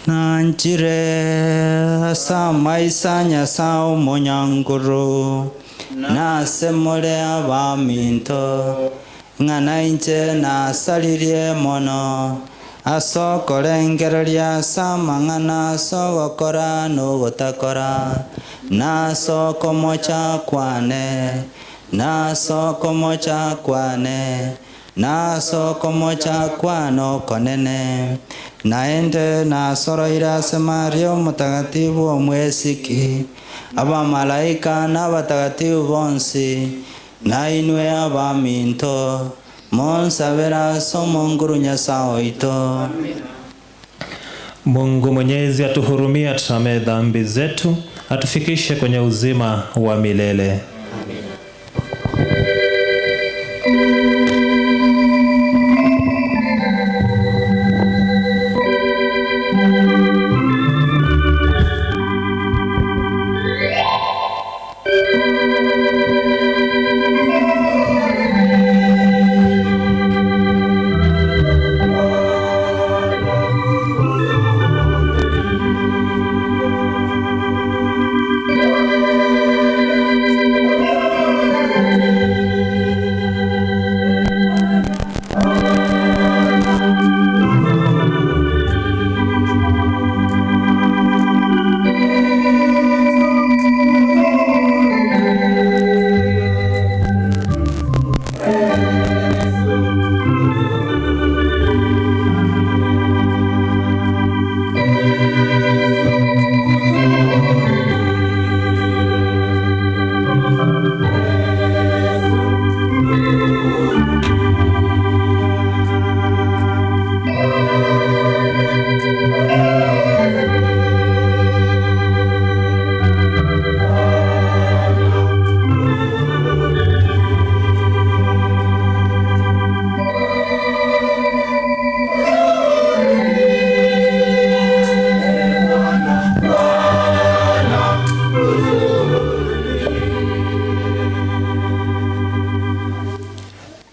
Nanjire samaisanya sao monyanguru nasemole abaminto ng'ana inche nasalirie mono asokorengereria samang'ana sogokora nogotakora nasokomocha kwane nasokomocha kwane nasokomocha kwano konene naende nasoroira semario mtakatifu omwesiki abamalaika n'abatakatifu bonsi nainwe abaminto monsabera somonguru Nyasaye oito. Mungu Mwenyezi atuhurumie, atusamehe dhambi zetu, atufikishe kwenye uzima wa milele.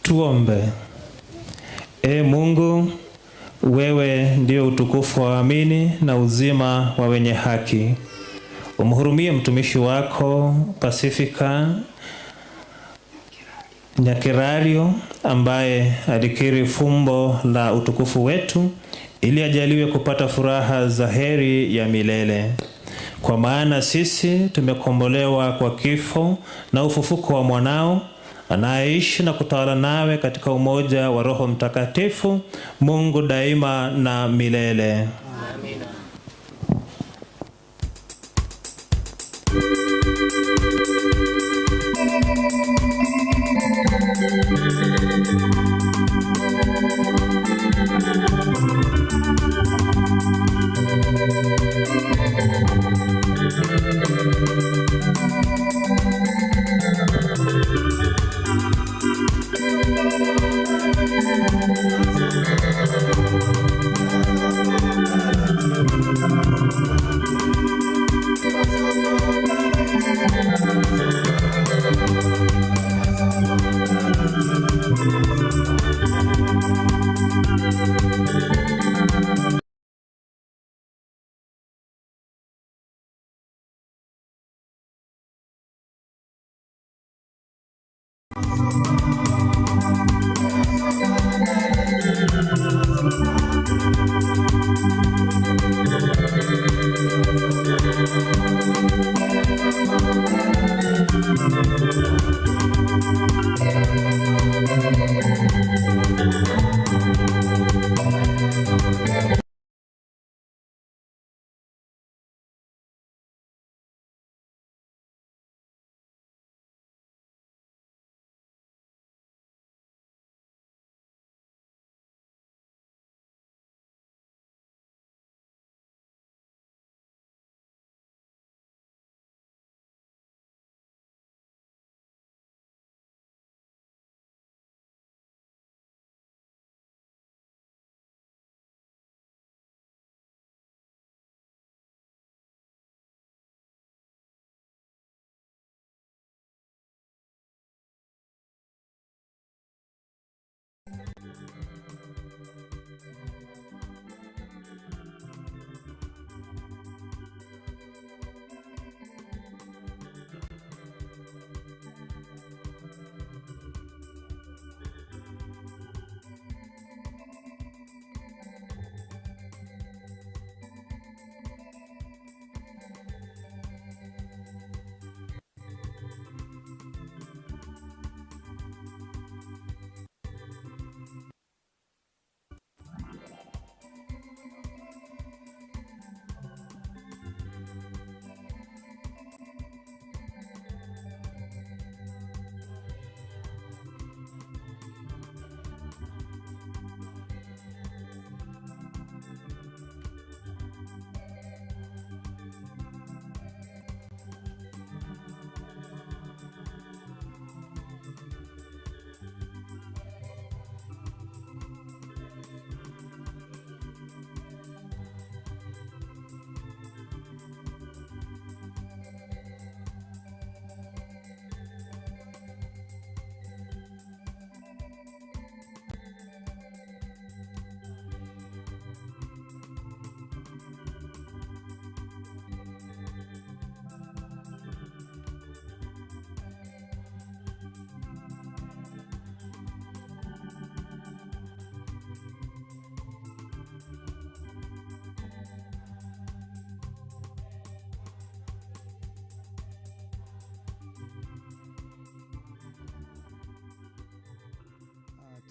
Tuombe. E Mungu, wewe ndio utukufu wa waamini na uzima wa wenye haki. Umhurumie mtumishi wako Pasifika Nyakerario ambaye alikiri fumbo la utukufu wetu, ili ajaliwe kupata furaha za heri ya milele. Kwa maana sisi tumekombolewa kwa kifo na ufufuko wa mwanao, anayeishi na kutawala nawe katika umoja wa Roho Mtakatifu, Mungu daima na milele. Amina.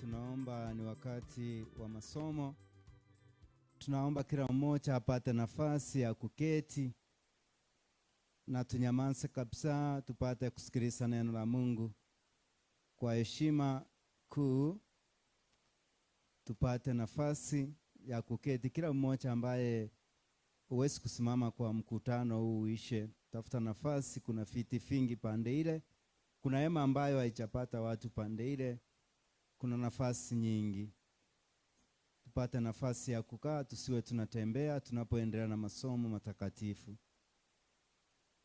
Tunaomba ni wakati wa masomo. Tunaomba kila mmoja apate nafasi ya kuketi na tunyamaze kabisa, tupate kusikiliza neno la Mungu kwa heshima kuu. Tupate nafasi ya kuketi, kila mmoja ambaye huwezi kusimama kwa mkutano huu uishe, tafuta nafasi. Kuna viti vingi pande ile, kuna hema ambayo haijapata watu pande ile, kuna nafasi nyingi. Tupate nafasi ya kukaa, tusiwe tunatembea tunapoendelea na masomo matakatifu.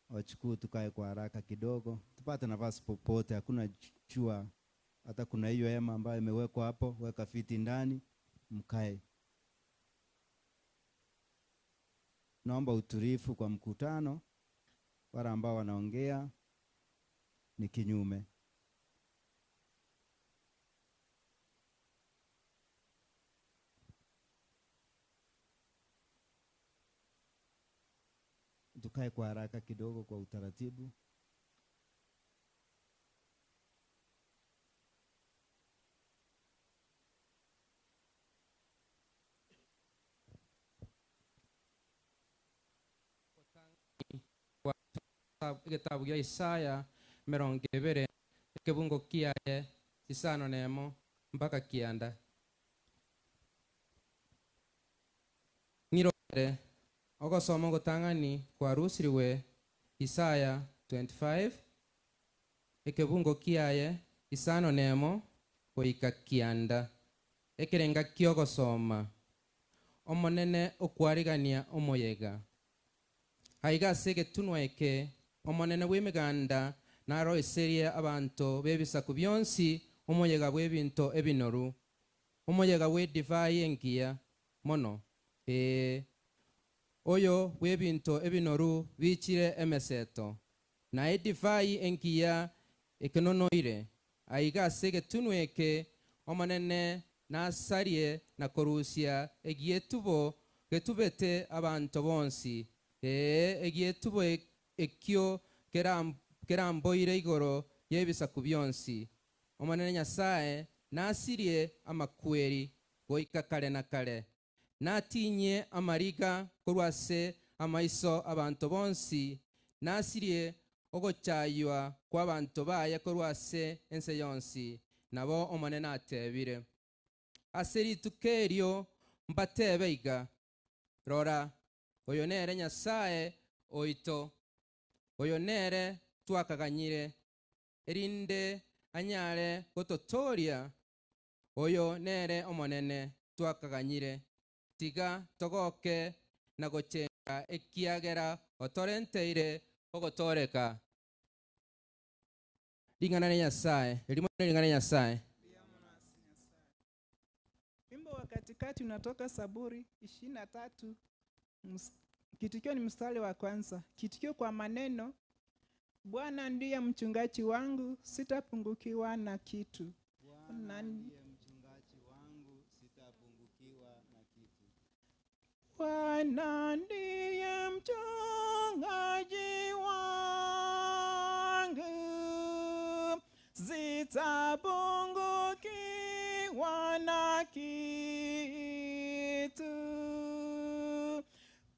Wachukuu tukae kwa haraka kidogo, tupate nafasi popote, hakuna jua, Hata kuna hiyo hema ambayo imewekwa hapo, weka viti ndani, mkae. Naomba utulivu kwa mkutano. Wale ambao wanaongea ni kinyume. Tukae kwa haraka kidogo, kwa utaratibu. Gitabu gya Isaya 22 ekebungo kiaye 5 mpaka 9. Ng'irore ogosoma gotang'ani kwarusiriwe Isaya 25 ekebungo kiaye 5 goika 9. Ekerenga kiogosoma omonene okwarigania omoyega aiga ase egetunwa eke omonene bw'emiganda naroiserie abanto b'ebisaku bionsi omoyega bw'ebinto ebinoru omoyega bw'edivai engiya mono oyo bw'ebinto ebinoru bichire emeseto na edivai engiya ekenonoire aiga ase egetunwa eke omonene nasarie na korusia egietubo getubete abanto bonsi egietubo ekio keramboire igoro y'ebisaku bionsi omonene Nyasaye nasirie amakweri goika kare na kare natinye amariga korwa ase amaiso abanto bonsi nasirie ogochaywa kw'abanto baye korwa ase ense yonsi nabo omonene atebire ase rituko erio mbatebe iga rora oyo nere Nyasaye oito oyo nere twakaganyire erinde anyare gototoria oyo nere omonene twakaganyire tiga togoke na gochenga ekiagera otorenteire ogotoreka. Ring'ana ne Nyasaye erimo ring'ana Nyasaye. Wimbo wa katikati unatoka Saburi 23. Kitikio ni mstari wa kwanza. Kitikio kwa maneno: Bwana ndiye mchungaji wangu, sitapungukiwa na kitu. Bwana ndiye mchungaji wangu, sitapungukiwa na kitu. Bwana ndiye mchungaji wangu, sitapungukiwa na kitu.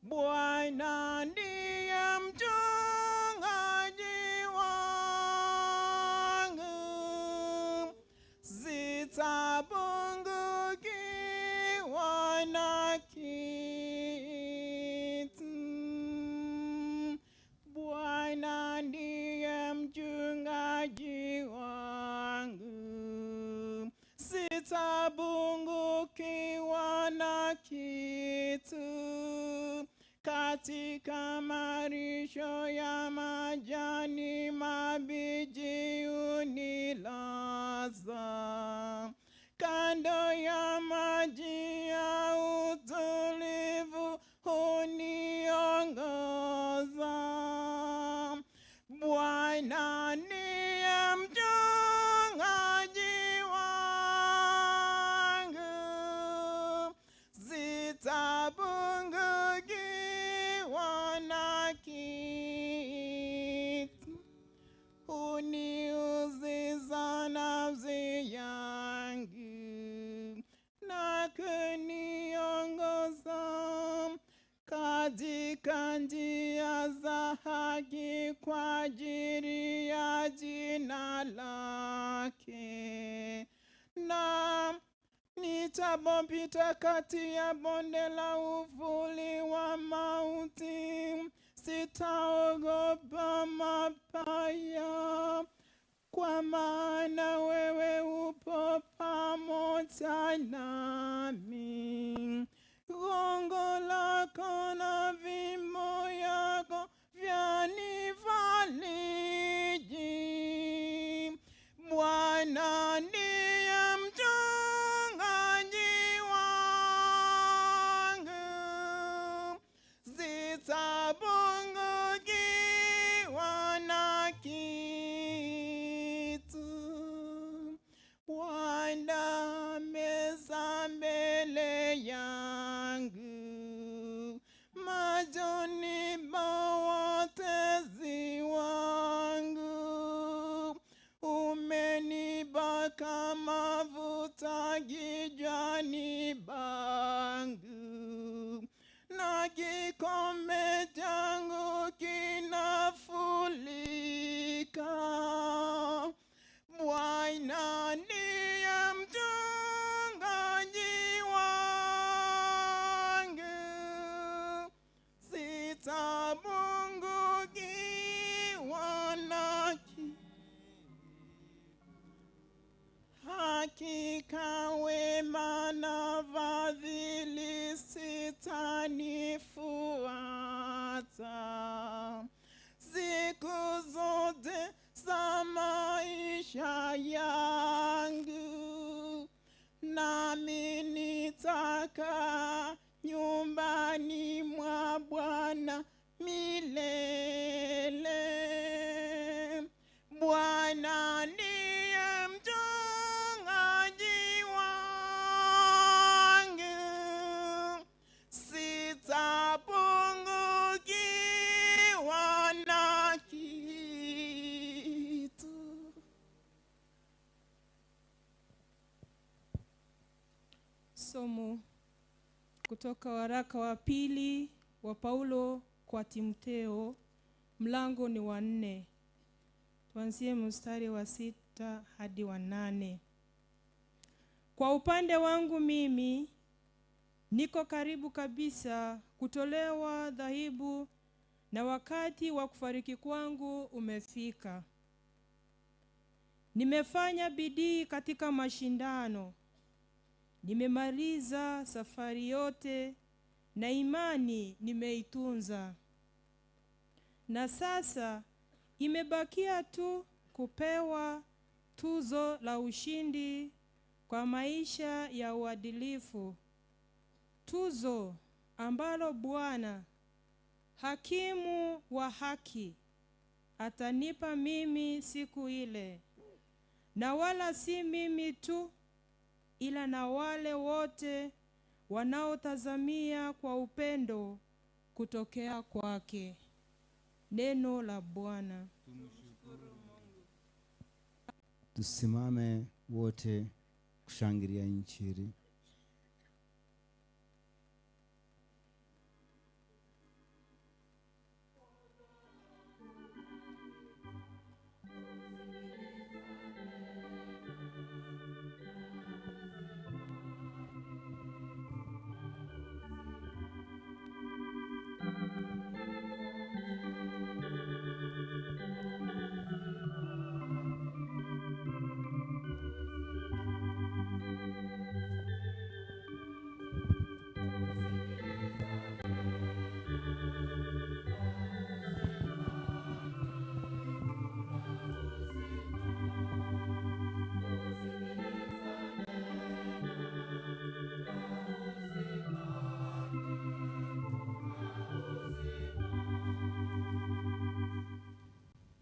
Bwana ndiye mchungaji wangu, sitapungukiwa na kitu. Bwana ndiye mchungaji wangu, sitapungukiwa na kitu. Katika marisho ya majani mabichi unilaza, kando ya maji ya utulivu huniongoza. Bwana ndiye mchungaji wangu, sitapungukiwa na kitu. Huniuziza nafsi yangu na kuniongoza katika njia za haki kwa ajili ya jina lake. Na nitapopita kati ya bonde la uvuli wa mauti, sitaogopa mabaya, kwa maana wewe upo pamoja nami. Gongo lako na fimbo yako vyanifariji. Bwana ndiye kijani bangu, na kikombe changu kinafurika. Bwana ndiye mchungaji wangu, sitapungukiwa na kitu. Hakika wema na fadhili sitanifuata siku zote za maisha yangu, nami nitakaa nyumbani mwa Bwana milele. Bwana ndiye mchungaji wangu, sitapungukiwa na kitu. Somo kutoka waraka wa pili wa Paulo kwa Timotheo, mlango ni wa 4. Tuanzie mstari wa 6 hadi wa 8. Kwa upande wangu mimi niko karibu kabisa kutolewa dhahibu, na wakati wa kufariki kwangu umefika. Nimefanya bidii katika mashindano, nimemaliza safari yote, na imani nimeitunza. Na sasa imebakia tu kupewa tuzo la ushindi kwa maisha ya uadilifu, tuzo ambalo Bwana hakimu wa haki atanipa mimi siku ile, na wala si mimi tu, ila na wale wote wanaotazamia kwa upendo kutokea kwake. Neno la Bwana. Tusimame wote kushangilia Injili.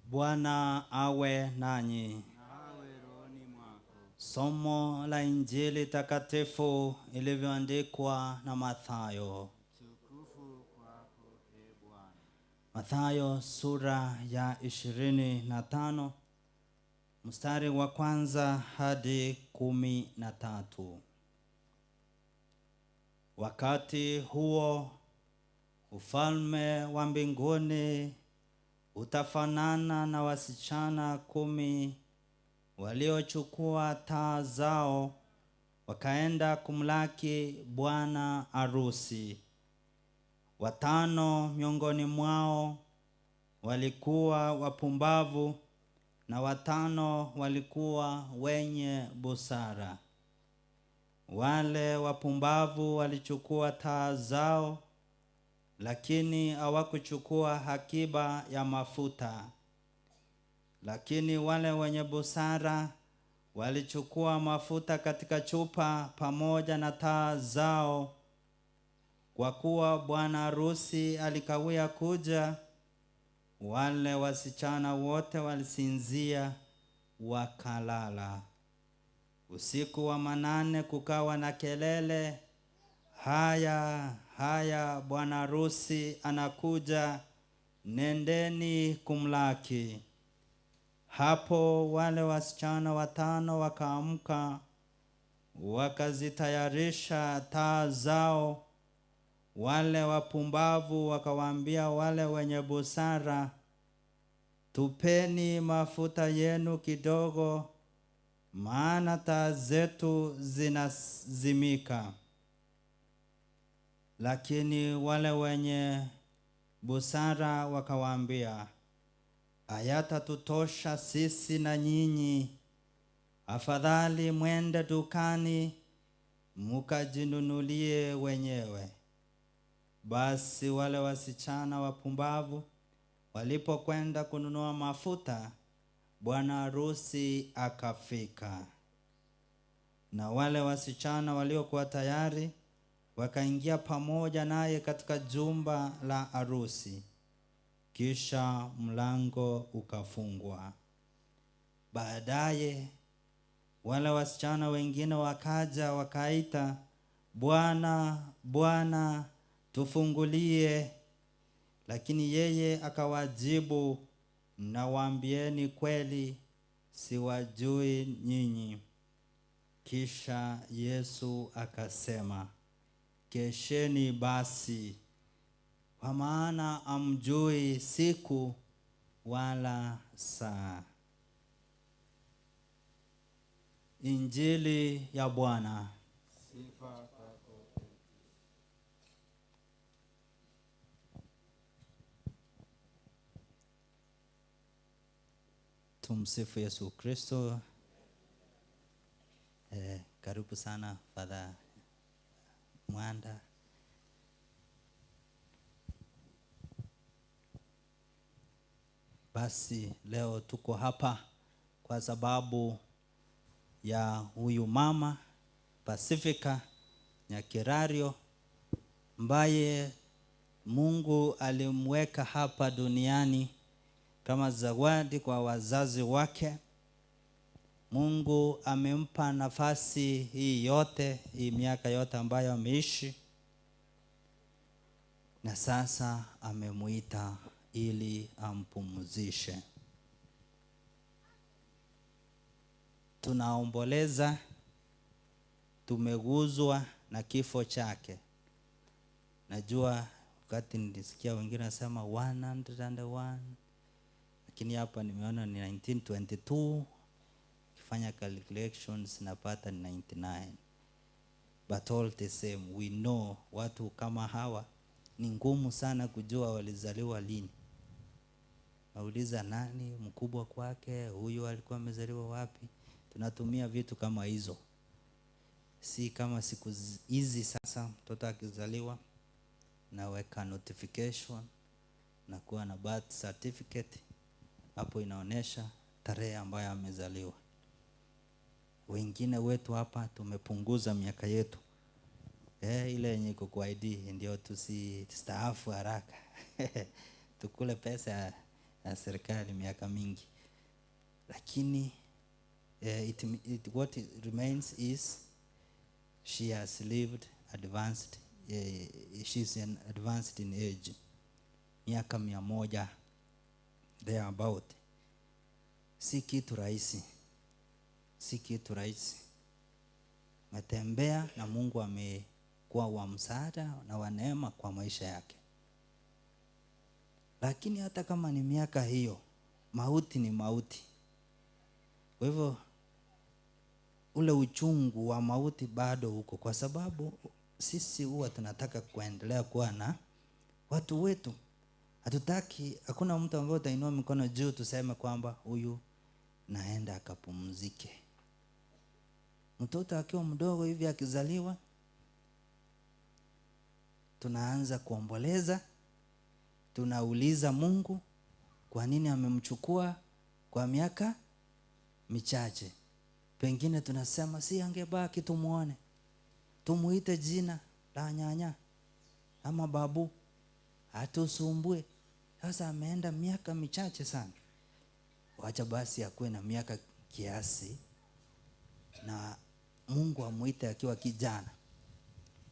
Bwana awe nanyi. Somo la Injili takatifu ilivyoandikwa na Mathayo. Mathayo sura ya 25 mstari wa 1 hadi 13. Wakati huo ufalme wa mbinguni utafanana na wasichana 10 waliochukua taa zao wakaenda kumlaki bwana arusi. 5 miongoni mwao walikuwa wapumbavu na 5 walikuwa wenye busara. Wale wapumbavu walichukua taa zao, lakini hawakuchukua akiba ya mafuta. Lakini wale wenye busara walichukua mafuta katika chupa pamoja na taa zao. Kwa kuwa bwana harusi alikawia kuja, wale wasichana wote walisinzia wakalala. Usiku wa manane kukawa na kelele, haya haya, bwana harusi anakuja, nendeni kumlaki. Hapo wale wasichana 5 wakaamka, Wakazitayarisha taa zao. Wale wapumbavu wakawaambia wale wenye busara, tupeni mafuta yenu kidogo, maana taa zetu zinazimika. Lakini wale wenye busara wakawaambia, hayatatutosha sisi na nyinyi, afadhali mwende dukani mukajinunulie wenyewe. Basi wale wasichana wapumbavu walipokwenda kununua mafuta, bwana harusi akafika. Na wale wasichana waliokuwa tayari wakaingia pamoja naye katika jumba la harusi, kisha mlango ukafungwa. Baadaye wale wasichana wengine wakaja wakaita, Bwana, Bwana, tufungulie. Lakini yeye akawajibu, nawaambieni kweli, siwajui nyinyi. Kisha Yesu akasema, kesheni basi, kwa maana hamjui siku wala saa. Injili ya Bwana. Sifa kwako. Tumsifu Yesu Kristo. Karibu sana Father Mwanda. Basi leo tuko hapa kwa sababu ya huyu mama Pacifica Nyakerario, ambaye Mungu alimweka hapa duniani kama zawadi kwa wazazi wake. Mungu amempa nafasi hii yote, hii miaka yote ambayo ameishi, na sasa amemuita ili ampumzishe. Tunaomboleza, tumeguzwa na kifo chake. Najua wakati nilisikia wengine nasema 101, lakini hapa nimeona ni 1922. Kifanya calculations napata 99. But all the same, we know watu kama hawa ni ngumu sana kujua walizaliwa lini. Nauliza nani mkubwa kwake, huyu alikuwa amezaliwa wapi? Tunatumia vitu kama hizo. Si kama siku hizi sasa mtoto akizaliwa naweka notification na kuwa na birth certificate, hapo inaonesha tarehe ambayo amezaliwa. Wengine wetu hapa tumepunguza miaka yetu. Ile yenye iko kwa ID ndio tusistaafu haraka. Tukule pesa ya serikali miaka mingi. Lakini what it remains is she has lived advanced, she's an advanced in age. Miaka 100 thereabout. Si kitu rahisi. Si kitu rahisi. Metembea na Mungu amekuwa wa msaada na wa neema kwa maisha yake. Lakini hata kama ni miaka hiyo, mauti ni mauti. Kwa hivyo ule uchungu wa mauti bado huko, kwa sababu sisi huwa tunataka kuendelea kuwa na watu wetu. Hatutaki, hakuna mtu ambaye utainua mikono juu tuseme kwamba huyu naenda akapumzike. Mtoto akiwa mdogo hivi akizaliwa, tunaanza kuomboleza, tunauliza Mungu kwa nini amemchukua kwa miaka michache. Pengine tunasema si angebaki tumuone, tumuite jina la nyanya ama babu, atusumbue. Sasa ameenda miaka michache sana, wacha basi akuwe na miaka kiasi na Mungu amuite akiwa kijana.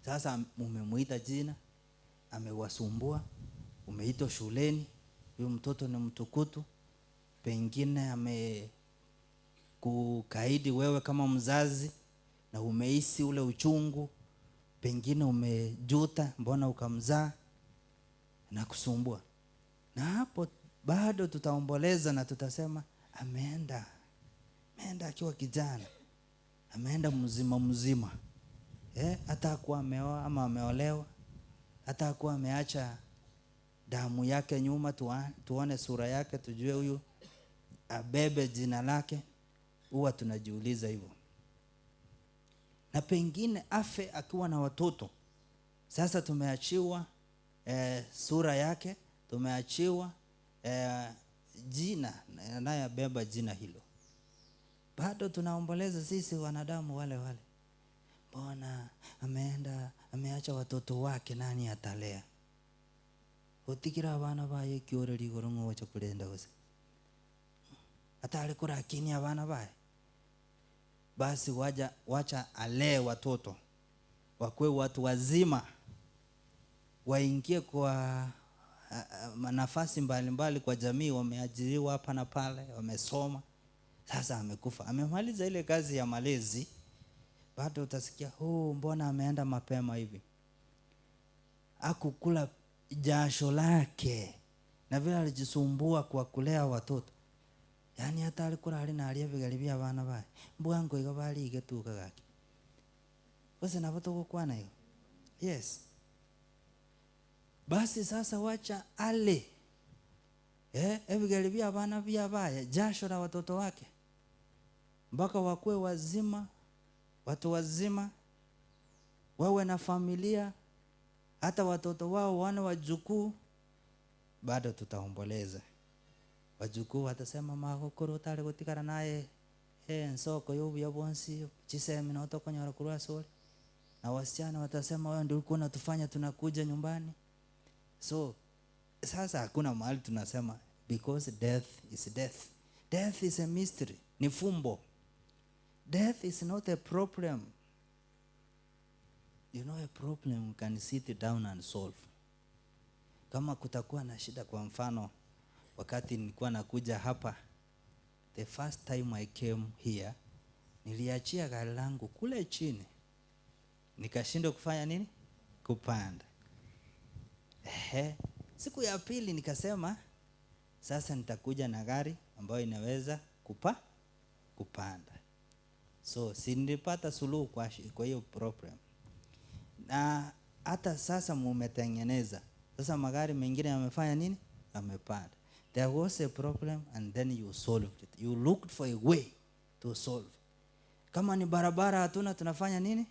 Sasa umemuita jina, amewasumbua, umeitwa shuleni, huyu mtoto ni mtukutu, pengine amekukaidi wewe kama mzazi, na umehisi ule uchungu, pengine umejuta mbona ukamzaa na kusumbua. Na hapo bado tutaomboleza na tutasema ameenda akiwa kijana, ameenda mzima mzima. Hata hakuwa ameoa ama ameolewa, hata hakuwa ameacha damu yake nyuma, tuone sura yake, tujue huyu abebe jina lake. Huwa tunajiuliza hivyo. Na pengine afe akiwa na watoto. Sasa tumeachiwa sura yake, tumeachiwa jina, anayebeba jina hilo. Bado tunaomboleza sisi wanadamu wale wale. Mbona ameenda, ameacha watoto wake, nani atalea? Otikira abana baye kiore ligoro ngocha kulenda gose. Atale kurakini abana baye. Basi wacha alee watoto, wakue watu wazima, waingie kwa nafasi mbalimbali kwa jamii, wameajiriwa hapa na pale, wamesoma. Sasa amekufa, amemaliza ile kazi ya malezi. Bado utasikia, oh, mbona ameenda mapema hivi? Hakukula jasho lake na vile alijisumbua kwa kulea watoto. Yani hata alikula alina aliyevigaribia abana baye. Mbwango igabali igetuka gaki. Wose nabato gokwana hiyo. Yes. Basi sasa wacha ale. Evigaribia abana bia baye, jasho la watoto wake. Mpaka wakue wazima, watu wazima, wawe na familia, hata watoto wao wana wajukuu, bado tutaomboleza. Wajukuu watasema magokoro tare gotikara naye nsoko yobu bonsi chisemi na otokonyora kurwa sori. Na wasichana watasema wewe ndio ulikuwa unatufanya tunakuja nyumbani. So sasa hakuna mahali tunasema, because death is death. Death is a mystery, ni fumbo. Death is not a problem. You know, a problem you can sit down and solve. Kama kutakuwa na shida, kwa mfano wakati nilikuwa nakuja hapa, the first time I came here, niliachia gari langu kule chini. Nikashindwa kufanya nini? Kupanda. Siku ya pili nikasema sasa nitakuja na gari ambayo inaweza kupanda. So si nilipata suluhu kwa hiyo problem. Na hata sasa mumetengeneza. Sasa magari mengine yamefanya nini? Yamepanda. There was a problem and then you solved it. You looked for a way to solve. Kama ni barabara hatuna, tunafanya nini?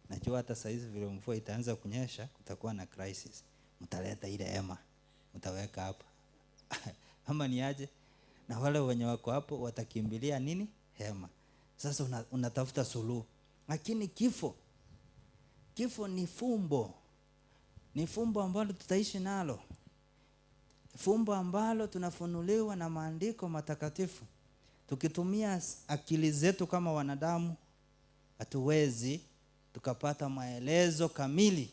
Najua hata saizi vile mvua itaanza kunyesha, kutakuwa na crisis. Mtaleta ile hema, mtaweka hapa. Ama ni aje? Na wale wenye wako hapo watakimbilia nini? Hema. Sasa unatafuta suluhu. Lakini kifo ni fumbo. Ni fumbo ambalo tutaishi nalo. Fumbo ambalo tunafunuliwa na maandiko matakatifu. Tukitumia akili zetu kama wanadamu, hatuwezi tukapata maelezo kamili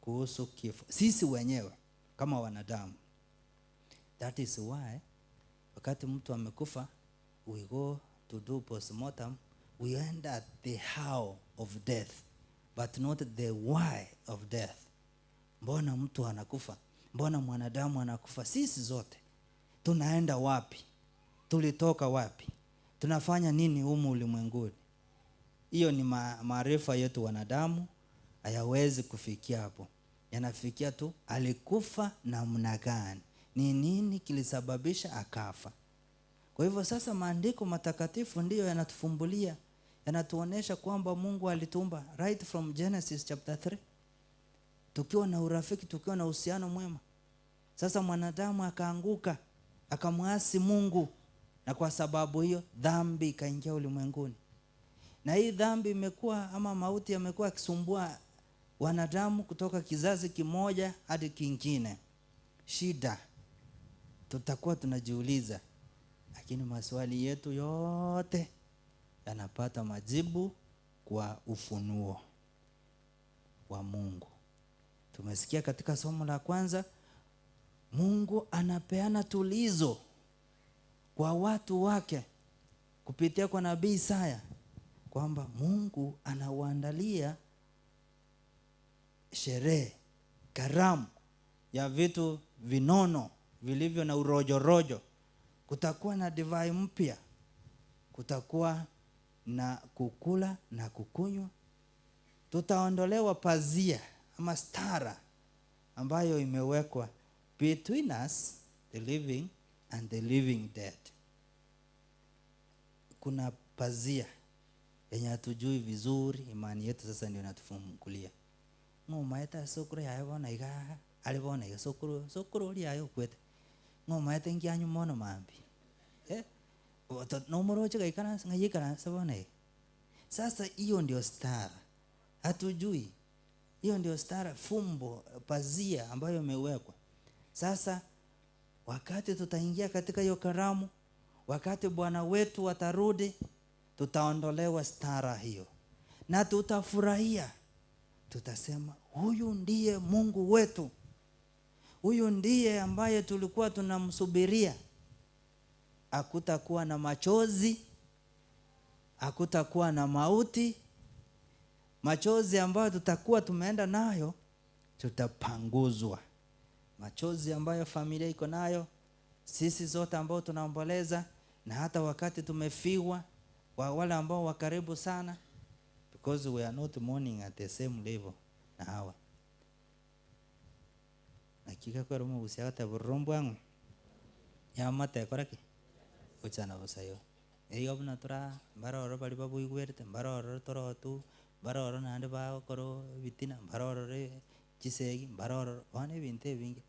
kuhusu kifo sisi wenyewe kama wanadamu. That is why wakati mtu amekufa, we go to do postmortem, we end at the how of death, but not the why of death. Mbona mtu anakufa? Mbona mwanadamu anakufa? Sisi zote tunaenda wapi? Tulitoka wapi? Tunafanya nini humu ulimwenguni? Hiyo ni maarifa yetu wanadamu, hayawezi kufikia hapo. Yanafikia tu alikufa namna gani, ni nini kilisababisha akafa. Kwa hivyo sasa maandiko matakatifu ndiyo yanatufumbulia, yanatuonesha kwamba Mungu alituumba right from Genesis chapter 3, tukiwa na urafiki, tukiwa na uhusiano mwema. Sasa mwanadamu akaanguka, akamwasi Mungu, na kwa sababu hiyo dhambi ikaingia ulimwenguni. Na hii dhambi imekuwa, ama mauti yamekuwa yakisumbua wanadamu kutoka kizazi kimoja hadi kingine. Shida tutakuwa tunajiuliza, lakini maswali yetu yote yanapata majibu kwa ufunuo wa Mungu. Tumesikia katika somo la kwanza, Mungu anapeana tulizo kwa watu wake kupitia kwa nabii Isaya kwamba Mungu anawaandalia sherehe, karamu ya vitu vinono vilivyo na urojorojo. Kutakuwa na divai mpya, kutakuwa na kukula na kukunywa. Tutaondolewa pazia ama stara ambayo imewekwa between us the living and the living dead. Kuna pazia yenye hatujui vizuri, imani yetu sasa ndio inatufungulia. Ng'omaeta sokoro yaye bono iga ari bono iga sokoro sokoro ria yaye okwete ng'omaete nkianyu mono mambi nomoroche gaikaransa ng'ayikaransa bono iga. Sasa hiyo ndio stara, hatujui. Hiyo ndio stara, fumbo, pazia ambayo imewekwa. Sasa wakati tutaingia katika hiyo karamu, wakati Bwana wetu atarudi, tutaondolewa stara hiyo na tutafurahia. Tutasema huyu ndiye Mungu wetu, huyu ndiye ambaye tulikuwa tunamsubiria. Hakutakuwa na machozi, hakutakuwa na mauti. Machozi ambayo tutakuwa tumeenda nayo tutapanguzwa. Machozi ambayo familia iko nayo, sisi zote ambao tunaomboleza, na hata wakati tumefiwa, kwa wale ambao wa karibu sana, because we are not mourning at the same level na hawa. Nakika kwa rumu busiata burombo ya mate koraki uchana busayo. Eyo buna tura baroro bali babu igwerte baroro torotu baroro nande ba koro bitina baroro re chisegi baroro bane binte bingi.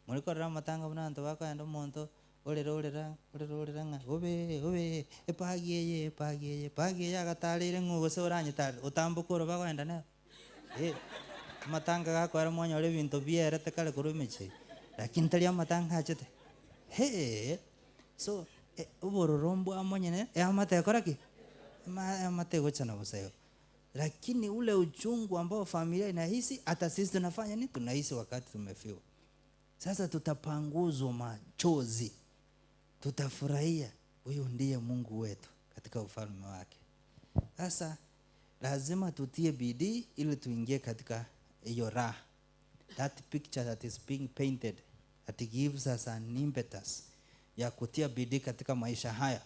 Muri korora matanga buna anto bakaenda omonto orera orera orera orera ng'a obe obe epagieye epagieye epagieye agatarire ng'o gose oranyetare otamboka oro bagoenda nero. Matanga gakwera mwanyore ebinto bierete kare korwa emechie, lakini tari amatanga achete. He so obororo mbwa monyene amate koraki amate gochana busayo. Lakini ule uchungu ambao familia inahisi, hata sisi tunafanya nini? Tunahisi wakati tumefiwa. Sasa tutapanguzwa machozi, tutafurahia huyu ndiye Mungu wetu katika ufalme wake. Sasa lazima tutie bidii ili tuingie katika hiyo raha. That picture that is being painted, that gives us an impetus ya kutia bidii katika maisha haya.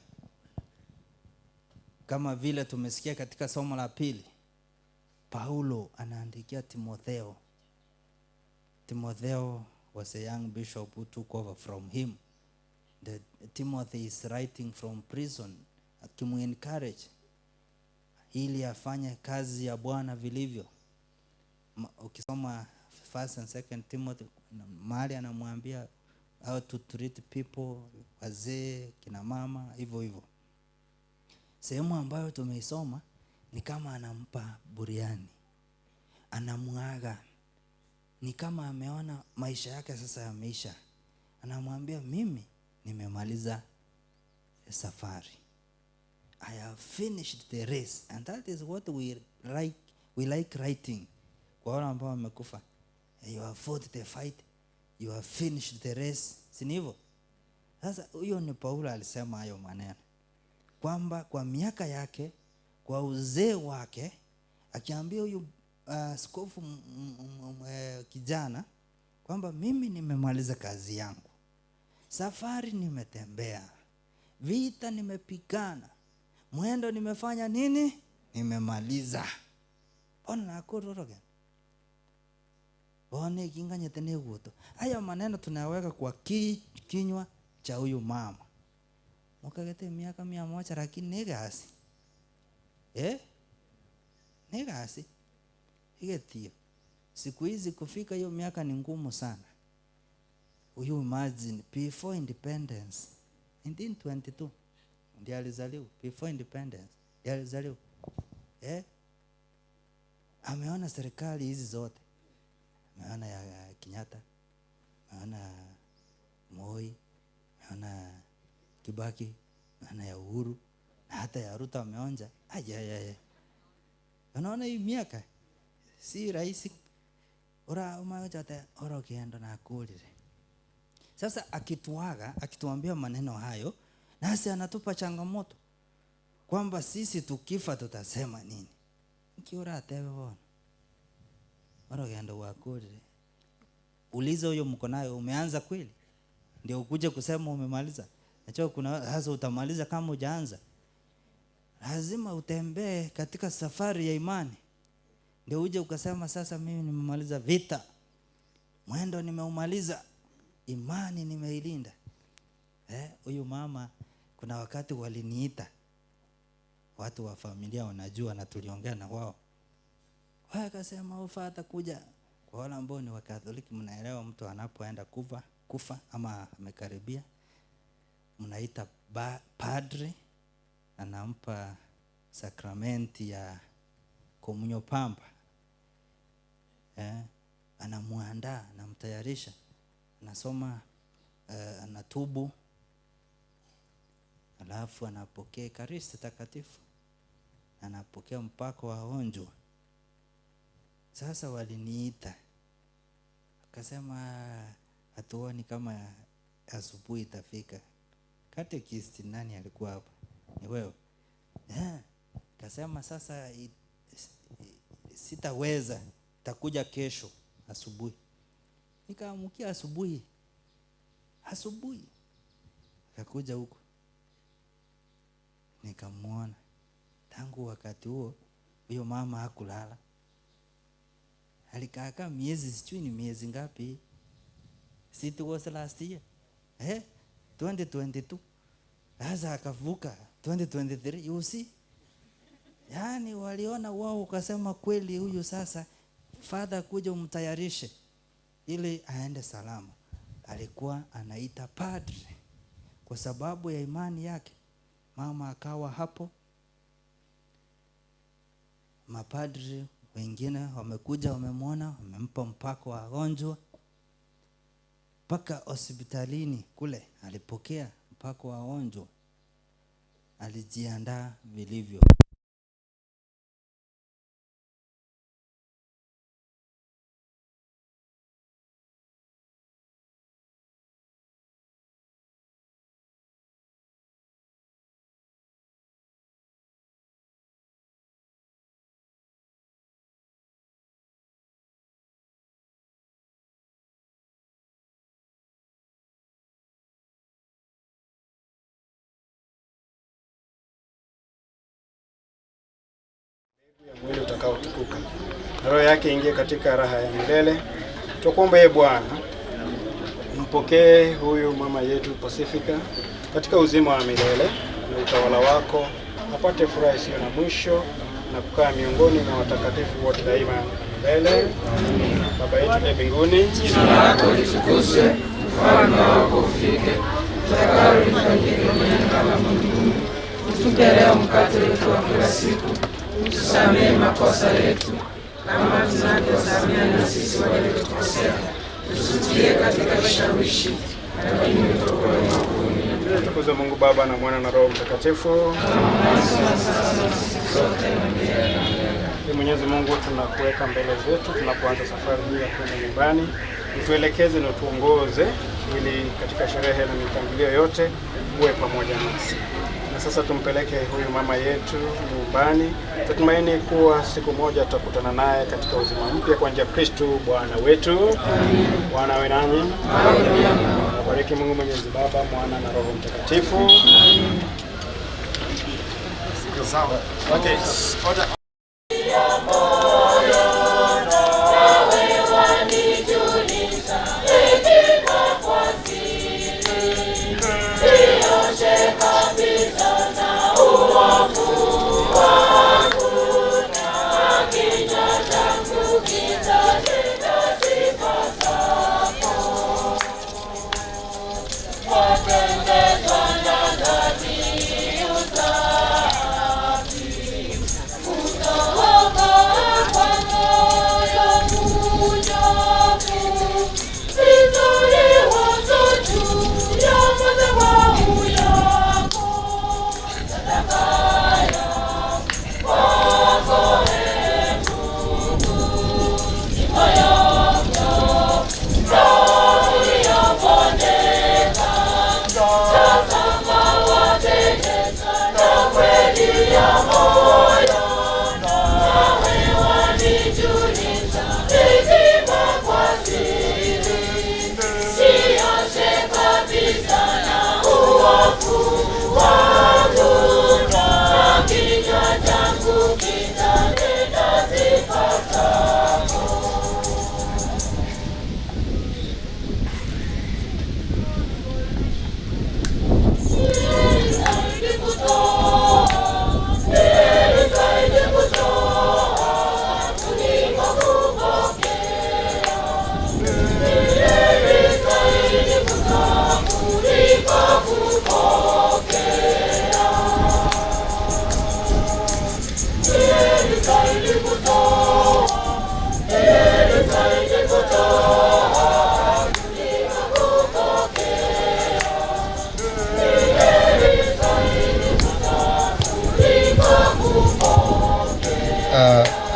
Kama vile tumesikia katika somo la pili, Paulo anaandikia Timotheo. Timotheo was a young bishop who took over from him. The Timothy is writing from prison, akimu-encourage ili afanye kazi ya Bwana vilivyo. Ukisoma First and Second Timothy, mahali anamwambia how to treat people, wazee, kina mama, hivyo hivyo. Sehemu ambayo tumeisoma ni kama anampa buriani, anamuaga, ni kama ameona maisha yake sasa yameisha. Anamwambia mimi nimemaliza safari. I have finished the race. And that is what we like, we like writing. Kwa wale ambao wamekufa, you have fought the fight, you have finished the race. Si ni hivyo? Sasa huyo ni Paulo alisema hayo maneno, kwamba kwa miaka yake, kwa uzee wake, akiambia huyu askofu kijana kwamba mimi nimemaliza kazi yangu, safari nimetembea, vita nimepigana, mwendo nimefanya nini, nimemaliza. Ona nakororoge bone kinganyete neguto. Haya maneno tunaweka kwa kinywa cha huyu mama. Mukagete miaka 100 lakini negasi. Negasi. Igetio. Siku hizi kufika hiyo miaka ni ngumu sana. Huyu imagine before independence 1922 ndiye alizaliwa, before independence ndiye alizaliwa. Ameona serikali hizi zote. Ameona ya Kenyatta, ameona Moi, ameona Kibaki, ameona ya Uhuru, na hata ya Ruto ameonja. Aje. Unaona hii miaka si rahisi. Ora umayote ora kienda na kulire. Sasa akituaga, akituambia maneno hayo, nasi anatupa changamoto. Kwamba sisi tukifa tutasema nini? Nkiura atebe bona. Orogendo wakurire. Uliza huyo mko nayo, umeanza kweli? Ndio ukuje kusema umemaliza. Nacho kuna hasa utamaliza kama hujaanza. Lazima utembee katika safari ya imani. Ndio uje ukasema sasa mimi nimemaliza vita. Mwendo nimeumaliza. Imani nimeilinda. Huyu mama kuna wakati waliniita. Watu wa familia wanajua na tuliongea na wao. Wakasema ufata kuja. Kwa wale ambao ni wa Katoliki mnaelewa, mtu anapoenda kufa ama amekaribia, mnaita padri, anampa sakramenti ya komunyo pamba. Anamuandaa, anamtayarisha, anasoma, anatubu, alafu anapokea Ekaristi takatifu, anapokea mpako wa onjo. Sasa waliniita akasema hatuoni kama asubuhi itafika. Katekist nani alikuwa hapa? Ni wewe. Akasema sasa sitaweza, takuja kesho asubuhi. Nikaamkia asubuhi. Asubuhi akakuja huko. Nikamuona. Tangu wakati huo huyo mama hakulala. Alikaa miezi, sijui ni miezi ngapi. It was last year. 2022. Sasa akavuka 2023, you see? Yaani waliona wao ukasema kweli huyu sasa father kuja umtayarishe ili aende salama. Alikuwa anaita padre kwa sababu ya imani yake. Mama akawa hapo. Mapadri wengine wamekuja, wamemwona, wamempa mpako wa wagonjwa. Mpaka hospitalini kule alipokea mpako wa wagonjwa. Alijiandaa vilivyo. Mwili utakaotukuka na roho yake ingie katika raha ya milele. Tukuombe ye Bwana, mpokee huyu mama yetu Pasifika katika uzima wa milele na utawala wako, apate furaha isiyo na mwisho na kukaa miongoni mwa watakatifu wote daima na milele. Baba yetu aliye mbinguni, jina lako litukuzwe, ufalme wako ufike, utakalo lifanyike duniani kama mbinguni. Utupe leo mkate wetu wa kila siku, utusamehe makosa yetu kama tunavyosamehe na sisi waliotukosea, usitie katika kishawishi, lakini utuokoe maovuni. Tukuze Mungu Baba na Mwana na Roho Mtakatifu. Mwenyezi Mungu, tunakuweka mbele zetu tunapoanza safari hii ya kwenda nyumbani. Utuelekeze na utuongoze ili katika sherehe na mipangilio yote uwe pamoja nasi. Na sasa tumpeleke huyu mama yetu nyumbani. Tutumaini kuwa siku moja tutakutana naye katika uzima mpya kwa njia ya Kristo Bwana wetu. Amen. Bwana awe nanyi. Amen. Bariki Mungu Mwenyezi Baba, Mwana na Roho Mtakatifu. Amen. Okay. Order. Wapendezwa na dhabihu safi.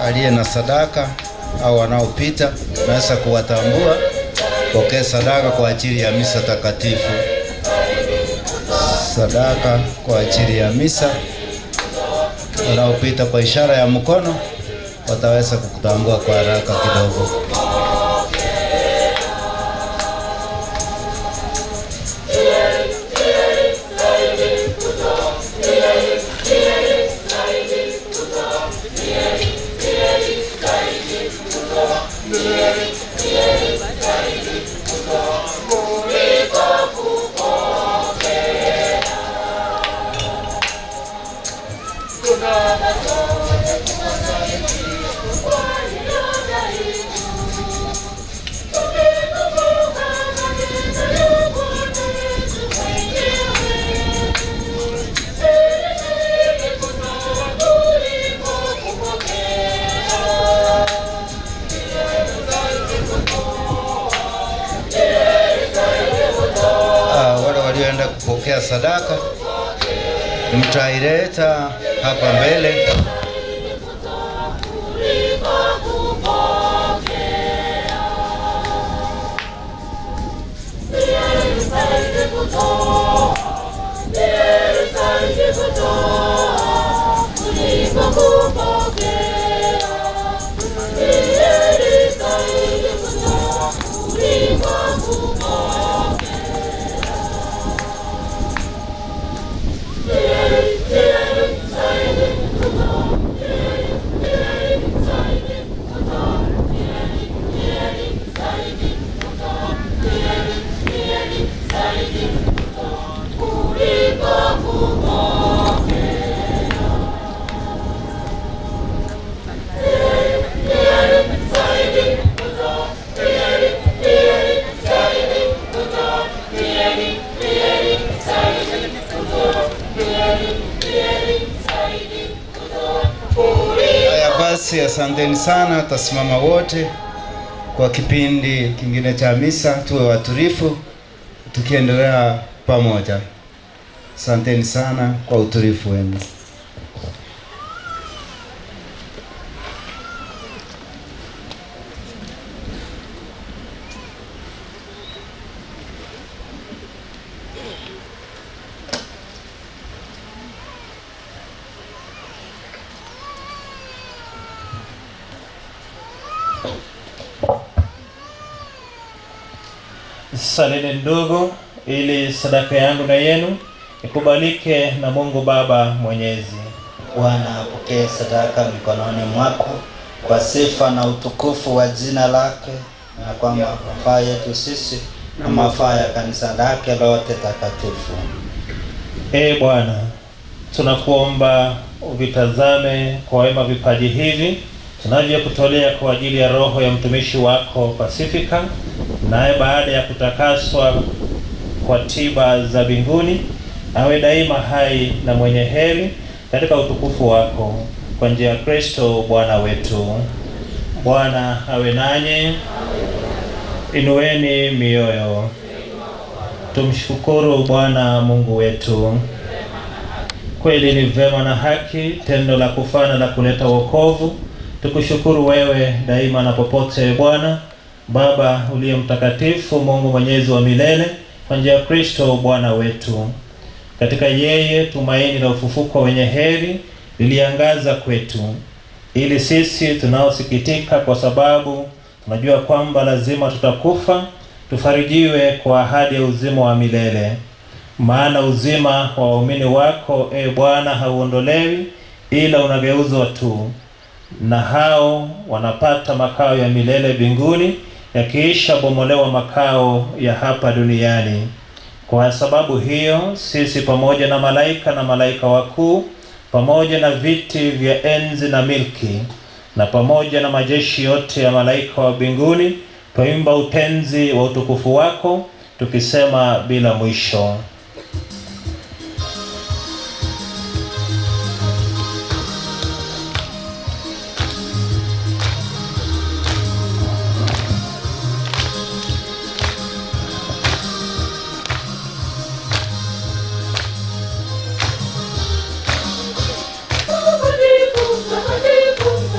Aliye na sadaka au wanaopita naweza kuwatambua. Pokea sadaka kwa ajili ya misa takatifu. Sadaka kwa ajili ya misa. Wanaopita kwa ishara ya mkono wataweza kukutambua kwa haraka kidogo. Wale walioenda kupokea sadaka mtaileta hapa mbele. Haya basi, asanteni sana. Tasimama wote kwa kipindi kingine cha misa, tuwe watulifu tukiendelea pamoja. Asanteni sana kwa utulifu wenu. Salini ndugu, ili sadaka yangu na yenu ikubalike na Mungu Baba Mwenyezi. Bwana apokee sadaka mikononi mwako kwa sifa na utukufu wa jina lake, na kwa mafaa yetu sisi na mafaa ya kanisa lake lote takatifu. Ee Bwana, tunakuomba uvitazame kwa wema vipaji hivi tunavyokutolea kwa ajili ya roho ya mtumishi wako Pasifika, naye baada ya kutakaswa kwa tiba za mbinguni awe daima hai na mwenye heri katika utukufu wako, kwa njia ya Kristo Bwana wetu. Bwana awe nanyi. Inueni mioyo. Tumshukuru Bwana Mungu wetu. Kweli ni vema na haki, tendo la kufana la kuleta wokovu, tukushukuru wewe daima na popote, Bwana Baba uliye mtakatifu, Mungu mwenyezi wa milele, kwa njia ya Kristo Bwana wetu. Katika yeye tumaini la ufufuko wenye heri liliangaza kwetu, ili sisi tunaosikitika kwa sababu tunajua kwamba lazima tutakufa, tufarijiwe kwa ahadi ya uzima wa milele. Maana uzima wa waumini wako, e Bwana, hauondolewi, ila unageuzwa tu, na hao wanapata makao ya milele mbinguni, yakiisha bomolewa makao ya hapa duniani. Kwa sababu hiyo sisi pamoja na malaika na malaika wakuu, pamoja na viti vya enzi na milki, na pamoja na majeshi yote ya malaika wa mbinguni, twaimba utenzi wa utukufu wako, tukisema bila mwisho. Takatifu, takatifu.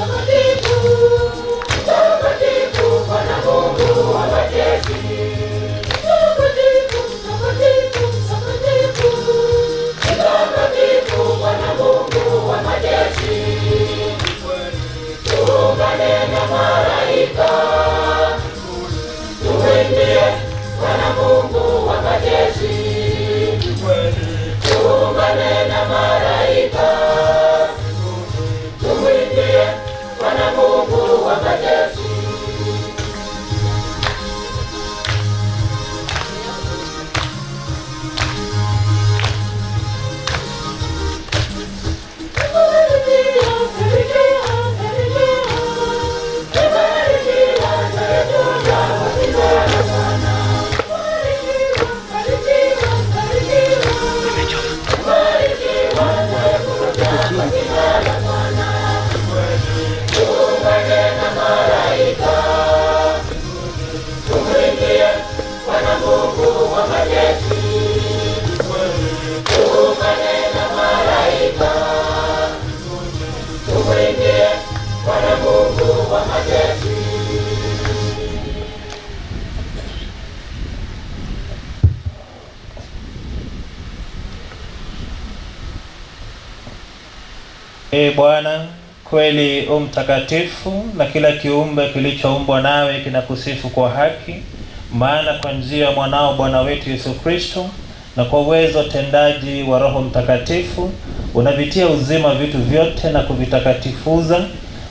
Ee Bwana, kweli u mtakatifu, na kila kiumbe kilichoumbwa nawe kinakusifu kwa haki, maana kwa njia ya mwanao Bwana wetu Yesu Kristo na kwa uwezo tendaji wa Roho Mtakatifu unavitia uzima vitu vyote na kuvitakatifuza,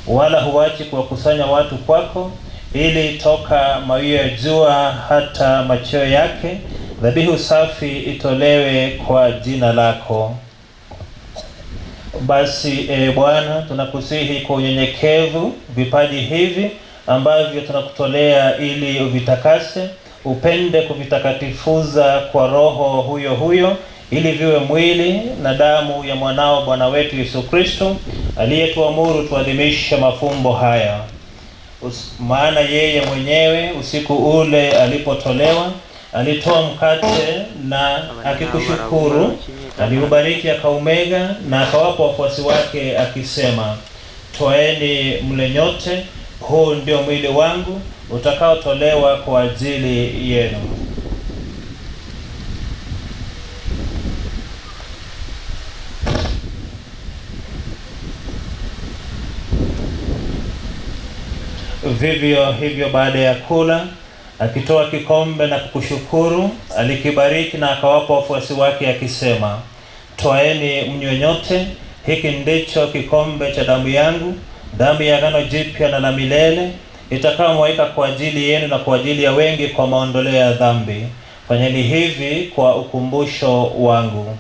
wala huachi kuwakusanya watu kwako, ili toka mawio ya jua hata machweo yake dhabihu safi itolewe kwa jina lako. Basi Bwana, tunakusihi kwa unyenyekevu vipaji hivi ambavyo tunakutolea ili uvitakase, upende kuvitakatifuza kwa Roho huyo huyo, ili viwe mwili na damu ya mwanao Bwana wetu Yesu Kristo, aliyetuamuru tuadhimishe mafumbo haya. Maana yeye mwenyewe usiku ule alipotolewa, alitoa mkate na akikushukuru, aliubariki akaumega na akawapa wafuasi wake akisema, Twaeni mle nyote, huu ndio mwili wangu utakaotolewa kwa ajili yenu. Vivyo hivyo baada ya kula, akitoa kikombe na kukushukuru, alikibariki na akawapa wafuasi wake akisema, Twaeni mnywe nyote, hiki ndicho kikombe cha damu yangu, damu ya agano jipya na la milele, itakayomwagika kwa ajili yenu na kwa ajili ya wengi kwa maondoleo ya dhambi. Fanyeni hivi kwa ukumbusho wangu.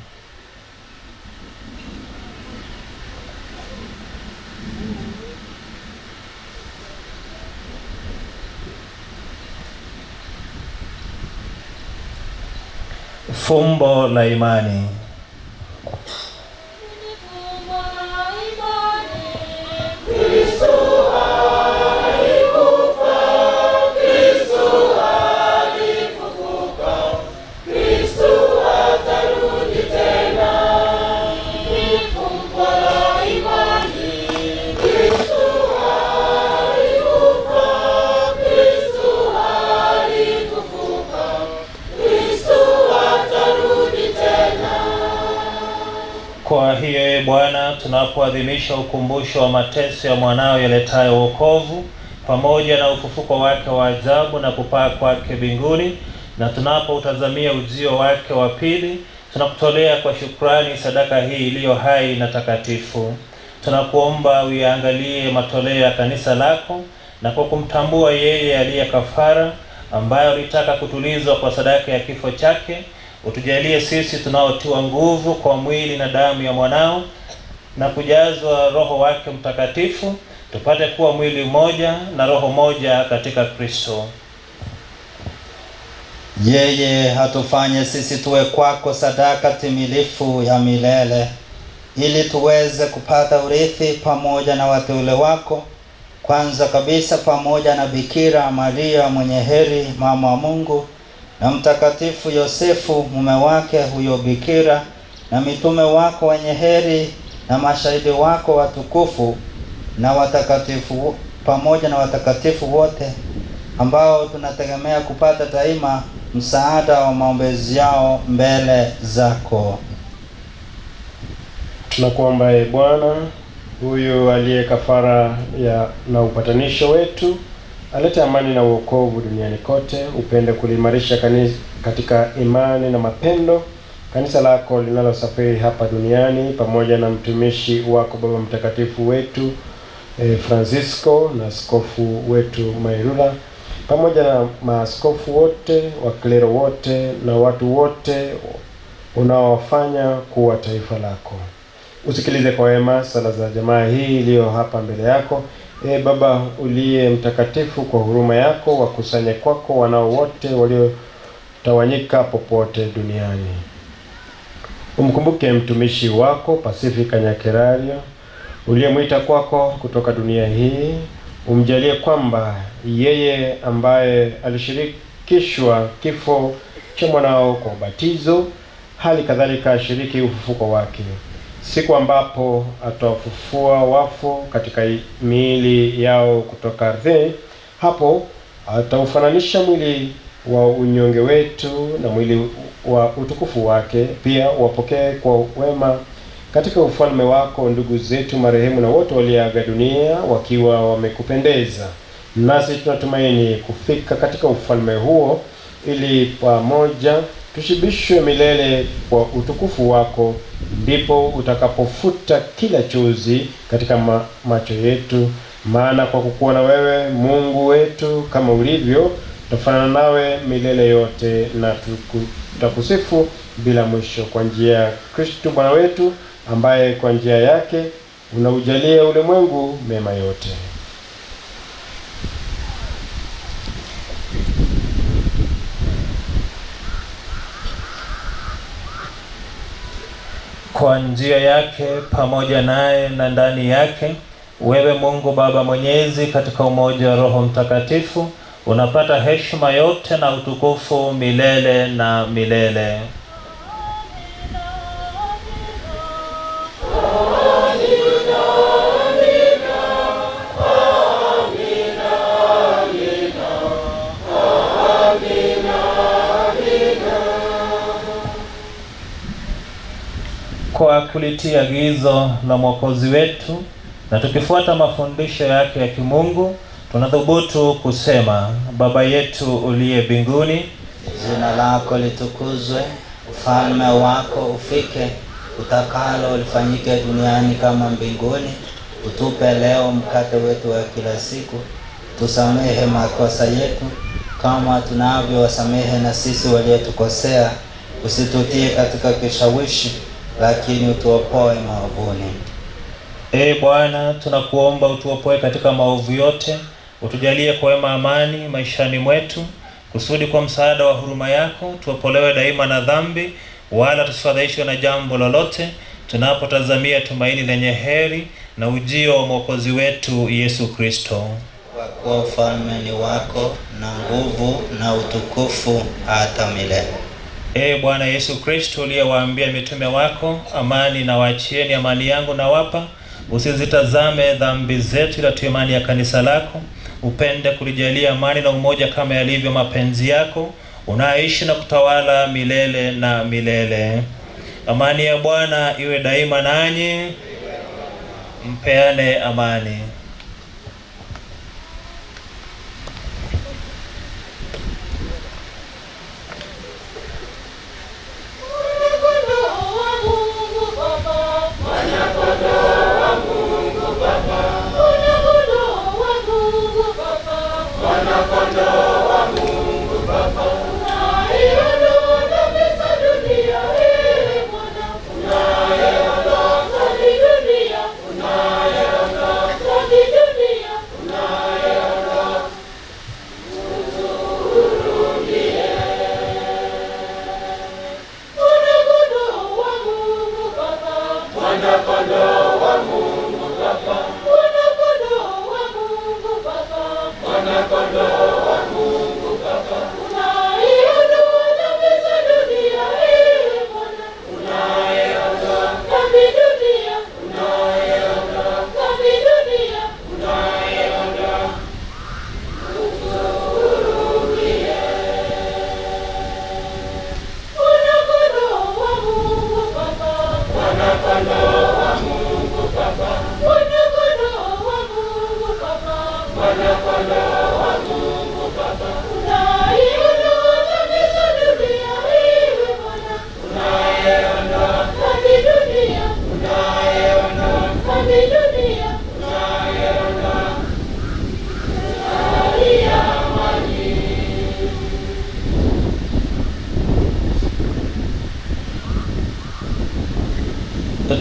Fumbo la imani. Kwa hiyo, ee Bwana, tunapoadhimisha ukumbusho wa mateso ya mwanao yaletayo wokovu pamoja na ufufuko wake wa ajabu na kupaa kwake mbinguni, na tunapoutazamia ujio wake wa pili, tunakutolea kwa shukrani sadaka hii iliyo hai na takatifu. Tunakuomba uyaangalie matoleo ya kanisa lako, na kwa kumtambua yeye aliye kafara, ambaye ulitaka kutulizwa kwa sadaka ya kifo chake, utujalie sisi tunaotiwa nguvu kwa mwili na damu ya mwanao na kujazwa Roho wake Mtakatifu, tupate kuwa mwili mmoja na roho moja katika Kristo. Yeye hatufanye sisi tuwe kwako sadaka timilifu ya milele, ili tuweze kupata urithi pamoja na wateule wako, kwanza kabisa pamoja na Bikira Maria mwenye heri, mama wa Mungu, na Mtakatifu Yosefu mume wake huyo bikira, na mitume wako wenye heri, na mashahidi wako watukufu, na watakatifu pamoja na watakatifu wote ambao tunategemea kupata daima msaada wa maombezi yao mbele zako. Tunakuomba ee Bwana, huyu aliye kafara ya na upatanisho wetu, alete amani na uokovu duniani kote. Upende kuliimarisha katika imani na mapendo kanisa lako linalosafiri hapa duniani, pamoja na mtumishi wako Baba Mtakatifu wetu Francisco na askofu wetu Mairula, pamoja na maaskofu wote, waklero wote na watu wote unaowafanya kuwa taifa lako. Usikilize kwa wema sala za jamaa hii iliyo hapa mbele yako. Ee Baba uliye mtakatifu, kwa huruma yako wakusanye kwako wanao wote waliotawanyika popote duniani. Umkumbuke mtumishi wako Pasifika Nyakerario uliyemwita kwako kutoka dunia hii. Umjalie kwamba yeye ambaye alishirikishwa kifo cha mwanao kwa ubatizo, hali kadhalika ashiriki ufufuko wake, siku ambapo atawafufua wafu katika miili yao kutoka ardhini. Hapo ataufananisha mwili wa unyonge wetu na mwili wa utukufu wake. Pia wapokee kwa wema katika ufalme wako ndugu zetu marehemu na wote walioaga dunia wakiwa wamekupendeza. Nasi tunatumaini kufika katika ufalme huo, ili pamoja tushibishwe milele kwa utukufu wako. Ndipo utakapofuta kila chozi katika macho yetu, maana kwa kukuona wewe Mungu wetu kama ulivyo, tutafanana nawe milele yote na tutakusifu bila mwisho, kwa njia ya Kristo Bwana wetu, ambaye kwa njia yake unaujalia ulimwengu mema yote. Kwa njia yake, pamoja naye na ndani yake, wewe Mungu Baba Mwenyezi, katika umoja wa Roho Mtakatifu, unapata heshima yote na utukufu milele na milele. Kwa kulitia agizo la Mwokozi wetu na tukifuata mafundisho yake ya kimungu, tunathubutu kusema: Baba yetu uliye mbinguni, jina lako litukuzwe, ufalme wako ufike, utakalo lifanyike duniani kama mbinguni. Utupe leo mkate wetu wa kila siku, tusamehe makosa yetu kama tunavyowasamehe na sisi waliotukosea, usitutie katika kishawishi, lakini utuopoe maovuni. Ee Bwana, tunakuomba utuopoe katika maovu yote, utujalie kwa wema amani maishani mwetu, kusudi kwa msaada wa huruma yako tuopolewe daima na dhambi, wala tusifadhaishwe na jambo lolote, tunapotazamia tumaini lenye heri na ujio wa Mwokozi wetu Yesu Kristo. Kwa kuwa ufalme ni wako na nguvu na utukufu hata milele. Ee Bwana Yesu Kristo, uliyewaambia mitume wako, amani na waachieni, amani yangu nawapa, usizitazame dhambi zetu, ila tu imani ya kanisa lako, upende kulijalia amani na umoja kama yalivyo mapenzi yako, unaishi na kutawala milele na milele. Amani ya Bwana iwe daima nanyi. Mpeane amani.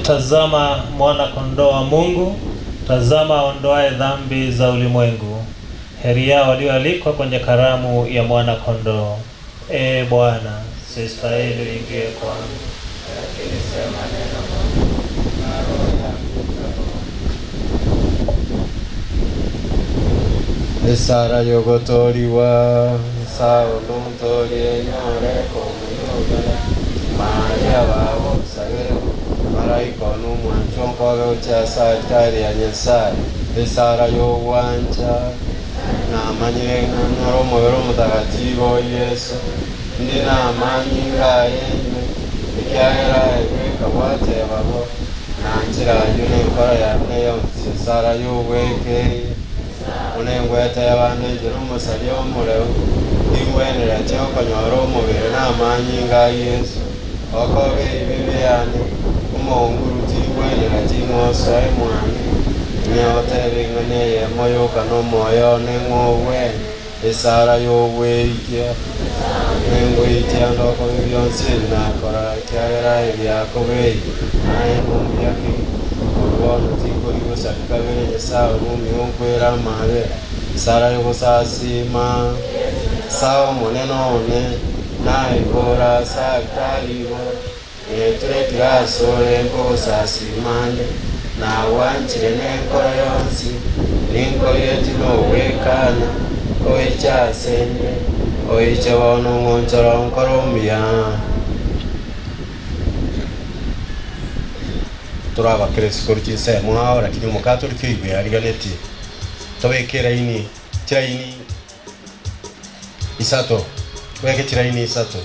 Tazama mwana kondoo wa Mungu, tazama aondoaye dhambi za ulimwengu. Heri yao walioalikwa kwenye karamu ya mwana kondoo. Ee Bwana, sistahili uingie kwangu, lakini sema neno moja na roho yangu itapona. Esara yogotoriwa saolontorie nyoreko muyogana Maria babo sagere maraika n'umwancho nkwaga uchasa altari ya Nyasaye. Esara yogwancha namanyire ng'ang'ara omubere omutakatifu o Yesu ndi namanyi ngayenywe ekiagera ebweka bwatebabo Na njira yune nkora yane yonsi sara yubweke unengwete yabande njira omusari omureu ingwenera kyokonyora omubiri n'amanyi nga Yesu okobe ebibi byane omonguru tingwenera ting'osoe mwane neotebe ng'ane eyemo yoka n'omwoyo neng'obwene esara y'obweitia nengweitia ndokobe byonsi ebi nakora kiagera ebyakobei naye nomuyaki orubono tinkorigosabika kabere Nyasaye omumio nkwera amabera esara yogosasima sawa omonene one naibora sakaribo neturekire asore nkogosasimande nawanchire nenkora yonsi ninkorire tinowekana oichasende oiche bono ng'onchora nkora omuya turabakire sikuru chinsemo ao lakini omokatoliki oigwe ariganeti tobeke raini chiraini isato weke chiraini isato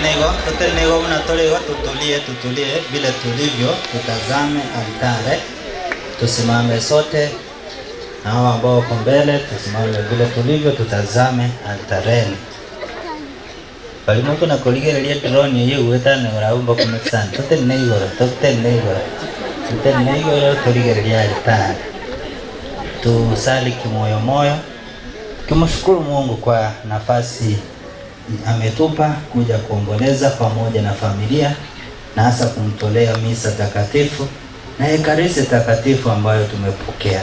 Tutenego buna tolego, tutulie, tutulie vile tulivyo, tutazame altare, tusimame sote na hao ambao wako mbele, tusimame vile tulivyo, tutazame altareni. Palimo kuna kuligereria drone ye uwetane uraumba kumeksan. Tutenego, tutenego, tutenego tuligereria altare. Tusali kimoyo moyo, tukimshukuru Mungu kwa nafasi ametupa kuja kuomboleza pamoja na familia na hasa kumtolea misa takatifu na ekaristi takatifu ambayo tumepokea.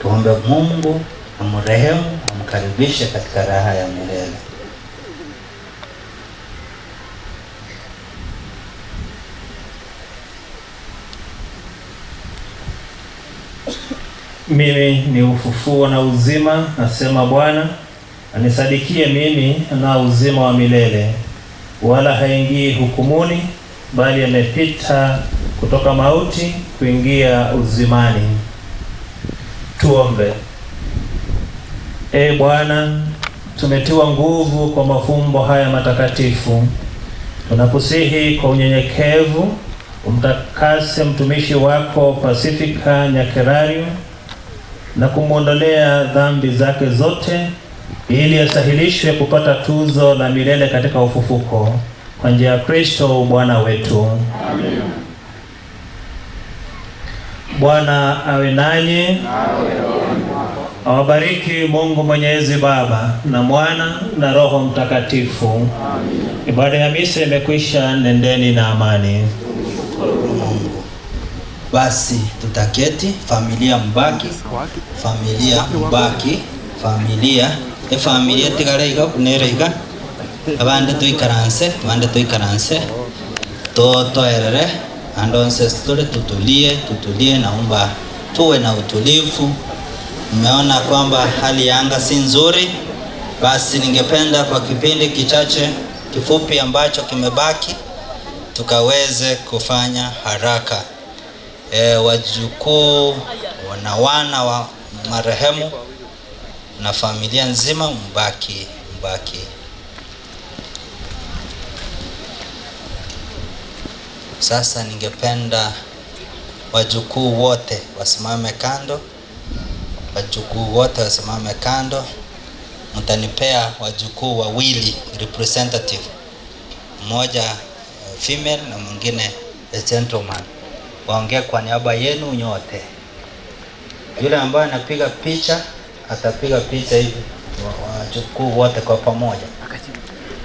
Tuombe Mungu amrehemu, amkaribishe katika raha ya milele. Mimi ni ufufuo na uzima, asema Bwana. Anisadikie mimi na uzima wa milele, wala haingii hukumuni, bali amepita kutoka mauti kuingia uzimani. Tuombe. Ee Bwana, tumetiwa nguvu kwa mafumbo haya matakatifu. Tunakusihi kwa unyenyekevu umtakase mtumishi wako Pasifika Nyakerario na kumwondolea dhambi zake zote, ili asahilishwe kupata tuzo la milele katika ufufuko, kwa njia ya Kristo Bwana wetu. Amen. Bwana awe nanyi. Awabariki Mungu Mwenyezi Baba na Mwana na Roho Mtakatifu. Amen. Ibada ya misa imekwisha, nendeni na amani. Mungu. Basi tutaketi, familia mbaki, familia mbaki, familia efamilia tigareiga kunereiga abande tuikaranse, abande tuikaranse, totoerere andonse tule, tutulie, tutulie. Naomba tuwe na utulivu. Mmeona kwamba hali ya anga si nzuri, basi ningependa kwa kipindi kichache kifupi ambacho kimebaki tukaweze kufanya haraka. Wajukuu na wana wa marehemu na familia nzima mbaki, mbaki. Sasa ningependa wajukuu wote wasimame kando. Wajukuu wote wasimame kando. Mtanipea wajukuu wawili representative, mmoja female na mwingine a gentleman, waongee kwa niaba yenu nyote. Yule ambaye anapiga picha atapiga picha hivi wajukuu wote kwa pamoja.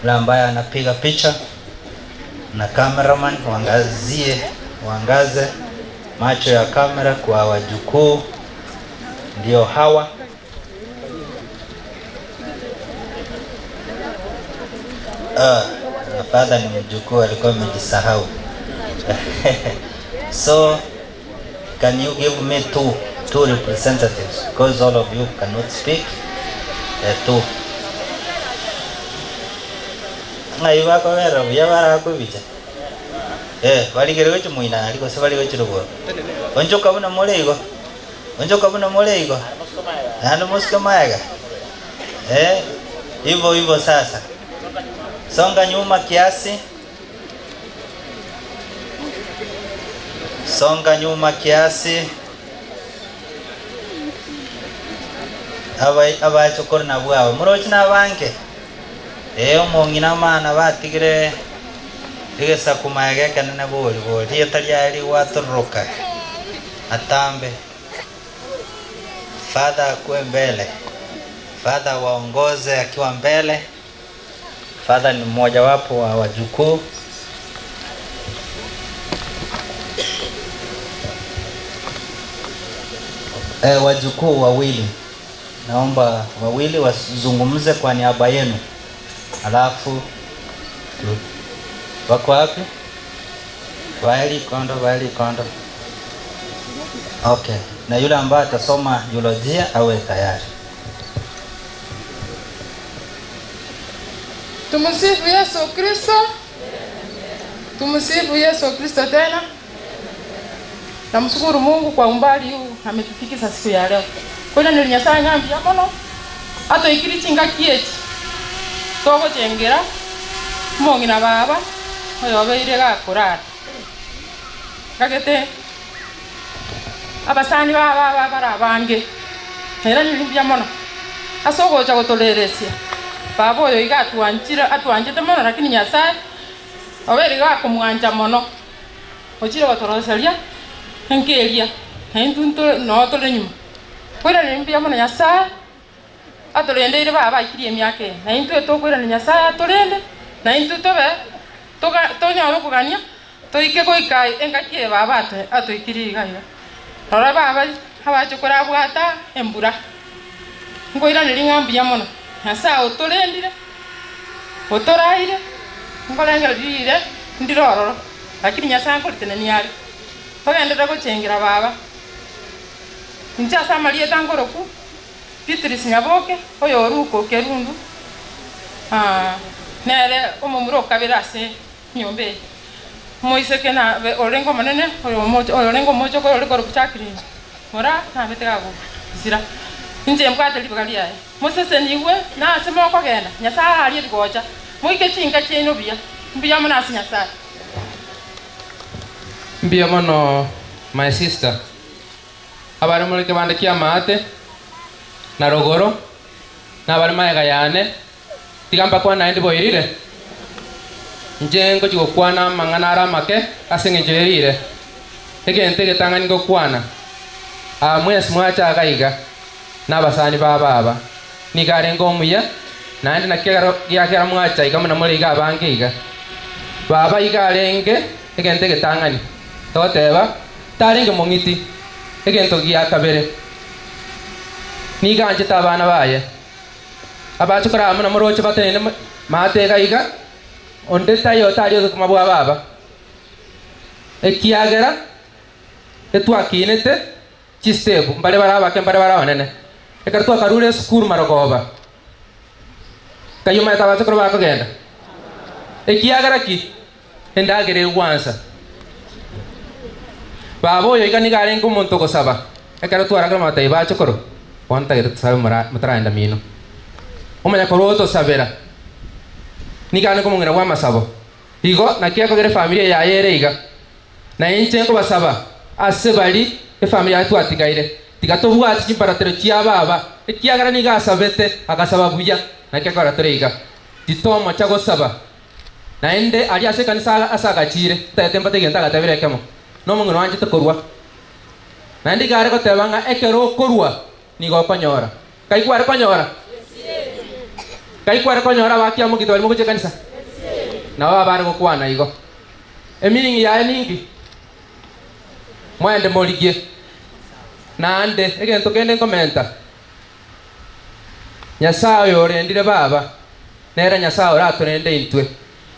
Yule ambaye anapiga picha na cameraman waangazie, waangaze macho ya kamera kwa wajukuu, ndio hawa. Father ni mjukuu, alikuwa amejisahau. So can you give me two representatives, because all of you cannot speak. Two. Ngai bako bera buya barakubicha. Baligere gochi muina aliko se bali gochi rugo. Onjoka buna moleigo. Onjoka buna moleigo. Nando mosika maega. Hivyo hivyo sasa. Songa nyuma kiasi. Songa nyuma kiasi. Aba chokor na bwabo. Murochi na banke. Omong'ina mana batigire rigesa kumaege kanene bori bori rieta riari gwatoroka atambe. Father akuwe mbele, Father waongoze akiwa mbele. Father ni mmoja wapo wa wajukuu. Wajukuu wawili, naomba wawili wazungumze kwa niaba yenu. Alafu wako wapi? Waeli kondo, waeli kondo. Okay, na yule ambaye atasoma eulogia awe tayari. Tumsifu Yesu Kristo. Tumsifu Yesu Kristo tena. Namshukuru Mungu kwa umbali huu ametufikisha siku ya leo. Kwa hiyo nilinyasaya ngambi yamono. Ato ikiri chinga kieti. Toko chengera. Mong'ina baba oyobeire gakorara kagete abasani baba barabange era nilimbya mono asogocha gotoleresia baba oyo iga atuanchira atuanchete mono lakini Nyasaye obere gakumwanja mono ochire gotoroseria enkeria naintu no tole nyuma kwira nilimbya mono Nyasaye atorendeire baba aikirie emiaka eye naintwe tokwirana Nyasaye atorende naintwe tobe tonyara okogania toike goika engaki eye baba atoikirie iga iga rora baba abache korabwata embura nkoiraneri ng'a mbuya mono Nyasaye otorendire otoraire nkorengererire ndire ororo lakini Nyasaye nkoritenenia are togenderere gochengera baba inche ase amarieta nkoroku Beatrice Nyaboke oyo oruko kerundu nere omomura okabere ase nyomba eye moiseke na orengo monene oyo orengo mochoko ore koroku Jacqueline mora nabete gagusira inche mbwate ribaga riaye moseseniwe nase mokogenda Nyasaye arie rigocha moike chinka chiaino buya mbuya mono ase Nyasaye. Mbuya mono my sister abare moreke bande kiamate na rogoro na bari maega yane tigamba kwa naende boirire nje ngochigokwana mang'ana aramake ase eng'encho erire egento egetang'ani gokwana mwesi mwachaga iga n'abasani ba baba niga arenge omuya naende nakegero giakera mwacha iga muna more iga abange iga baba iga arenge egento egetang'ani togoteba tarenge mong'iti egento giakabere niga anchete abana baye abachokora amo na moroche batenene matega iga onde tayo tario kumabwa baba ekiagera etwakinete chistepu mbare barabake mbare baraonene ekero twakarure esukuru marogoba kayuma tabachokora bakogenda ekiagera ki endagere egwansa baba oyo iga niga arenge omonto gosaba ekero twaragera matai bachokoro wantagere tusabe mutaraenda mino omanya koroto sabera nigane komongera wa masabo igo nakiakogere familia yaye iga na inche nkobasaba ase bari efamilia twatigaire tigatobwati chimparatero chia baba ekiagera niga asabete agasaba buya nakiakora tore iga titomo chagosaba naende ari ase kanisa asagachire tete mbategenta agatabire kemo nomong'ino wanje tokorwa naende igare goteba ng'a ekero okorwa nigo okonyora kaikware konyora kaikware konyora bakiamugite barimo gochia kanisa nabo babare gokwana igo emiringi yaye ningi mwende morigie naende egento kende nkomenta Nyasaye orendire baba nere Nyasaye oratorende intwe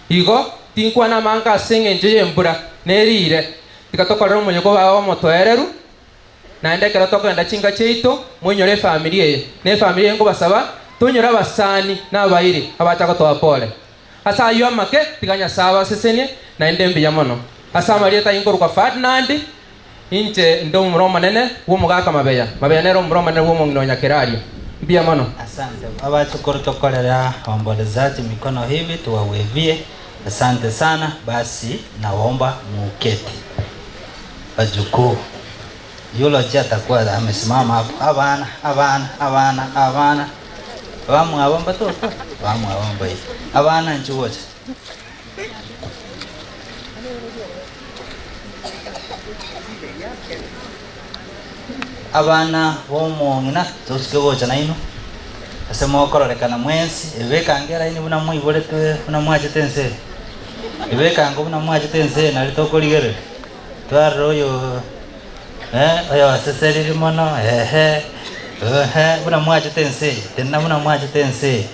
igo tinkwana amanga ase eng'encho ya embura nerire tikatokorera omonyoko baba omotoereru naende ekero tokogenda chinka chiaito moinyore efamiri eye na efamiri eye nkobasaba tonyore abasani na abairi abacha gotoa pole ase aywo amake tiga Nyasaye abasesenie naende mbuya mono ase amarieta inkorokwa Ferdinand inche ndo omomura omonene bwa omogaka Mabeya Mabeya nere omomura omonene bwa omong'ina o Nyakerario mbuya mono. Asante abachukuru, tokorera waombolezaji mikono hivi tuwawevie. Asante sana. Basi nawaomba muketi wajukuu. Eulogy atakuwa amesimama hapo. Abana abana abana abana bamwabomba toto bamwabomba hivi abana nchuocha abana bomong'ina tosike gocha naino ase mokororekana mwensi ebekangera ini buna mwiboretwe buna mwachete ense ebekango buna mwachete ense nari tokorigerera twarora oyo oyo aseseriri mono ehe ehe buna mwachete ense tena buna mwachete ense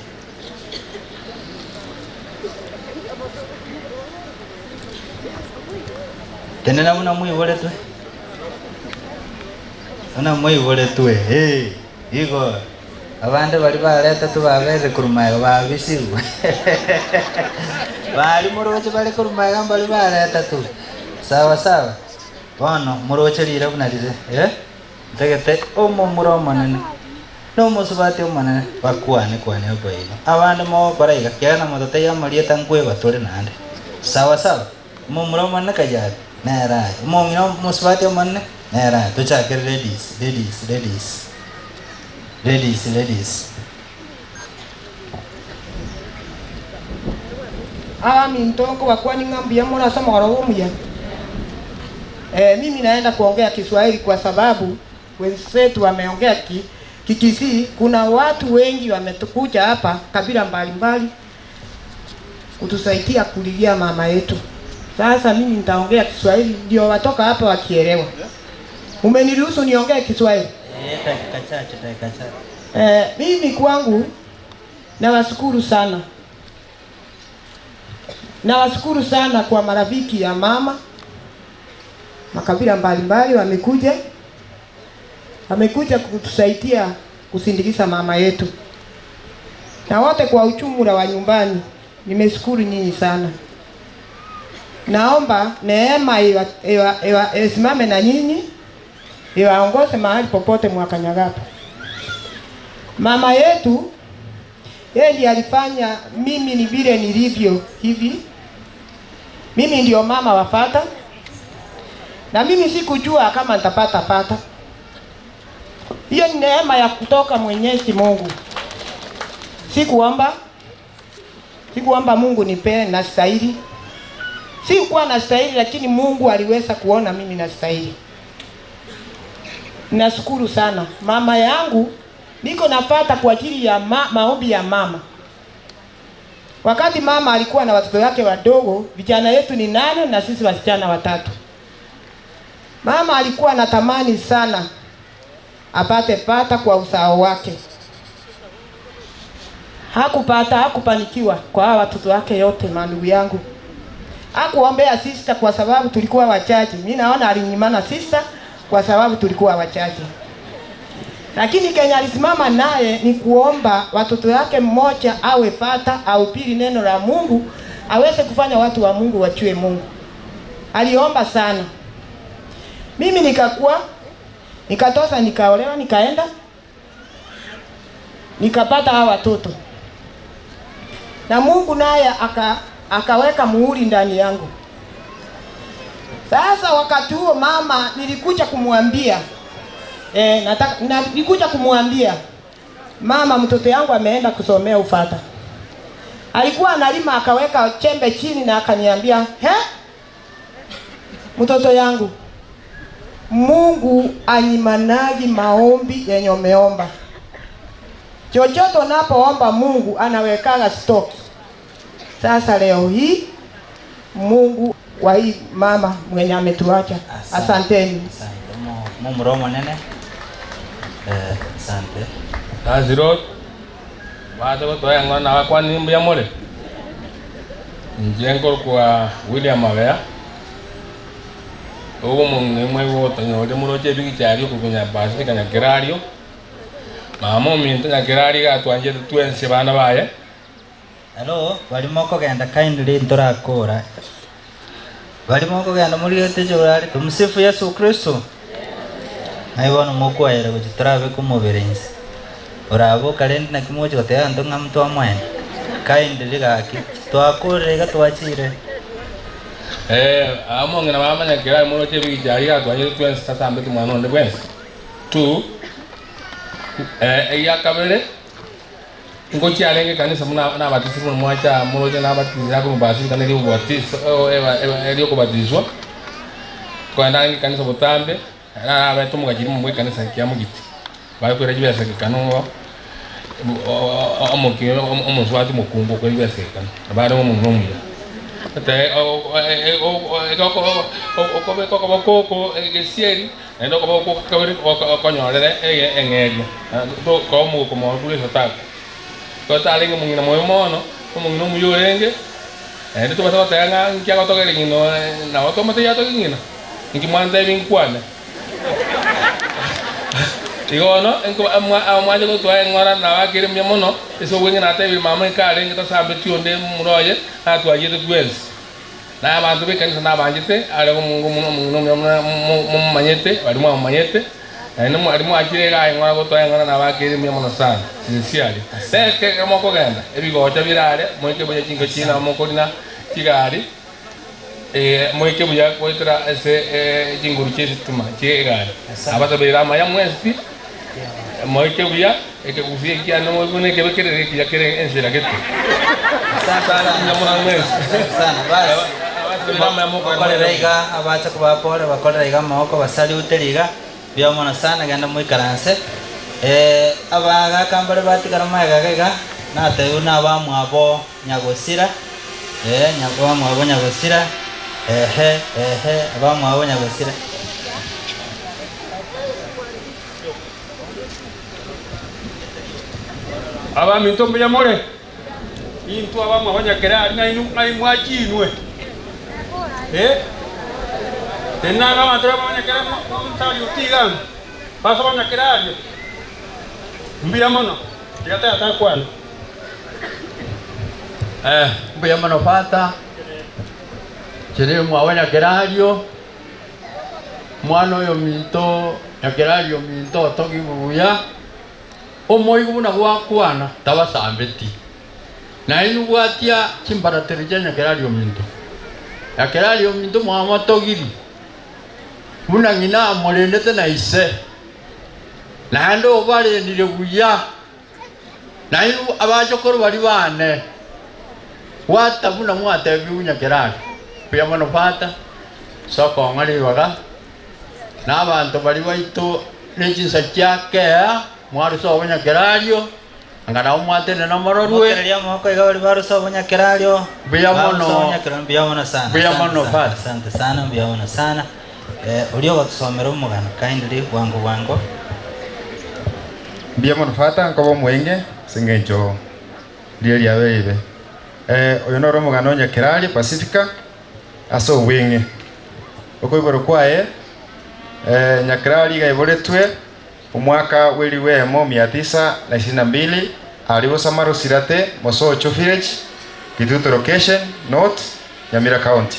tenena buna mwiboretwe buna mwiboretwe igo abande bari bareta tubabere kurumaega babisirwe bari muroche bari kurumaega bari bareta tu sawa sawa bono muroche rira buna rire ntegete omomura omonene No mosubati omonene bakwane kwane oboino. Abande mo baraiga kiana motote ya marieta nkwe batore nande. Sawa sawa. Mumura omonene kajari. Nera. Mongino mosubati omonene nera. Tuchake ladies, ladies, ladies. Ladies, ladies. Awa mintongo wakwani ng'ambu ya mora sama warawomuya. Mimi naenda kuongea Kiswahili kwa sababu wenzetu wameongea Kikisii. Kuna watu wengi wametukuja hapa kabila mbalimbali kutusaidia kulilia mama yetu. Sasa mimi nitaongea Kiswahili ndio watoka hapa wakielewa. Umeniruhusu niongee Kiswahili? Dakika chache, dakika chache. Mimi kwangu nawashukuru sana. Nawashukuru sana kwa marafiki ya mama. Makabila mbalimbali wamekuja. Wamekuja kutusaidia kusindikiza mama yetu. Na wote kwa ujumla wa nyumbani, nimeshukuru nyinyi sana. Naomba neema isimame na nyinyi, iwaongoze mahali popote mwakanyagapo. Mama yetu yeye ndiye alifanya mimi ni vile nilivyo hivi. Mimi ndio mama wa Fata. Na mimi sikujua kama nitapata Fata. Hiyo ni neema ya kutoka Mwenyezi Mungu. Sikuomba Mungu nipe na stahili. Sikuwa na stahili, lakini Mungu aliweza kuona mimi na stahili. Nashukuru sana. Mama yangu niko napata kwa ajili ya maombi ya mama. Wakati mama alikuwa na watoto wake wadogo, vijana yetu ni 8 na sisi wasichana 3. Mama alikuwa anatamani sana apate pata kwa usao wake. Hakupata, hakupanikiwa kwa hawa watoto wake yote, mandugu yangu. Hakuombea sister kwa sababu tulikuwa wachache. Mimi naona alinyimana sister kwa sababu tulikuwa wachache. Lakini Kenya alisimama naye ni kuomba watoto yake mmoja awe fata au pili neno la Mungu, aweze kufanya watu wa Mungu wachue Mungu. Aliomba sana. Mimi nikakuwa, nikatosa, nikaolewa, nikaenda, nikapata hawa watoto. Na Mungu naye akaweka muhuri ndani yangu. Sasa wakati huo mama nilikuja kumwambia, nilikuja kumwambia mama, mtoto yangu ameenda kusomea ufata. Alikuwa analima akaweka chembe chini na akaniambia, "He? Mtoto yangu, Mungu anyimanagi maombi yenye umeomba. Chochote unapoomba Mungu anawekaga stock." Sasa leo hii Mungu wa hii mama mwenye ametuacha. Asanteni. Asante. Mumromo nene. Asante. Aziro baada kwa ngona kwa nimbu ya mole. Njengo kwa William Mabea. Ogo mungu mwe wote nyore muroche bigi chari kukunya basi kanya kerario. Mama minto nya kerari ga twanje twense bana baye. Hello, balimoko genda kindly ntorakora. Balimoko genda muri yote jorari. Tumsifu Yesu Kristo. Naibona mokwaera kuchiturabe kumuberenzi. Urabo kalendi na kimoja gotea ndonga mtu wa mwene. Kindly gaki twakore gatwachire. Amo ngina mama nya kerari muroche bigi chari ga twanje twense tatambe tumwana onde bwense. 2 ya kabere ngochi alenge kanisa muna na batisi muna mwacha muroche na batisi yako mbasi kana ili ubatizo eba kubatizwa kwa ndangi kanisa botambe na abeto mugajiri mu kanisa kya mugiti bari kwera jibesa kanu omoki omozwati mukumbo kwera jibesa kanu bari mu muya ate o gesieri endo ko kabere konyorere engeria to ko como kule sotako ko talinge mungina moyo mono mungina muyurenge endo to basa tanga nkia ko tokere ngino na wato mate ya to ngina nki mwanda binkwane digo no enko amwa ko to ngora na wakire mya mono eso wengi na te mama kale ngita sambe tionde muroye na twajete twens na abantu be kanisa na banjete ale mungu muno mumanyete bali mumanyete Naende mwarimu akire iga aing'ora gotoa eng'ana nabo akere mbuya mono sana sincerely. Seke ekero mokogenda ebigocha birare moike buya chinko chire nabo mokorina chigari moike buya goetera ase chinguru chia esitima chia egari. Abasabeire amaya mwensi pi moike buya ekegusii ekiane buna ekebe kerere ekiya kere ensera gete. Asante sana basi. Bakorera iga abacha kubapore bakorera iga amaboko basalute iga mbuya mono sana genda moikaranse abagaka mbare batigara maega iga natebiwa na abamwabo nyagosira abamwabo nyagosira ehe ehe abamwabo nyagosira. Abaminto mbuya more intwe abamwabo nyakerari nainu naimwachinwe tenanga abantu abanyakera msali utiga baso abanyakerari mbuya mono tigata atakwana mbuya mono pata chiri mwawe nyakerario mwana oyo minto nyakerario minto togi buya omoigo buna gwakwana tabasambeti nainu bwatia chimbaratero chia nyakerario minto nyakerario minto mwamatogiri buna ng'ina amorendete na ise naende obarendire buya nainu abachokoro bari bane gwata buna mwatebiwu nyakerari buya mono pata sokong'a ribaga na abanto bari baito nechinsa chiakea mwarusa obonyakerario anga nabo mwatene na mororwe Mokereria amaboko iga bari barusa obonyakerario Mbuya mono. Mbuya mono sana. Mbuya mono Asante sana, asante sana mbuya mono sana. Urio gotusomera omogano kindly bwango bwango. Mbuya mono fata nkoba omwenge ase eng'encho riria riabeire oyo noro omogano nyakerari Pacifica ase obweng'e okoiboro kwaye nyakerari iga iboretwe omwaka w'eliwemo 922 ari Samaro Sirate Mosocho Village Kitutu location North Nyamira County.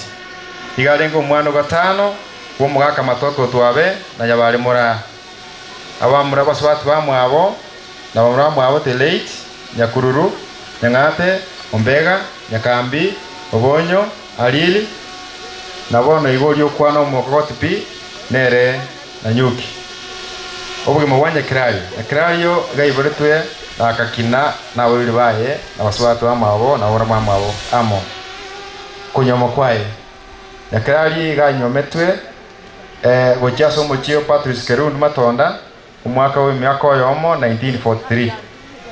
Iga arenge omwana gatano w'omogaka Matoke Otwabe na Nyabare Mora abamura baswati bamwabo na bamura mwabo the late Nyakururu Nyang'ate Ombega Nyakambi Obonyo Alili na bono igo ryokwana omokogoti pi nere na nyuki. Obogima bwa nyakerario nyakerario gaiboretwe akakina na babiri baye na baswati bamwabo na bamura bamwabo amo kunyoma kwaye nyakerari ganyometwe gochia ase omochie Patrice Kerundu Matonda omwaka wa emiaka oyomo 1943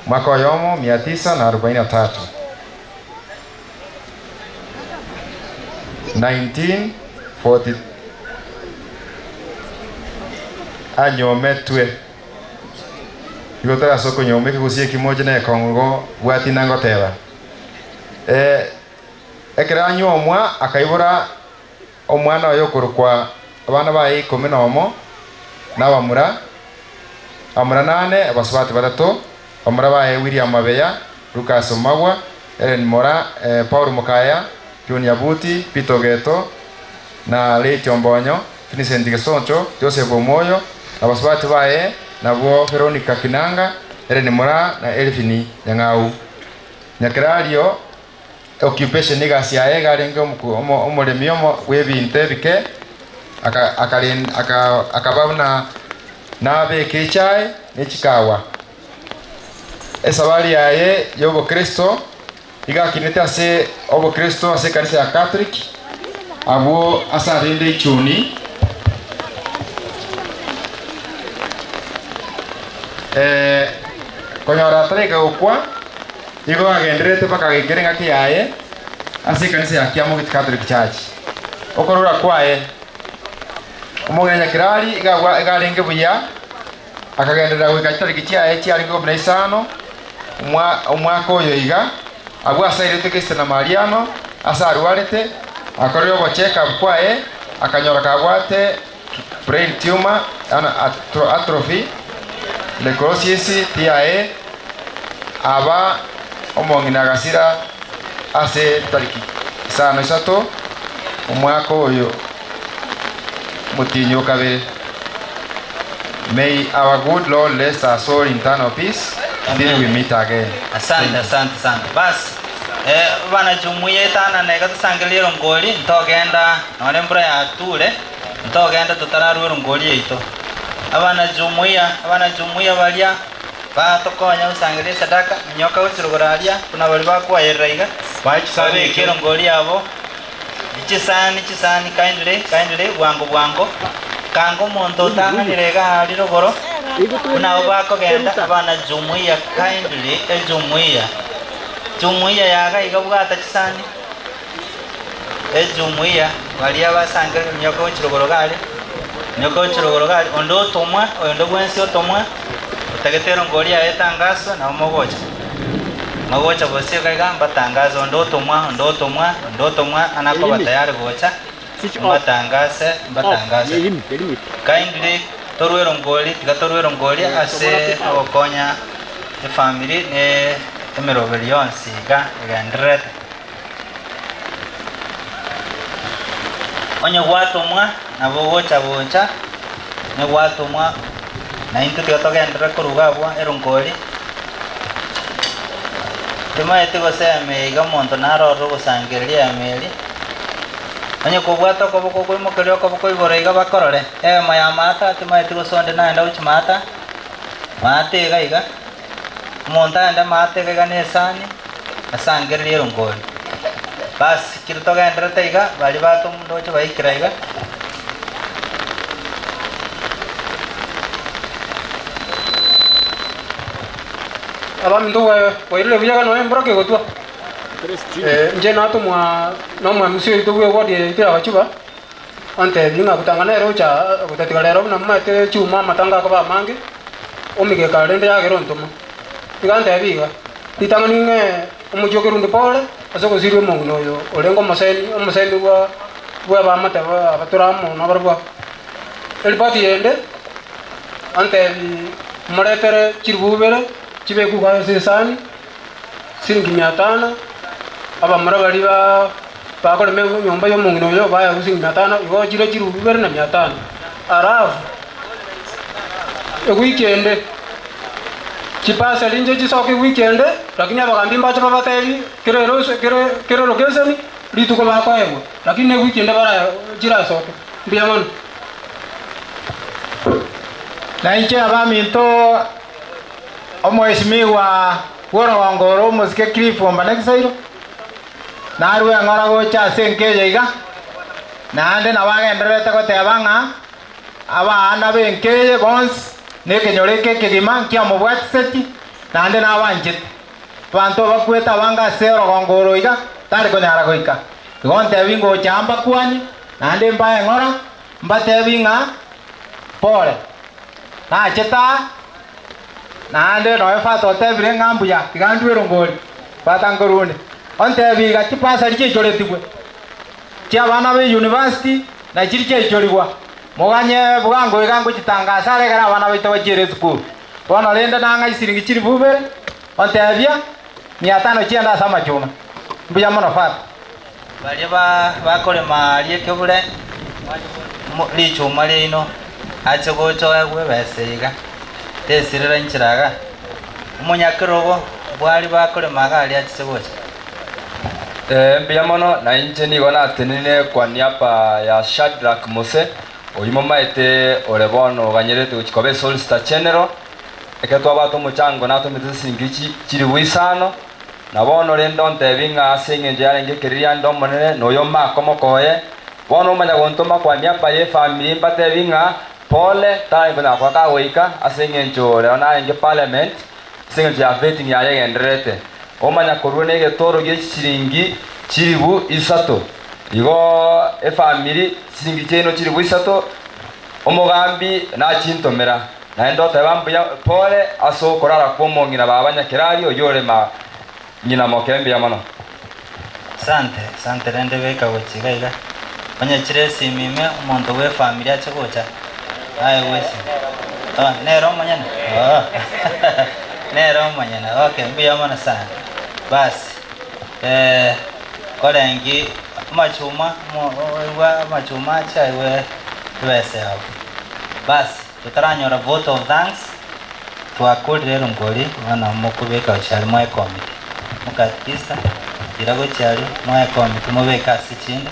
mwaka oyomo 943 1940 anyometwe igo taraso kunyoma ekigusia kimoja na ekongo bwati nangoteba ekero anyomwa akaibora omwana oyo okorokwa abana baye 11 na abamura abamura 8 abasubati 3 abamura baye William Mabeya Lucas Omagwa Ellen Mora Paul Mukaya Junior Buti Pito Geto na Leti Ombonyo Vincent Gesoncho Joseph Omoyo abasubati baye nabo Veronica Kinanga Ellen Mora na Elvini Nyang'au. Nyakerario occupation igasi yaye garenge omoremi omo webinto ebike akaba na nabeka echae nechikawa esabari yaye y'obokristo igakinete ase obokristo ase ekanisa ya Catholic abwo ase arinde ichuni konyora atareka gokwa igo agenderete mpaka agekere ng'aki yaye ase ekanisa ya Kiamogiti Catholic Church okorora kwaye omogeni nyakerari igarenge buya akagenderera goika chitariki chiaye chiarenge 15 omwaka oyo iga abwo asairete Kristo na Mariano ase arwarete akorire ogocheka kwaye akanyora kabwate brain tumor atrophy necrosis TIA aba omong'ina agasira ase tariki 53 omwaka oyo mutinyo kabere. May our good Lord rest our soul in eternal peace till we meet again. Asante, asante sana. Basi banajumuiya itana nega tusangilie rongoli ntogenda none mbura yature ntogenda tutararua rongoli yaito. Abanajumuiya baria batokonya usangilie sadaka nyoka uchiruguraria kuna bari bakwayerera iga babikira rongoli yabo ichisani kindly bwango kango omonto otanganire iga ari rogoro kunabo bakogenda abana jumuiya kindly ejumuiya jumuiya yaga iga bwata chisani ejumuiya baria basanga nyoka uchirogoro gari ondo otomwa ondo bwensi otomwa otagetero ngori yae tangazo na mogocha bosio kaiga mbatangazo ondo otomwa anakoba tayari gocha mbatangase kindly torwero ngori tigatorwero ngori ase okonya efamily ne emiroberi yonsi iga egenderete onye gwatomwa nabo gocha bocha ne gwatomwa na into tigatogendera koruga abwo erongori timaete goseme iga omonto naroro gosangereria emeri onye kobwata okoboko koimokeria okoboko igoro iga bakorore ema ya mata timaete gosonde naenda gochi mata mata iga iga omonto aende mata iga iga na esani asangereria erongori. Basi kiro togenderete iga bari bato omonto oche baikera iga. Abaminto wairire buyaga noe mbura kegotwa nje natomwa nomwamisi oito bwe ward yaito ya Gachuba antebi ng'a gotangana ere ocha gotatiga rero buna mamaete chuma amatanga akoba amange omigeka rende yagera ontoma iga ntebi iga ritang'ani ng'e omochioke rundi pore ase ogosiria omong'ina oyo orenge omoseni bwa bwa bamate abatura amo nabarabwo eripoti yende antebi moretere chirububere chibekuka sesani siringi 500 abamura bari ba bakoreme nyomba y'omong'ina oyo baya siringi 500 igo chire chirububere na 500 alafu ewikende chipasa linje chisoke weekend lakini abagambi mbache babatebi kero location rituko bakwaewa lakini weekend bara chirasoke mbuya mono. Na inche abaminto omweshimiwa worongoro omosike Cliff Ombanekisairo narwe ng'ora gocha ase enkeyo iga naende nabagendererete goteba ng'a abana benkeye bonsi nekenyoro eke ekegima nkiamobwatiseti naende nabanchete abanto bakwete abange ase orogongoro iga tari konyara goika igo ntebi ngocha mbakwani naende mbae ng'ora mbatebi ng'a pole nacheta naende noe fata otebire ng'a mbuya tiga ndue erongori fata nkorunde ontebi iga chipasari chiaichoretigwe chia abana ba university na chiri chiaichorigwa moganye bwango iga ngochitangasa aregera abana baito bachiere esukuru bono rende nang'a isiringi chiri bubere ontebia 500 chienda ase amachuma mbuya mono fata. Baria bakorema riekebure richuma riaino ache gocha gwebese iga tesirira nchiraga omonyakerogo bwari bakoremaga aria ache gocha. Mbuya mono na inche nigo natenene kwa niaba ya Shadrack Mose oyimo maete ore bono oganyerete gochikoba solicitor general eke twabata omochango natomete siringi chiri bwisano na bono rende ontebi ng'a ase eng'encho yarenge ekereria ande omonene noyo mako mokoye bono omanya gontoma kwa niaba ya efamily mbatebi ng'a pole tarekonyara kagoika ase eng'encho rero narenge parliament ase eng'encho ya vetting yaye egendererete omanya korwa na egetoro gia chiringi chiribu isato igo efamily chiringi chiaino chiribu isato omogambi nachintomera naende oteba mbuya pole ase okorara kwa omong'ina baba Nyakerario oyo orema ng'ina moke mbuya mono. Asante rende beka gochiga iga onye chire esimime omonto bwa efamily ache gocha aye gwesi nero omonyene nero omonyene okay mbuya mono sana. Basi korengi amachuma oigwa amachuma achaiwe ebese yabo. Basi Tutaranyora vote of thanks twakurire rongori wana mukubeka chali mwa committee mukatikista irago chali mwa committee mubeka sichinde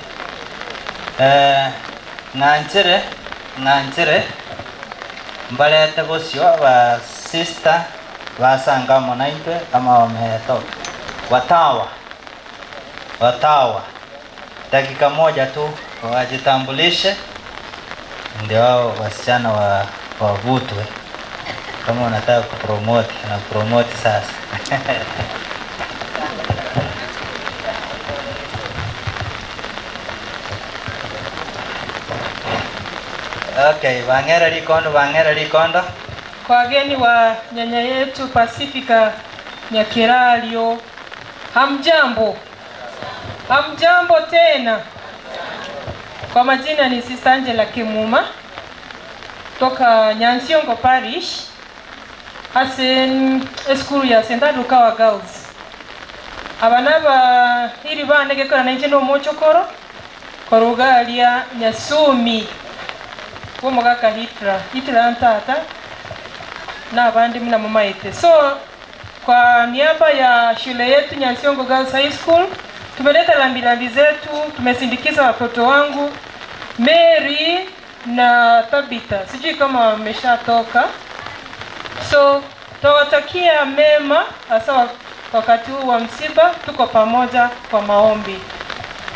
ng'anchere mbalete bosio ba sister basanga monaintwe ama wametoka watawa dakika moja tu wajitambulishe, ndio wao wasichana wavutwe. Kama unataka kupromote na promote sasa. Okay, wangera likondo. Kwa wageni wa nyanya yetu Pasifika Nyakerario, hamjambo? Hamjambo tena. Kwa majina ni Sister Angela Kimuma toka Nyansiongo Parish, asen eskuru ya St. Lukawa Girls. Abanaba iri banege kora naije no mochokoro korugalia Nyasumi womugaka Hitler ntata na abandi mna mamaite. So kwa niaba ya shule yetu Nyansiongo Girls High School tumeleta lambilambi zetu, tumesindikiza watoto wangu Mary na Tabitha, sijui kama wameshatoka. So tuwatakia mema hasa wakati huu wa msiba, tuko pamoja kwa maombi.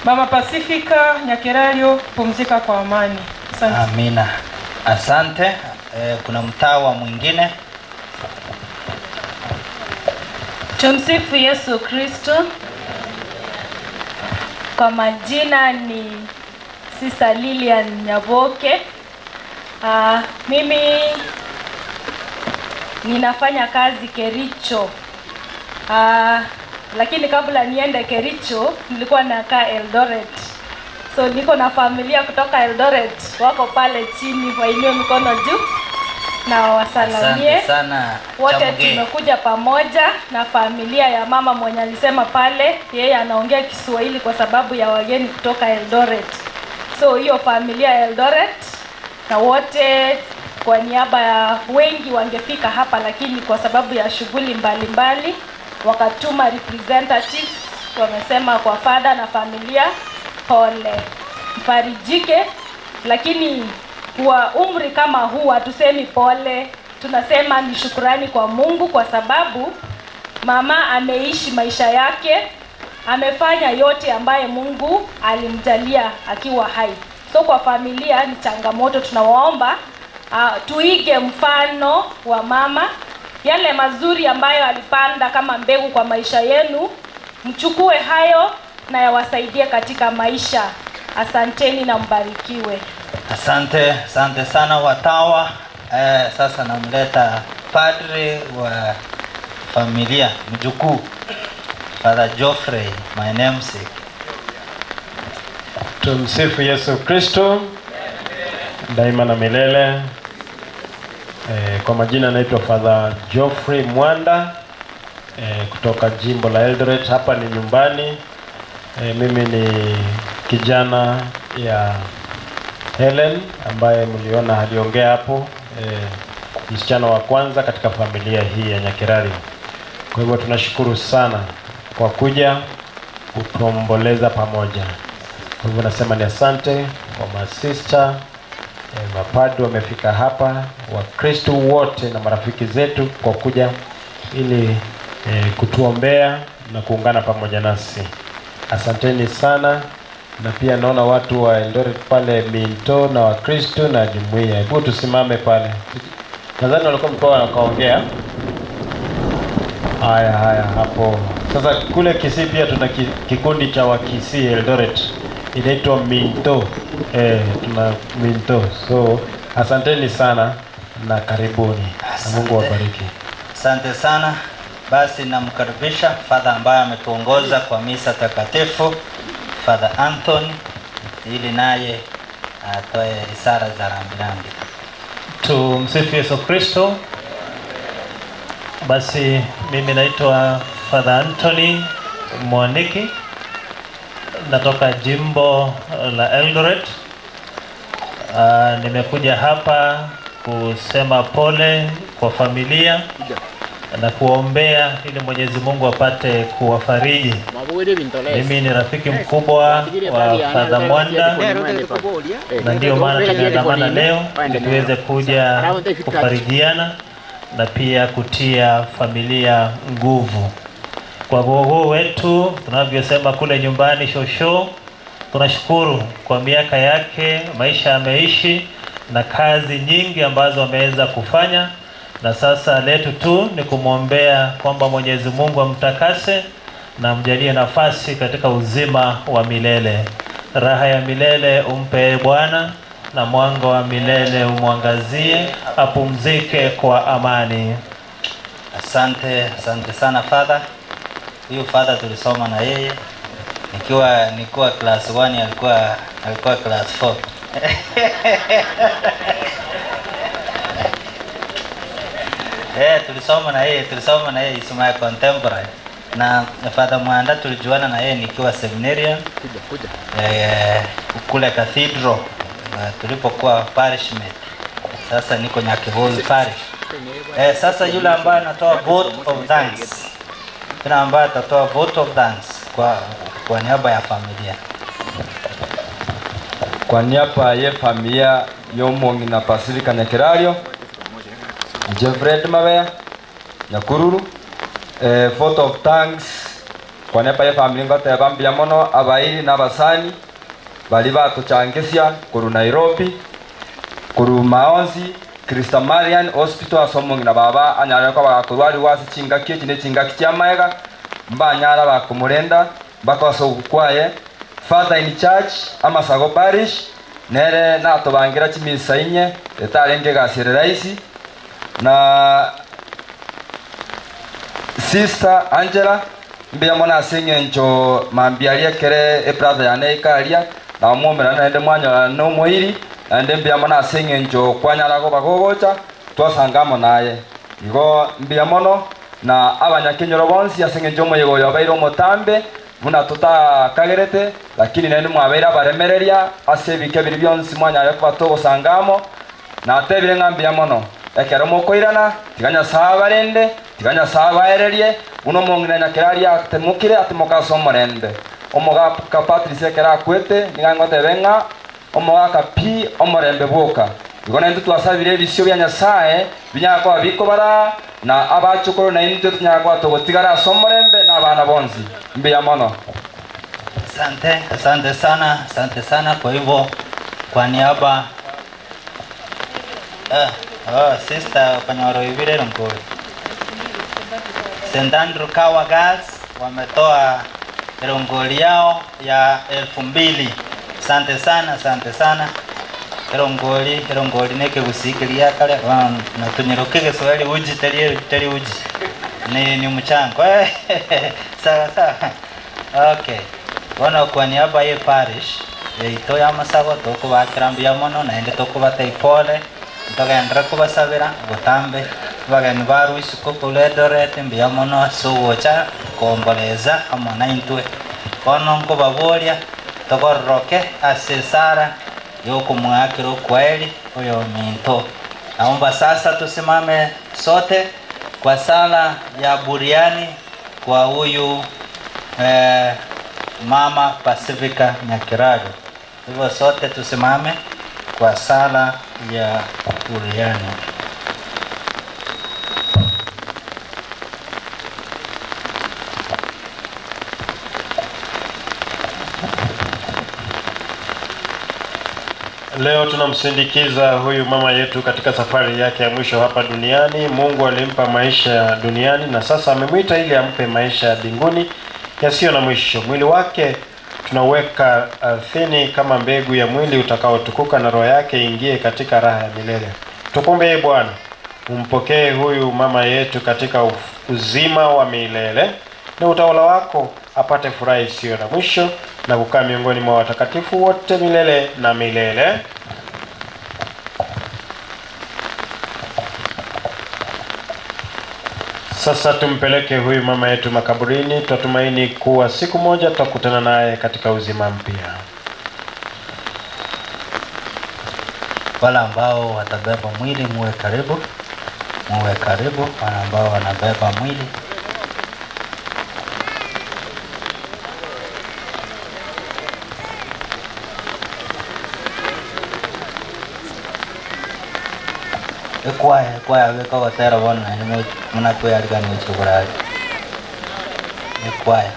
Mama Pasifika Nyakerario, pumzika kwa amani. Asante. Amina. Asante. Kuna mtawa mwingine. Tumsifu Yesu Kristo. Kwa majina ni Sister Lilian Nyaboke. Mimi ninafanya kazi Kericho. Lakini kabla niende Kericho nilikuwa nakaa Eldoret. So niko na familia kutoka Eldoret, wako pale chini, wainue mikono juu na wasalamie. Asante sana. Wote tumekuja pamoja na familia ya mama mwenye alisema pale, yeye anaongea Kiswahili kwa sababu ya wageni kutoka Eldoret. So hiyo familia ya Eldoret na wote kwa niaba ya wengi wangefika hapa, lakini kwa sababu ya shughuli mbalimbali wakatuma representatives. Wamesema kwa father na familia pole, mfarijike. Lakini kwa umri kama huu hatusemi pole, tunasema ni shukrani kwa Mungu kwa sababu mama ameishi maisha yake, amefanya yote ambaye Mungu alimjalia akiwa hai. So kwa familia ni changamoto, tunawaomba tuige mfano wa mama, yale mazuri ambayo alipanda kama mbegu kwa maisha yenu, mchukue hayo na yawasaidie katika maisha. Asanteni na mbarikiwe. Asante, asante sana watawa. Sasa namleta padri wa familia, mjukuu, Father Geoffrey, my namesake. Tumsifu Yesu Kristo daima na milele. Kwa majina naitwa Father Geoffrey Mwanda, kutoka jimbo la Eldoret. Hapa ni nyumbani. Mimi ni kijana ya Helen ambaye mliona aliongea hapo, msichana wa kwanza katika familia hii ya Nyakerario. Kwa hivyo tunashukuru sana kwa kuja kutuomboleza pamoja. Kwa hivyo nasema ni asante kwa masista, mapadri wamefika hapa, Wakristo wote na marafiki zetu kwa kuja ili kutuombea na kuungana pamoja nasi. Asanteni sana. Na pia naona watu wa Eldoret pale Minto na Wakristo na jumuiya. Hebu tusimame pale. Nadhani walikuwa mkoa wakaongea. Haya hapo. Sasa kule Kisii pia tuna kikundi cha Wakisii Eldoret. Inaitwa Minto. Tuna Minto. So asanteni sana na karibuni. Na Mungu awabariki. Asante sana. Basi namkaribisha Father ambaye ametuongoza kwa misa takatifu, Father Anthony, ili naye atoe risala za rambirambi. Tumsifu Yesu Kristo. Basi mimi naitwa Father Anthony Mwaniki, natoka jimbo la Eldoret. Nimekuja hapa kusema pole kwa familia na kuombea ili Mwenyezi Mungu apate kuwafariji. Mimi ni rafiki mkubwa wa Father Mwanda na ndio maana tumeandamana leo ili tuweze kuja kufarijiana na pia kutia familia nguvu. Kwa gogo wetu tunavyosema kule nyumbani shosho, tunashukuru kwa miaka yake, maisha ameishi na kazi nyingi ambazo ameweza kufanya, na sasa letu tu ni kumwombea kwamba Mwenyezi Mungu amtakase na amjalie nafasi katika uzima wa milele. Raha ya milele umpe Bwana, na mwanga wa milele umwangazie, apumzike kwa amani. Asante, asante sana Father. Huyu Father tulisoma na yeye nikiwa class 1, alikuwa class 4. Tulisoma na yeye Ismail Contemporary. Na Father Mwanda tulijuana na yeye nikiwa seminarian. Kuja. Kule Cathedral tulipokuwa parish mate. Sasa niko Nyakiboi parish. Sasa yule ambaye anatoa vote of thanks. Yule ambaye atatoa vote of thanks kwa niaba ya familia. Kwa niaba ya familia yomongi na Pacifica Nyakerario, Jeffred Mabea Nyakururu, vote of thanks kwa niaba ya familia ngote bambia mono abairi n'abasani bali batuchangisia kuru Nairobi kuru Maonzi Christa Marian Hospital asomongi na baba anyara kwa bagakurwari wasi chingaki chine chingaki cha maega mbanyara bakumurenda bakoso kwaye Father in church Amasago Parish nere natobangira chimisa inye etarenge gasire raisi na Sister Angela mbia mona asengencho mambiaria kere e brother yane ikaria na mwomera naende mwanya no moiri naende mbia mona asengencho kwanyara go bagogocha twasangamo naye igo mbia mono na abanyakenyoro bonsi asengencho moyego yabairo motambe muna tutakagerete lakini naende mwabeira baremereria ase ebike biri byonsi mwanya yakubatogo na atebire ngambia mono ekero mokoirana tiganya sabarende tiganya sabaererie uno mongina Nyakeraria atemukire atemokaso omorembe omogaka Patrice ekero akwete nigangotebenga omogaka pi omorembe bwoka igo naintwe twasabire ebisio bya Nyasaye binyakwa bikobara na abachukuru na intwe tunyakwa togotigara ase omorembe na abana bonsi mbuya mono. Asante, asante sana, asante sana. Kwa hivyo kwa niaba sister Kanyoro Ibire Ngori St. Andrew Kawa Girls wametoa rongoli yao ya 2000. Asante sana, asante sana. Rongoli neke gusikilia kale na tunyiroke Kiswahili uji tali uji. Ni mchango. Sawa sawa. Okay. Wana kwa niaba ya parish yaito ya Masago tokubakirambia mono naende tokubatei pole ntogendera kubasabira butambe bageni baruisuko kuledorete mbuya mono sugocha komboleza amo naintwe bono nkobaboria togororoke ase sara yokumwakira kweli oyo minto. Naomba sasa tusimame sote kwa sala ya buriani kwa huyu Mama Pacifica Nyakerario. Hivyo sote tusimame kwa sala ya buriani. Leo tunamsindikiza huyu mama yetu katika safari yake ya mwisho hapa duniani. Mungu alimpa maisha ya duniani na sasa amemwita ili ampe maisha ya mbinguni yasiyo na mwisho. Mwili wake tunaweka ardhini kama mbegu ya mwili utakaotukuka na roho yake ingie katika raha ya milele. Tukumbe Bwana, umpokee huyu mama yetu katika uzima wa milele na utawala wako, apate furaha isiyo na mwisho na kukaa miongoni mwa watakatifu wote milele na milele. Sasa tumpeleke huyu mama yetu makaburini, tutumaini kuwa siku moja tutakutana naye katika uzima mpya. Wale ambao watabeba mwili muwe karibu, muwe karibu, wale ambao wanabeba mwili. Ekwaya bekogotera bono naende munatweyarigania gochia ekwaya.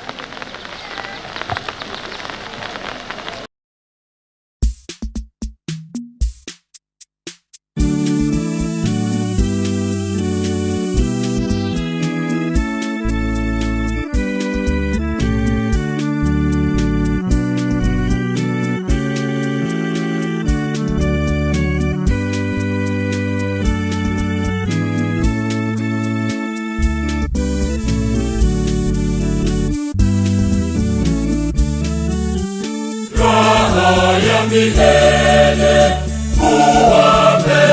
Milele uwape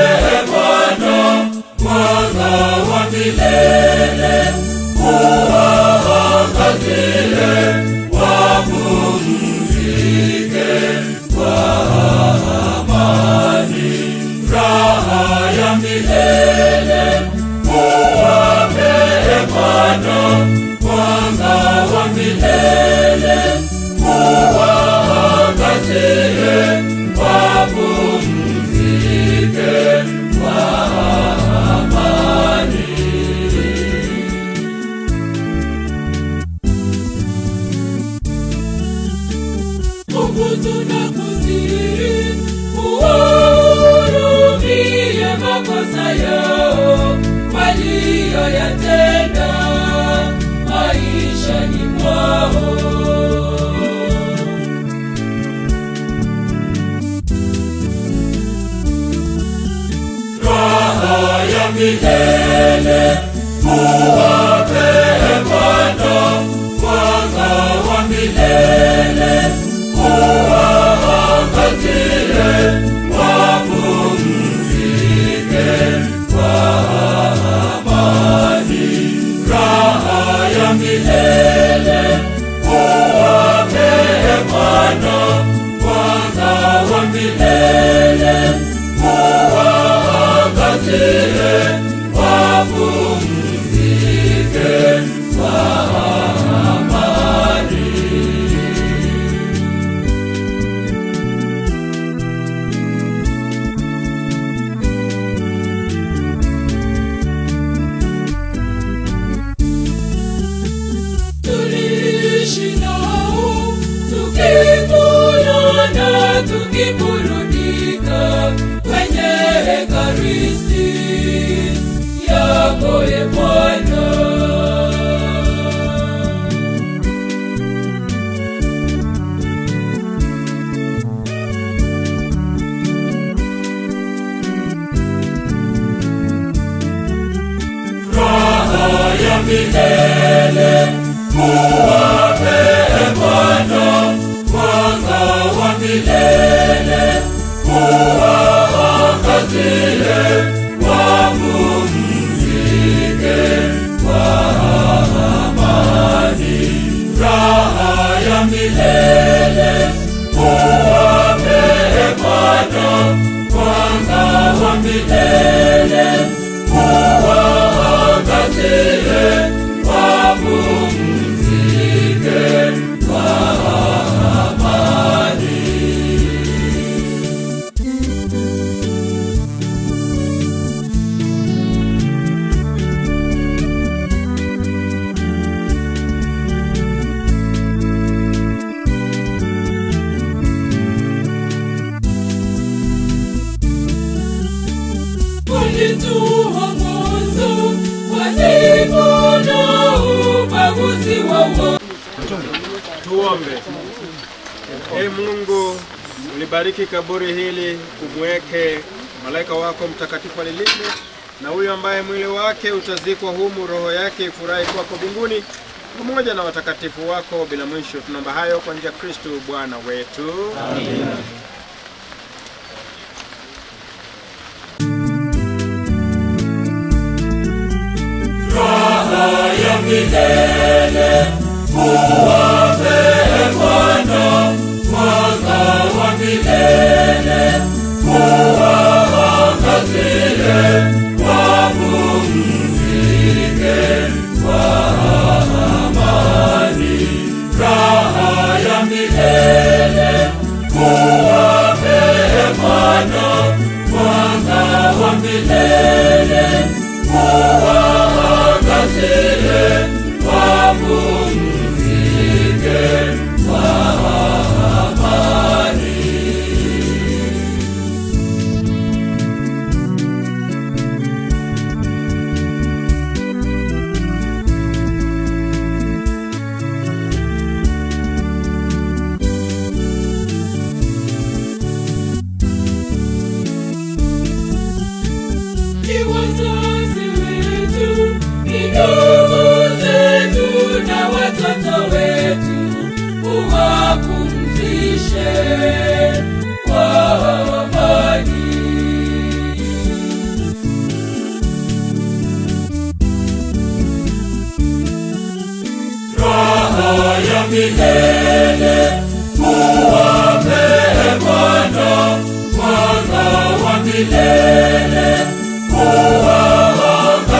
Bwana mwanga wa milele, uwaangazie wapumzike kwa amani. Raha ya milele uwape Bwana mwanga wa milele, uwaangazie wapumzike kwa amani. Mungu tunakusihi uwahurumie makosa yao waliyoyatenda maishani mwao. Milele uwape Bwana mwanga wa milele, uwaangazie wapumzike kwa amani. Raha ya milele uwape Bwana mwanga wa milele, uwaangazie wapumzike kwa amani. Tuliishi nao tukikulana, tukiburudika kwenye Ekaristi yako e Bwana. Raha ya milele uwape Bwana mwanga wa milele, uwaangazie wapumzike kwa amani. Raha ya milele uwape Bwana mwanga wa milele, uwaangazie wapumzike kwa amani. Walituongoza pasipo na ubaguzi wowote. Tuombe. Ee Mungu, ulibariki kaburi hili, umweke malaika wako mtakatifu alilinde, na huyo ambaye mwili wake utazikwa humu, roho yake ifurahi kwako mbinguni pamoja na watakatifu wako bila mwisho. Tunaomba hayo kwa njia ya Kristo Bwana wetu. Amina. Raha ya milele uwape Bwana mwanga wa milele, uwaangazie Waangazie, wapumzike kwa amani. Raha ya milele uwape Bwana, mwanga wa milele uwaangazie, wapumzike kwa amani. Ni wazazi wetu, ni ndugu zetu na watoto wetu, uwapumzishe kwa amani. Raha ya milele uwape Bwana, mwanga wa milele uwaangazie.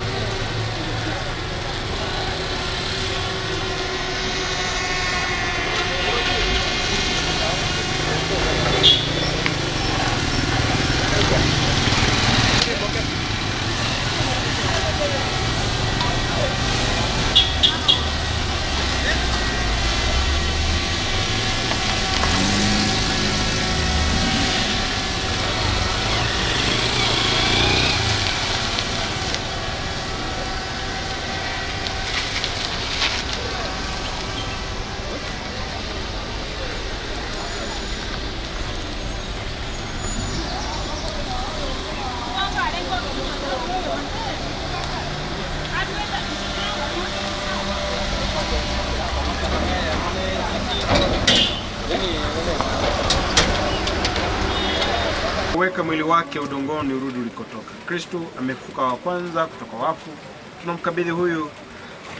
Weka mwili wake udongoni urudi ulikotoka. Kristu amefufuka wa kwanza kutoka wafu. Tunamkabidhi huyu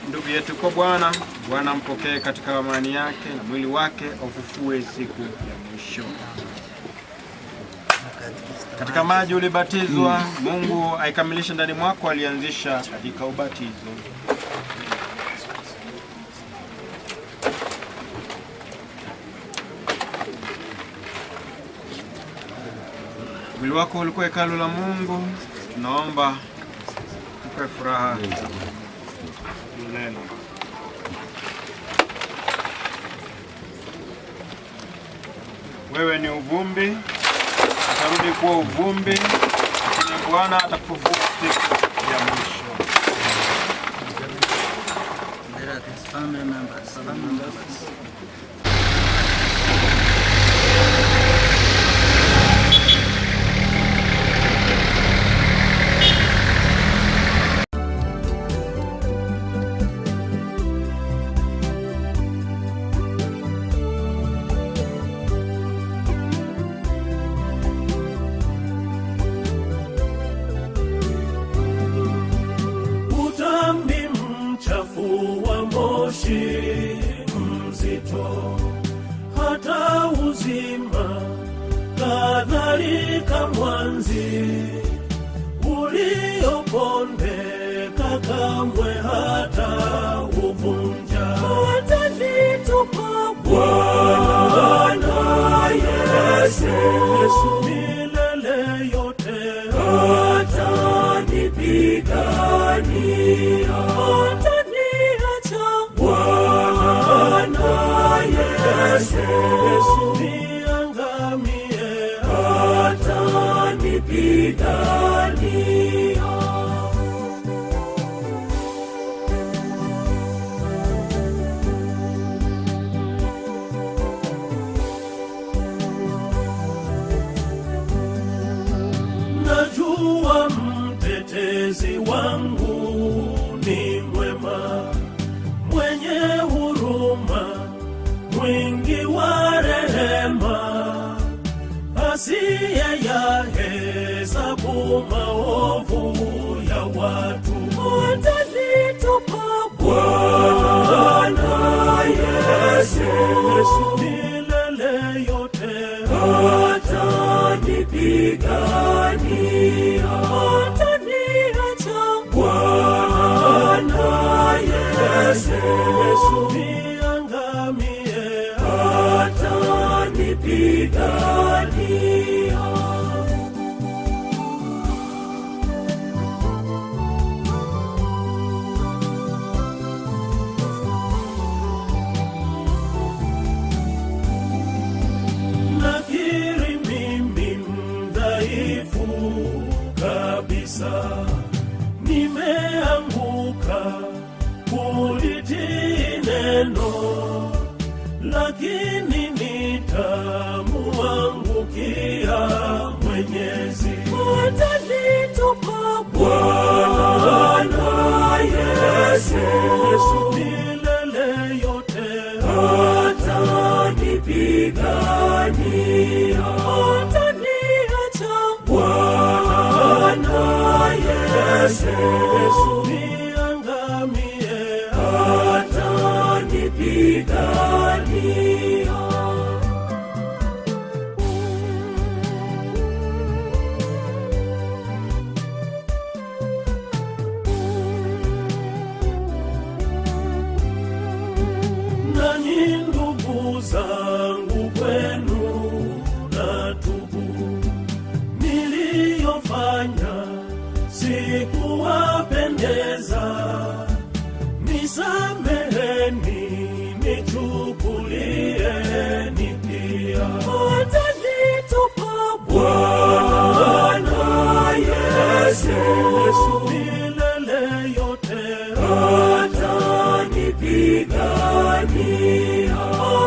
ndugu yetu kwa Bwana. Bwana mpokee katika amani yake na mwili wake aufufue siku ya mwisho. Katika maji ulibatizwa, Mungu aikamilishe ndani mwako alianzisha katika ubatizo. Mwili wako ulikuwa hekalu la Mungu, tunaomba tupe furaha milele. Wewe ni uvumbi, utarudi kuwa uvumbi, lakini Bwana atakufufua siku ya mwisho. Family members, family members. Utambi mchafu wa moshi mzito, hata uzima kadhalika mwanzi uliopondeka kamwe hata uvunja. Atanitupa Bwana Yesu milele yote, atanipigania, ataniacha Bwana Yesu niangamie, atanipigania. Najua mtetezi wangu ni mwema, mwenye huruma, mwingi wa rehema, asiye yahesabu Kabisa, nimeanguka kulitii neno, lakini nitamuangukia Mwenyezi. Atanitupa Bwana Yesu milele yote, atanipigania, ataniacha Bwana Yesu niangamie, atanipigania. Nanyi ndugu zangu kwenu natubu, niliyofanya sikuwapendeza, nisameheni, nichukulieni pia. Atanitupa Bwana Yesu milele yote, atanipigania,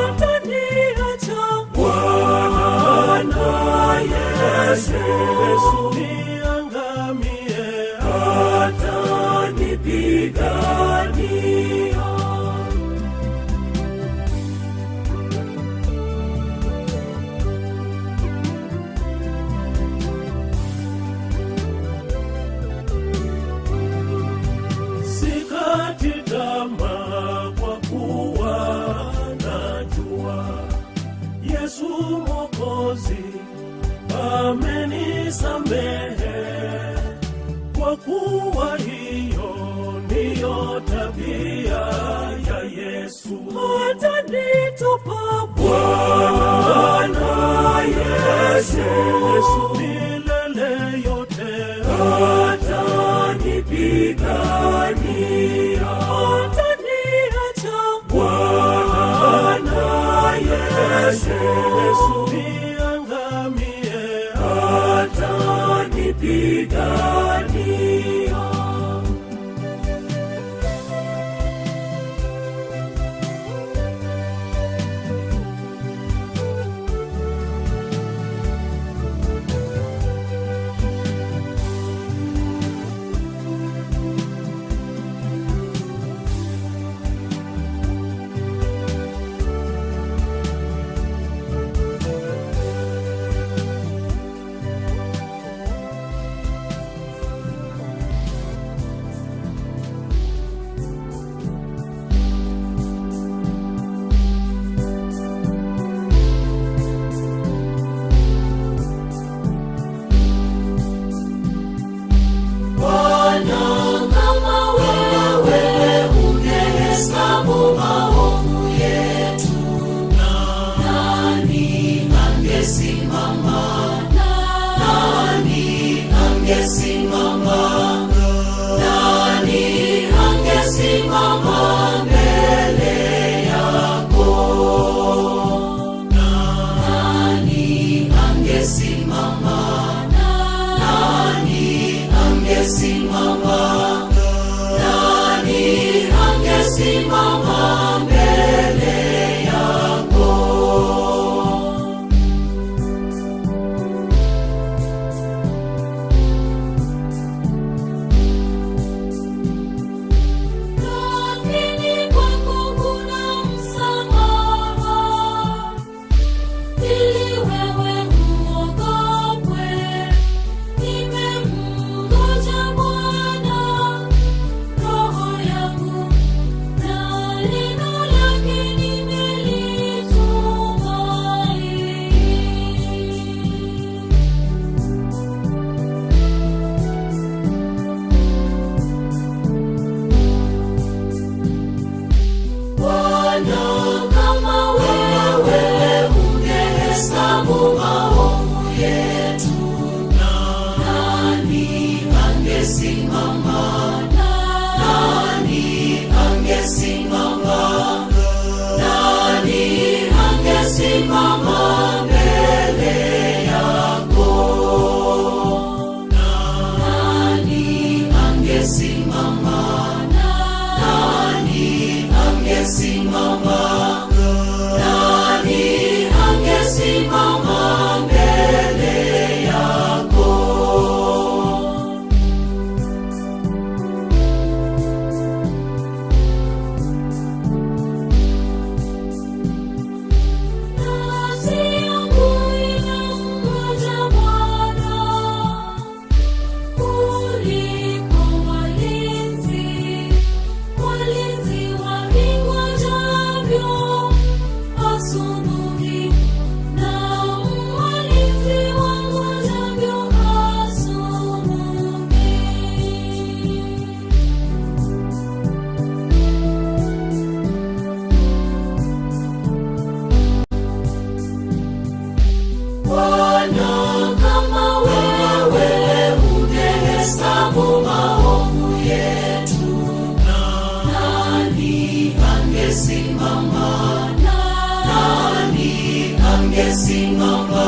ataniacha Bwana Yesu niangamie, atanipigania. Sikati tamaa kwa kuwa najua Yesu Mwokozi amenisamehe, kwa kuwa hiyo ndiyo tabia ya Yesu. Atanitupa Bwana Yesu milele yote, atanipigania, ataniacha Bwana Yesu niangamie, atanipigania. Bwana, kama wewe ungehesabu maovu yetu, nani angesimama? Nani angesimama? Nani angesimama mbele yako? Nani angesimama? Nani angesimama? Nani angesimama mbele yako? Lakini kwako kuna msamaha, ili wewe uogopwe. Nimemngoja Bwana, roho yangu na angesimama?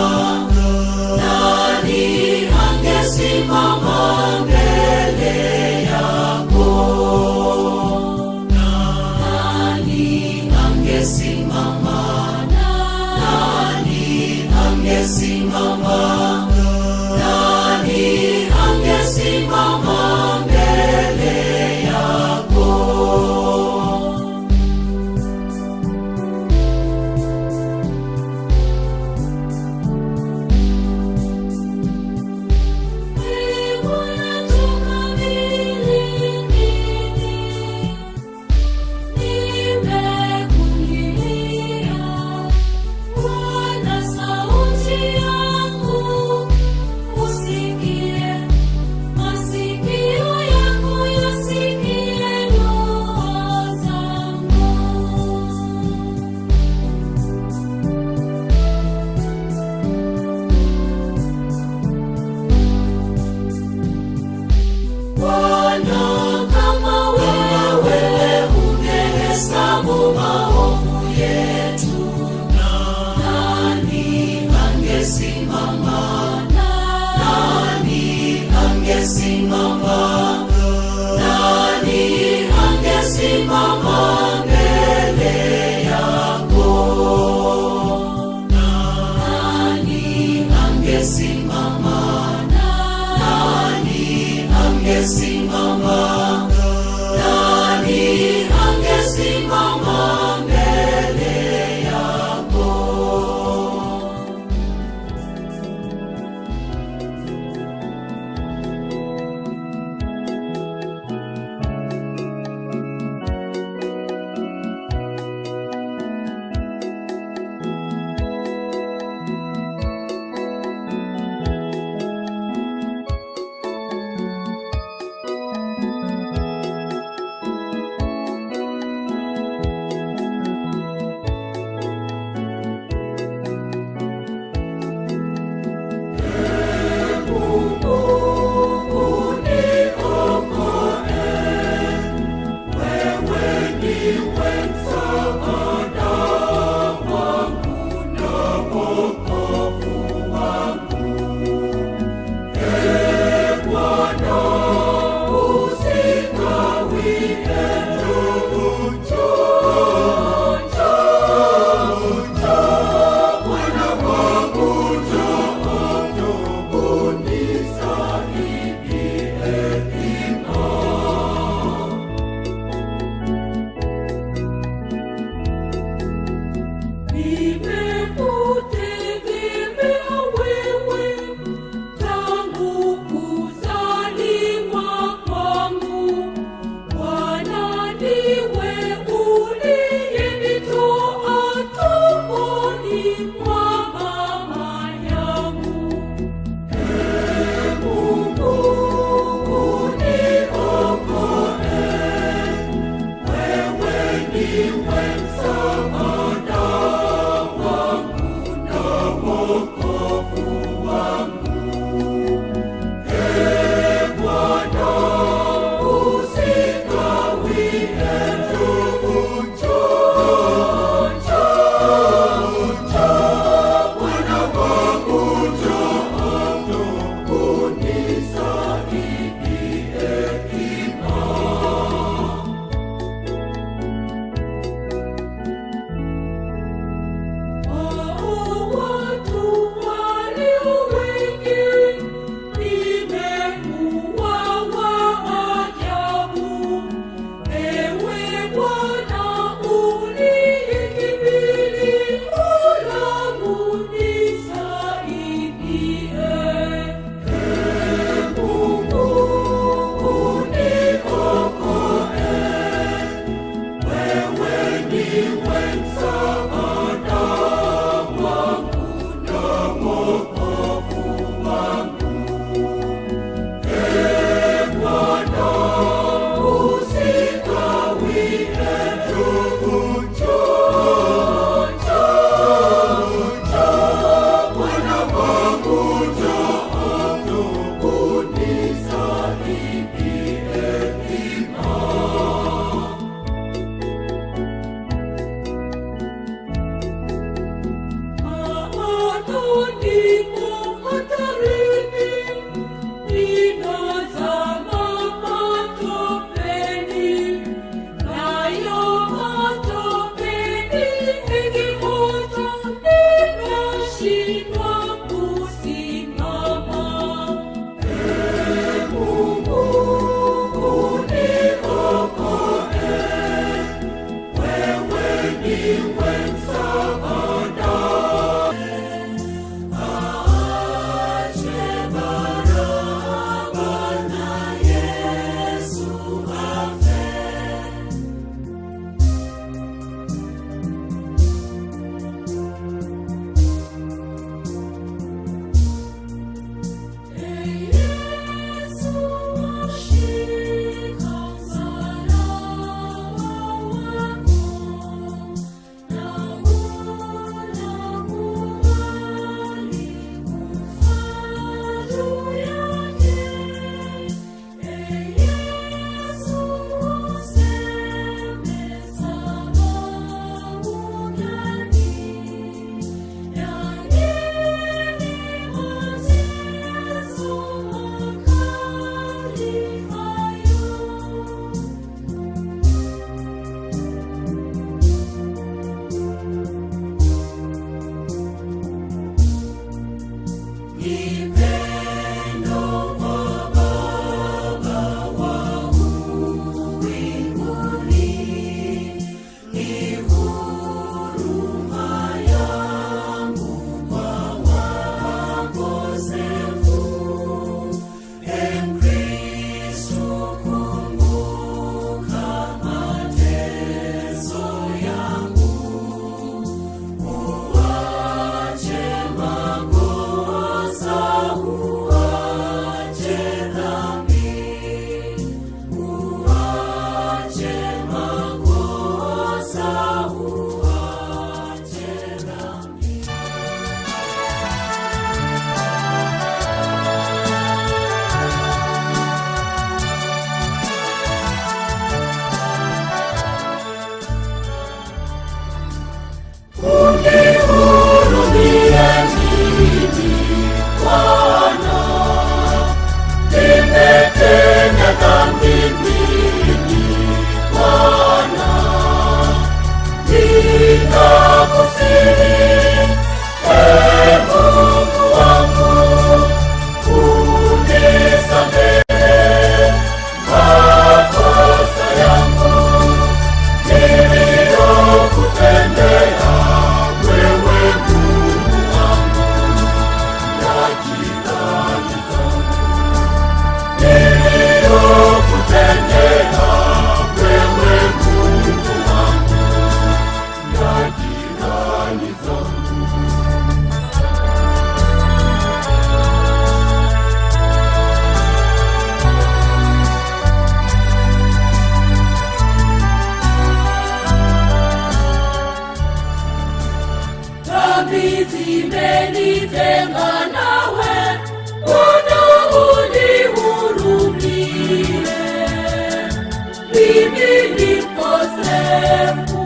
Nani angesimama mbele yako? Nani angesimama? Nani angesimama? Nani angesimama mbele yako? Bwana, kama wewe ungehesabu maovu yetu, nani angesimama? Nani angesimama? Nani angesimama mbele yako? Nani angesimama? Nani angesimama? Nani angesimama mbele yako? Nimekutegemea wewe tangu kuzaliwa kwangu, Bwana. Mimi ni mkosefu.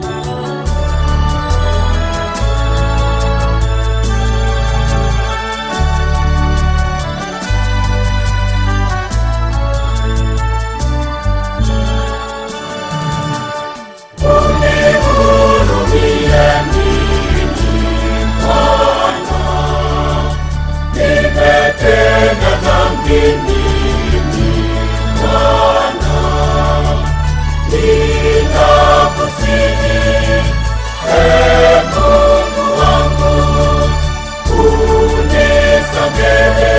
Unihurumie mimi Bwana, nimetenda dhambi mimi Bwana, ninakusihi ee Mungu wangu, unisamehe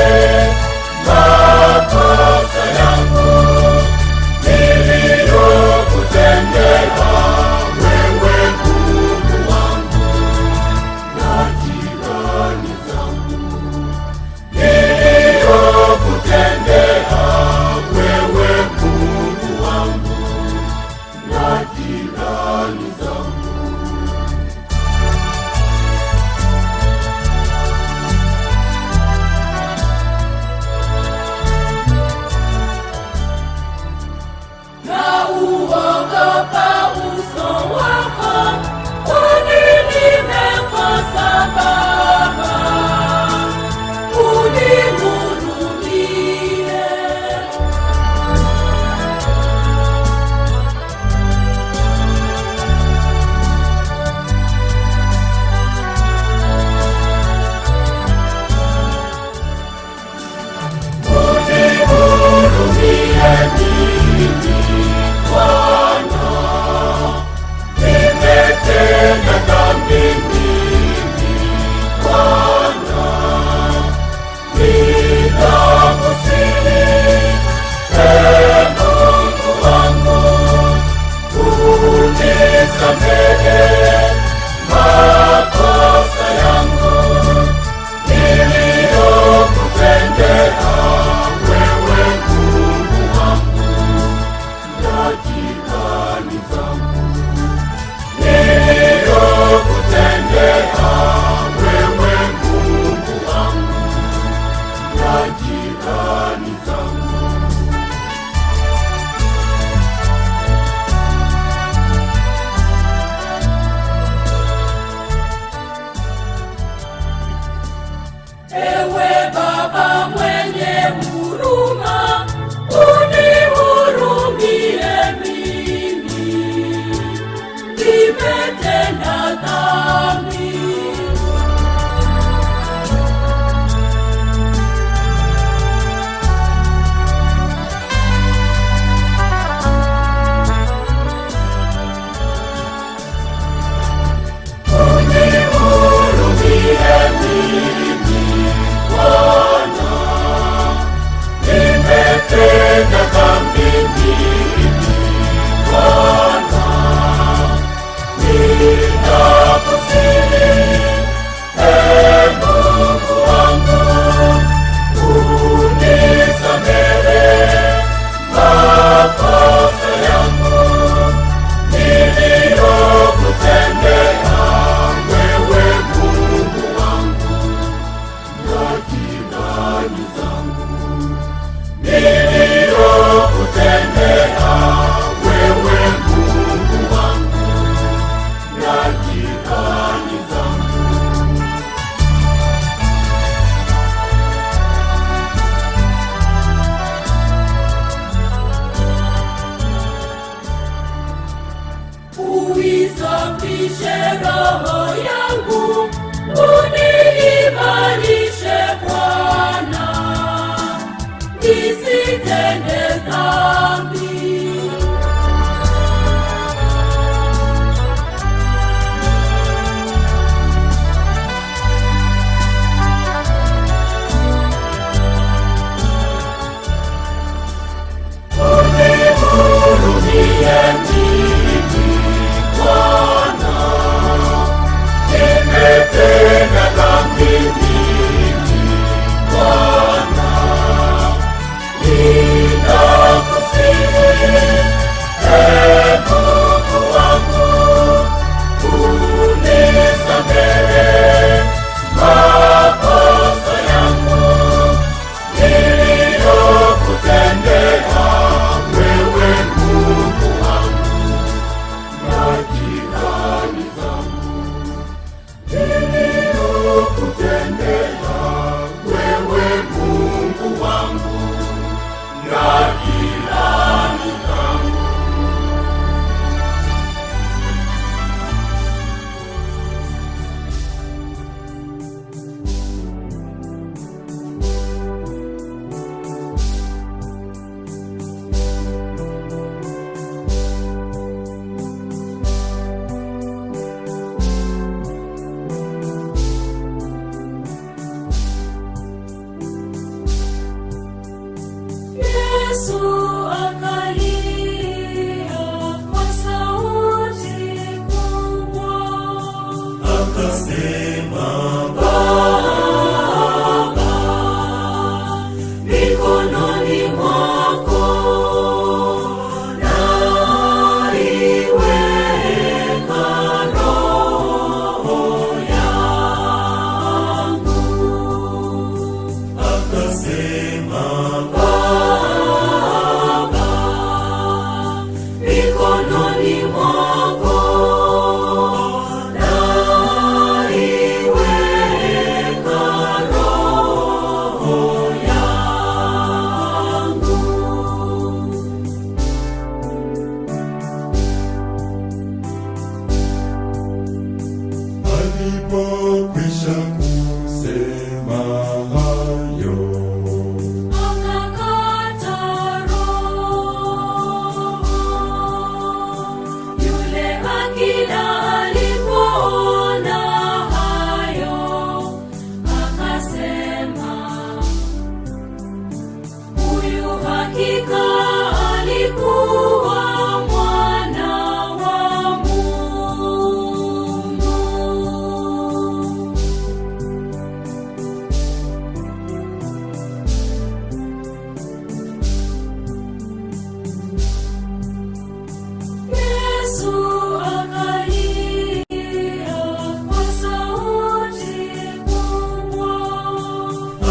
makosa yangu niliyokutendea wewe Mungu wangu na jirani zangu, niliyokutendea wewe Mungu wangu na jirani zangu. Nauogopa uso wako, kwani nimekosa Baba, unihurumie. Unihurumie mimi Bwana, nimetenda dhambi mimi Bwana, ninakusihi ee Mungu wangu, unisamehe makosa yangu niliyokutendea wewe Mungu wangu na jirani zangu, niliyokutendea wewe Mungu wangu na jirani zangu. Ewe Baba mwenye huruma, unihurumie mimi, nimetenda dhambi. Unihurumie mimi Bwana, nimetenda dhambi mimi Bwana, ninakusihi ee Mungu wangu, unisamehe makosa yangu niliyokutendea wewe Mungu wangu na jirani zangu, niliyokutendea wewe Mungu wangu na jirani zangu. Uisafishe roho yangu, uniimarishe Bwana, nisitende dhambi. Unihurumie mimi Bwana, nimetenda dhambi mimi Bwana, nina Alipokwisha kusema hayo, Akakata roho. Yule akida alipoona hayo, akasema, huyu hakika alikuwa mwana wa Mungu. Yesu akalia kwa sauti kubwa,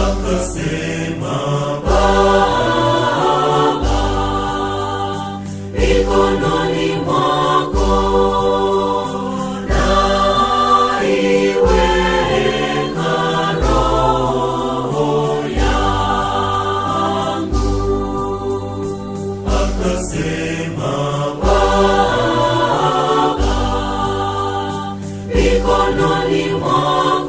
akasema, Baba, mikononi mwako naiweka roho yangu. Akasema, Baba, mikononi mwako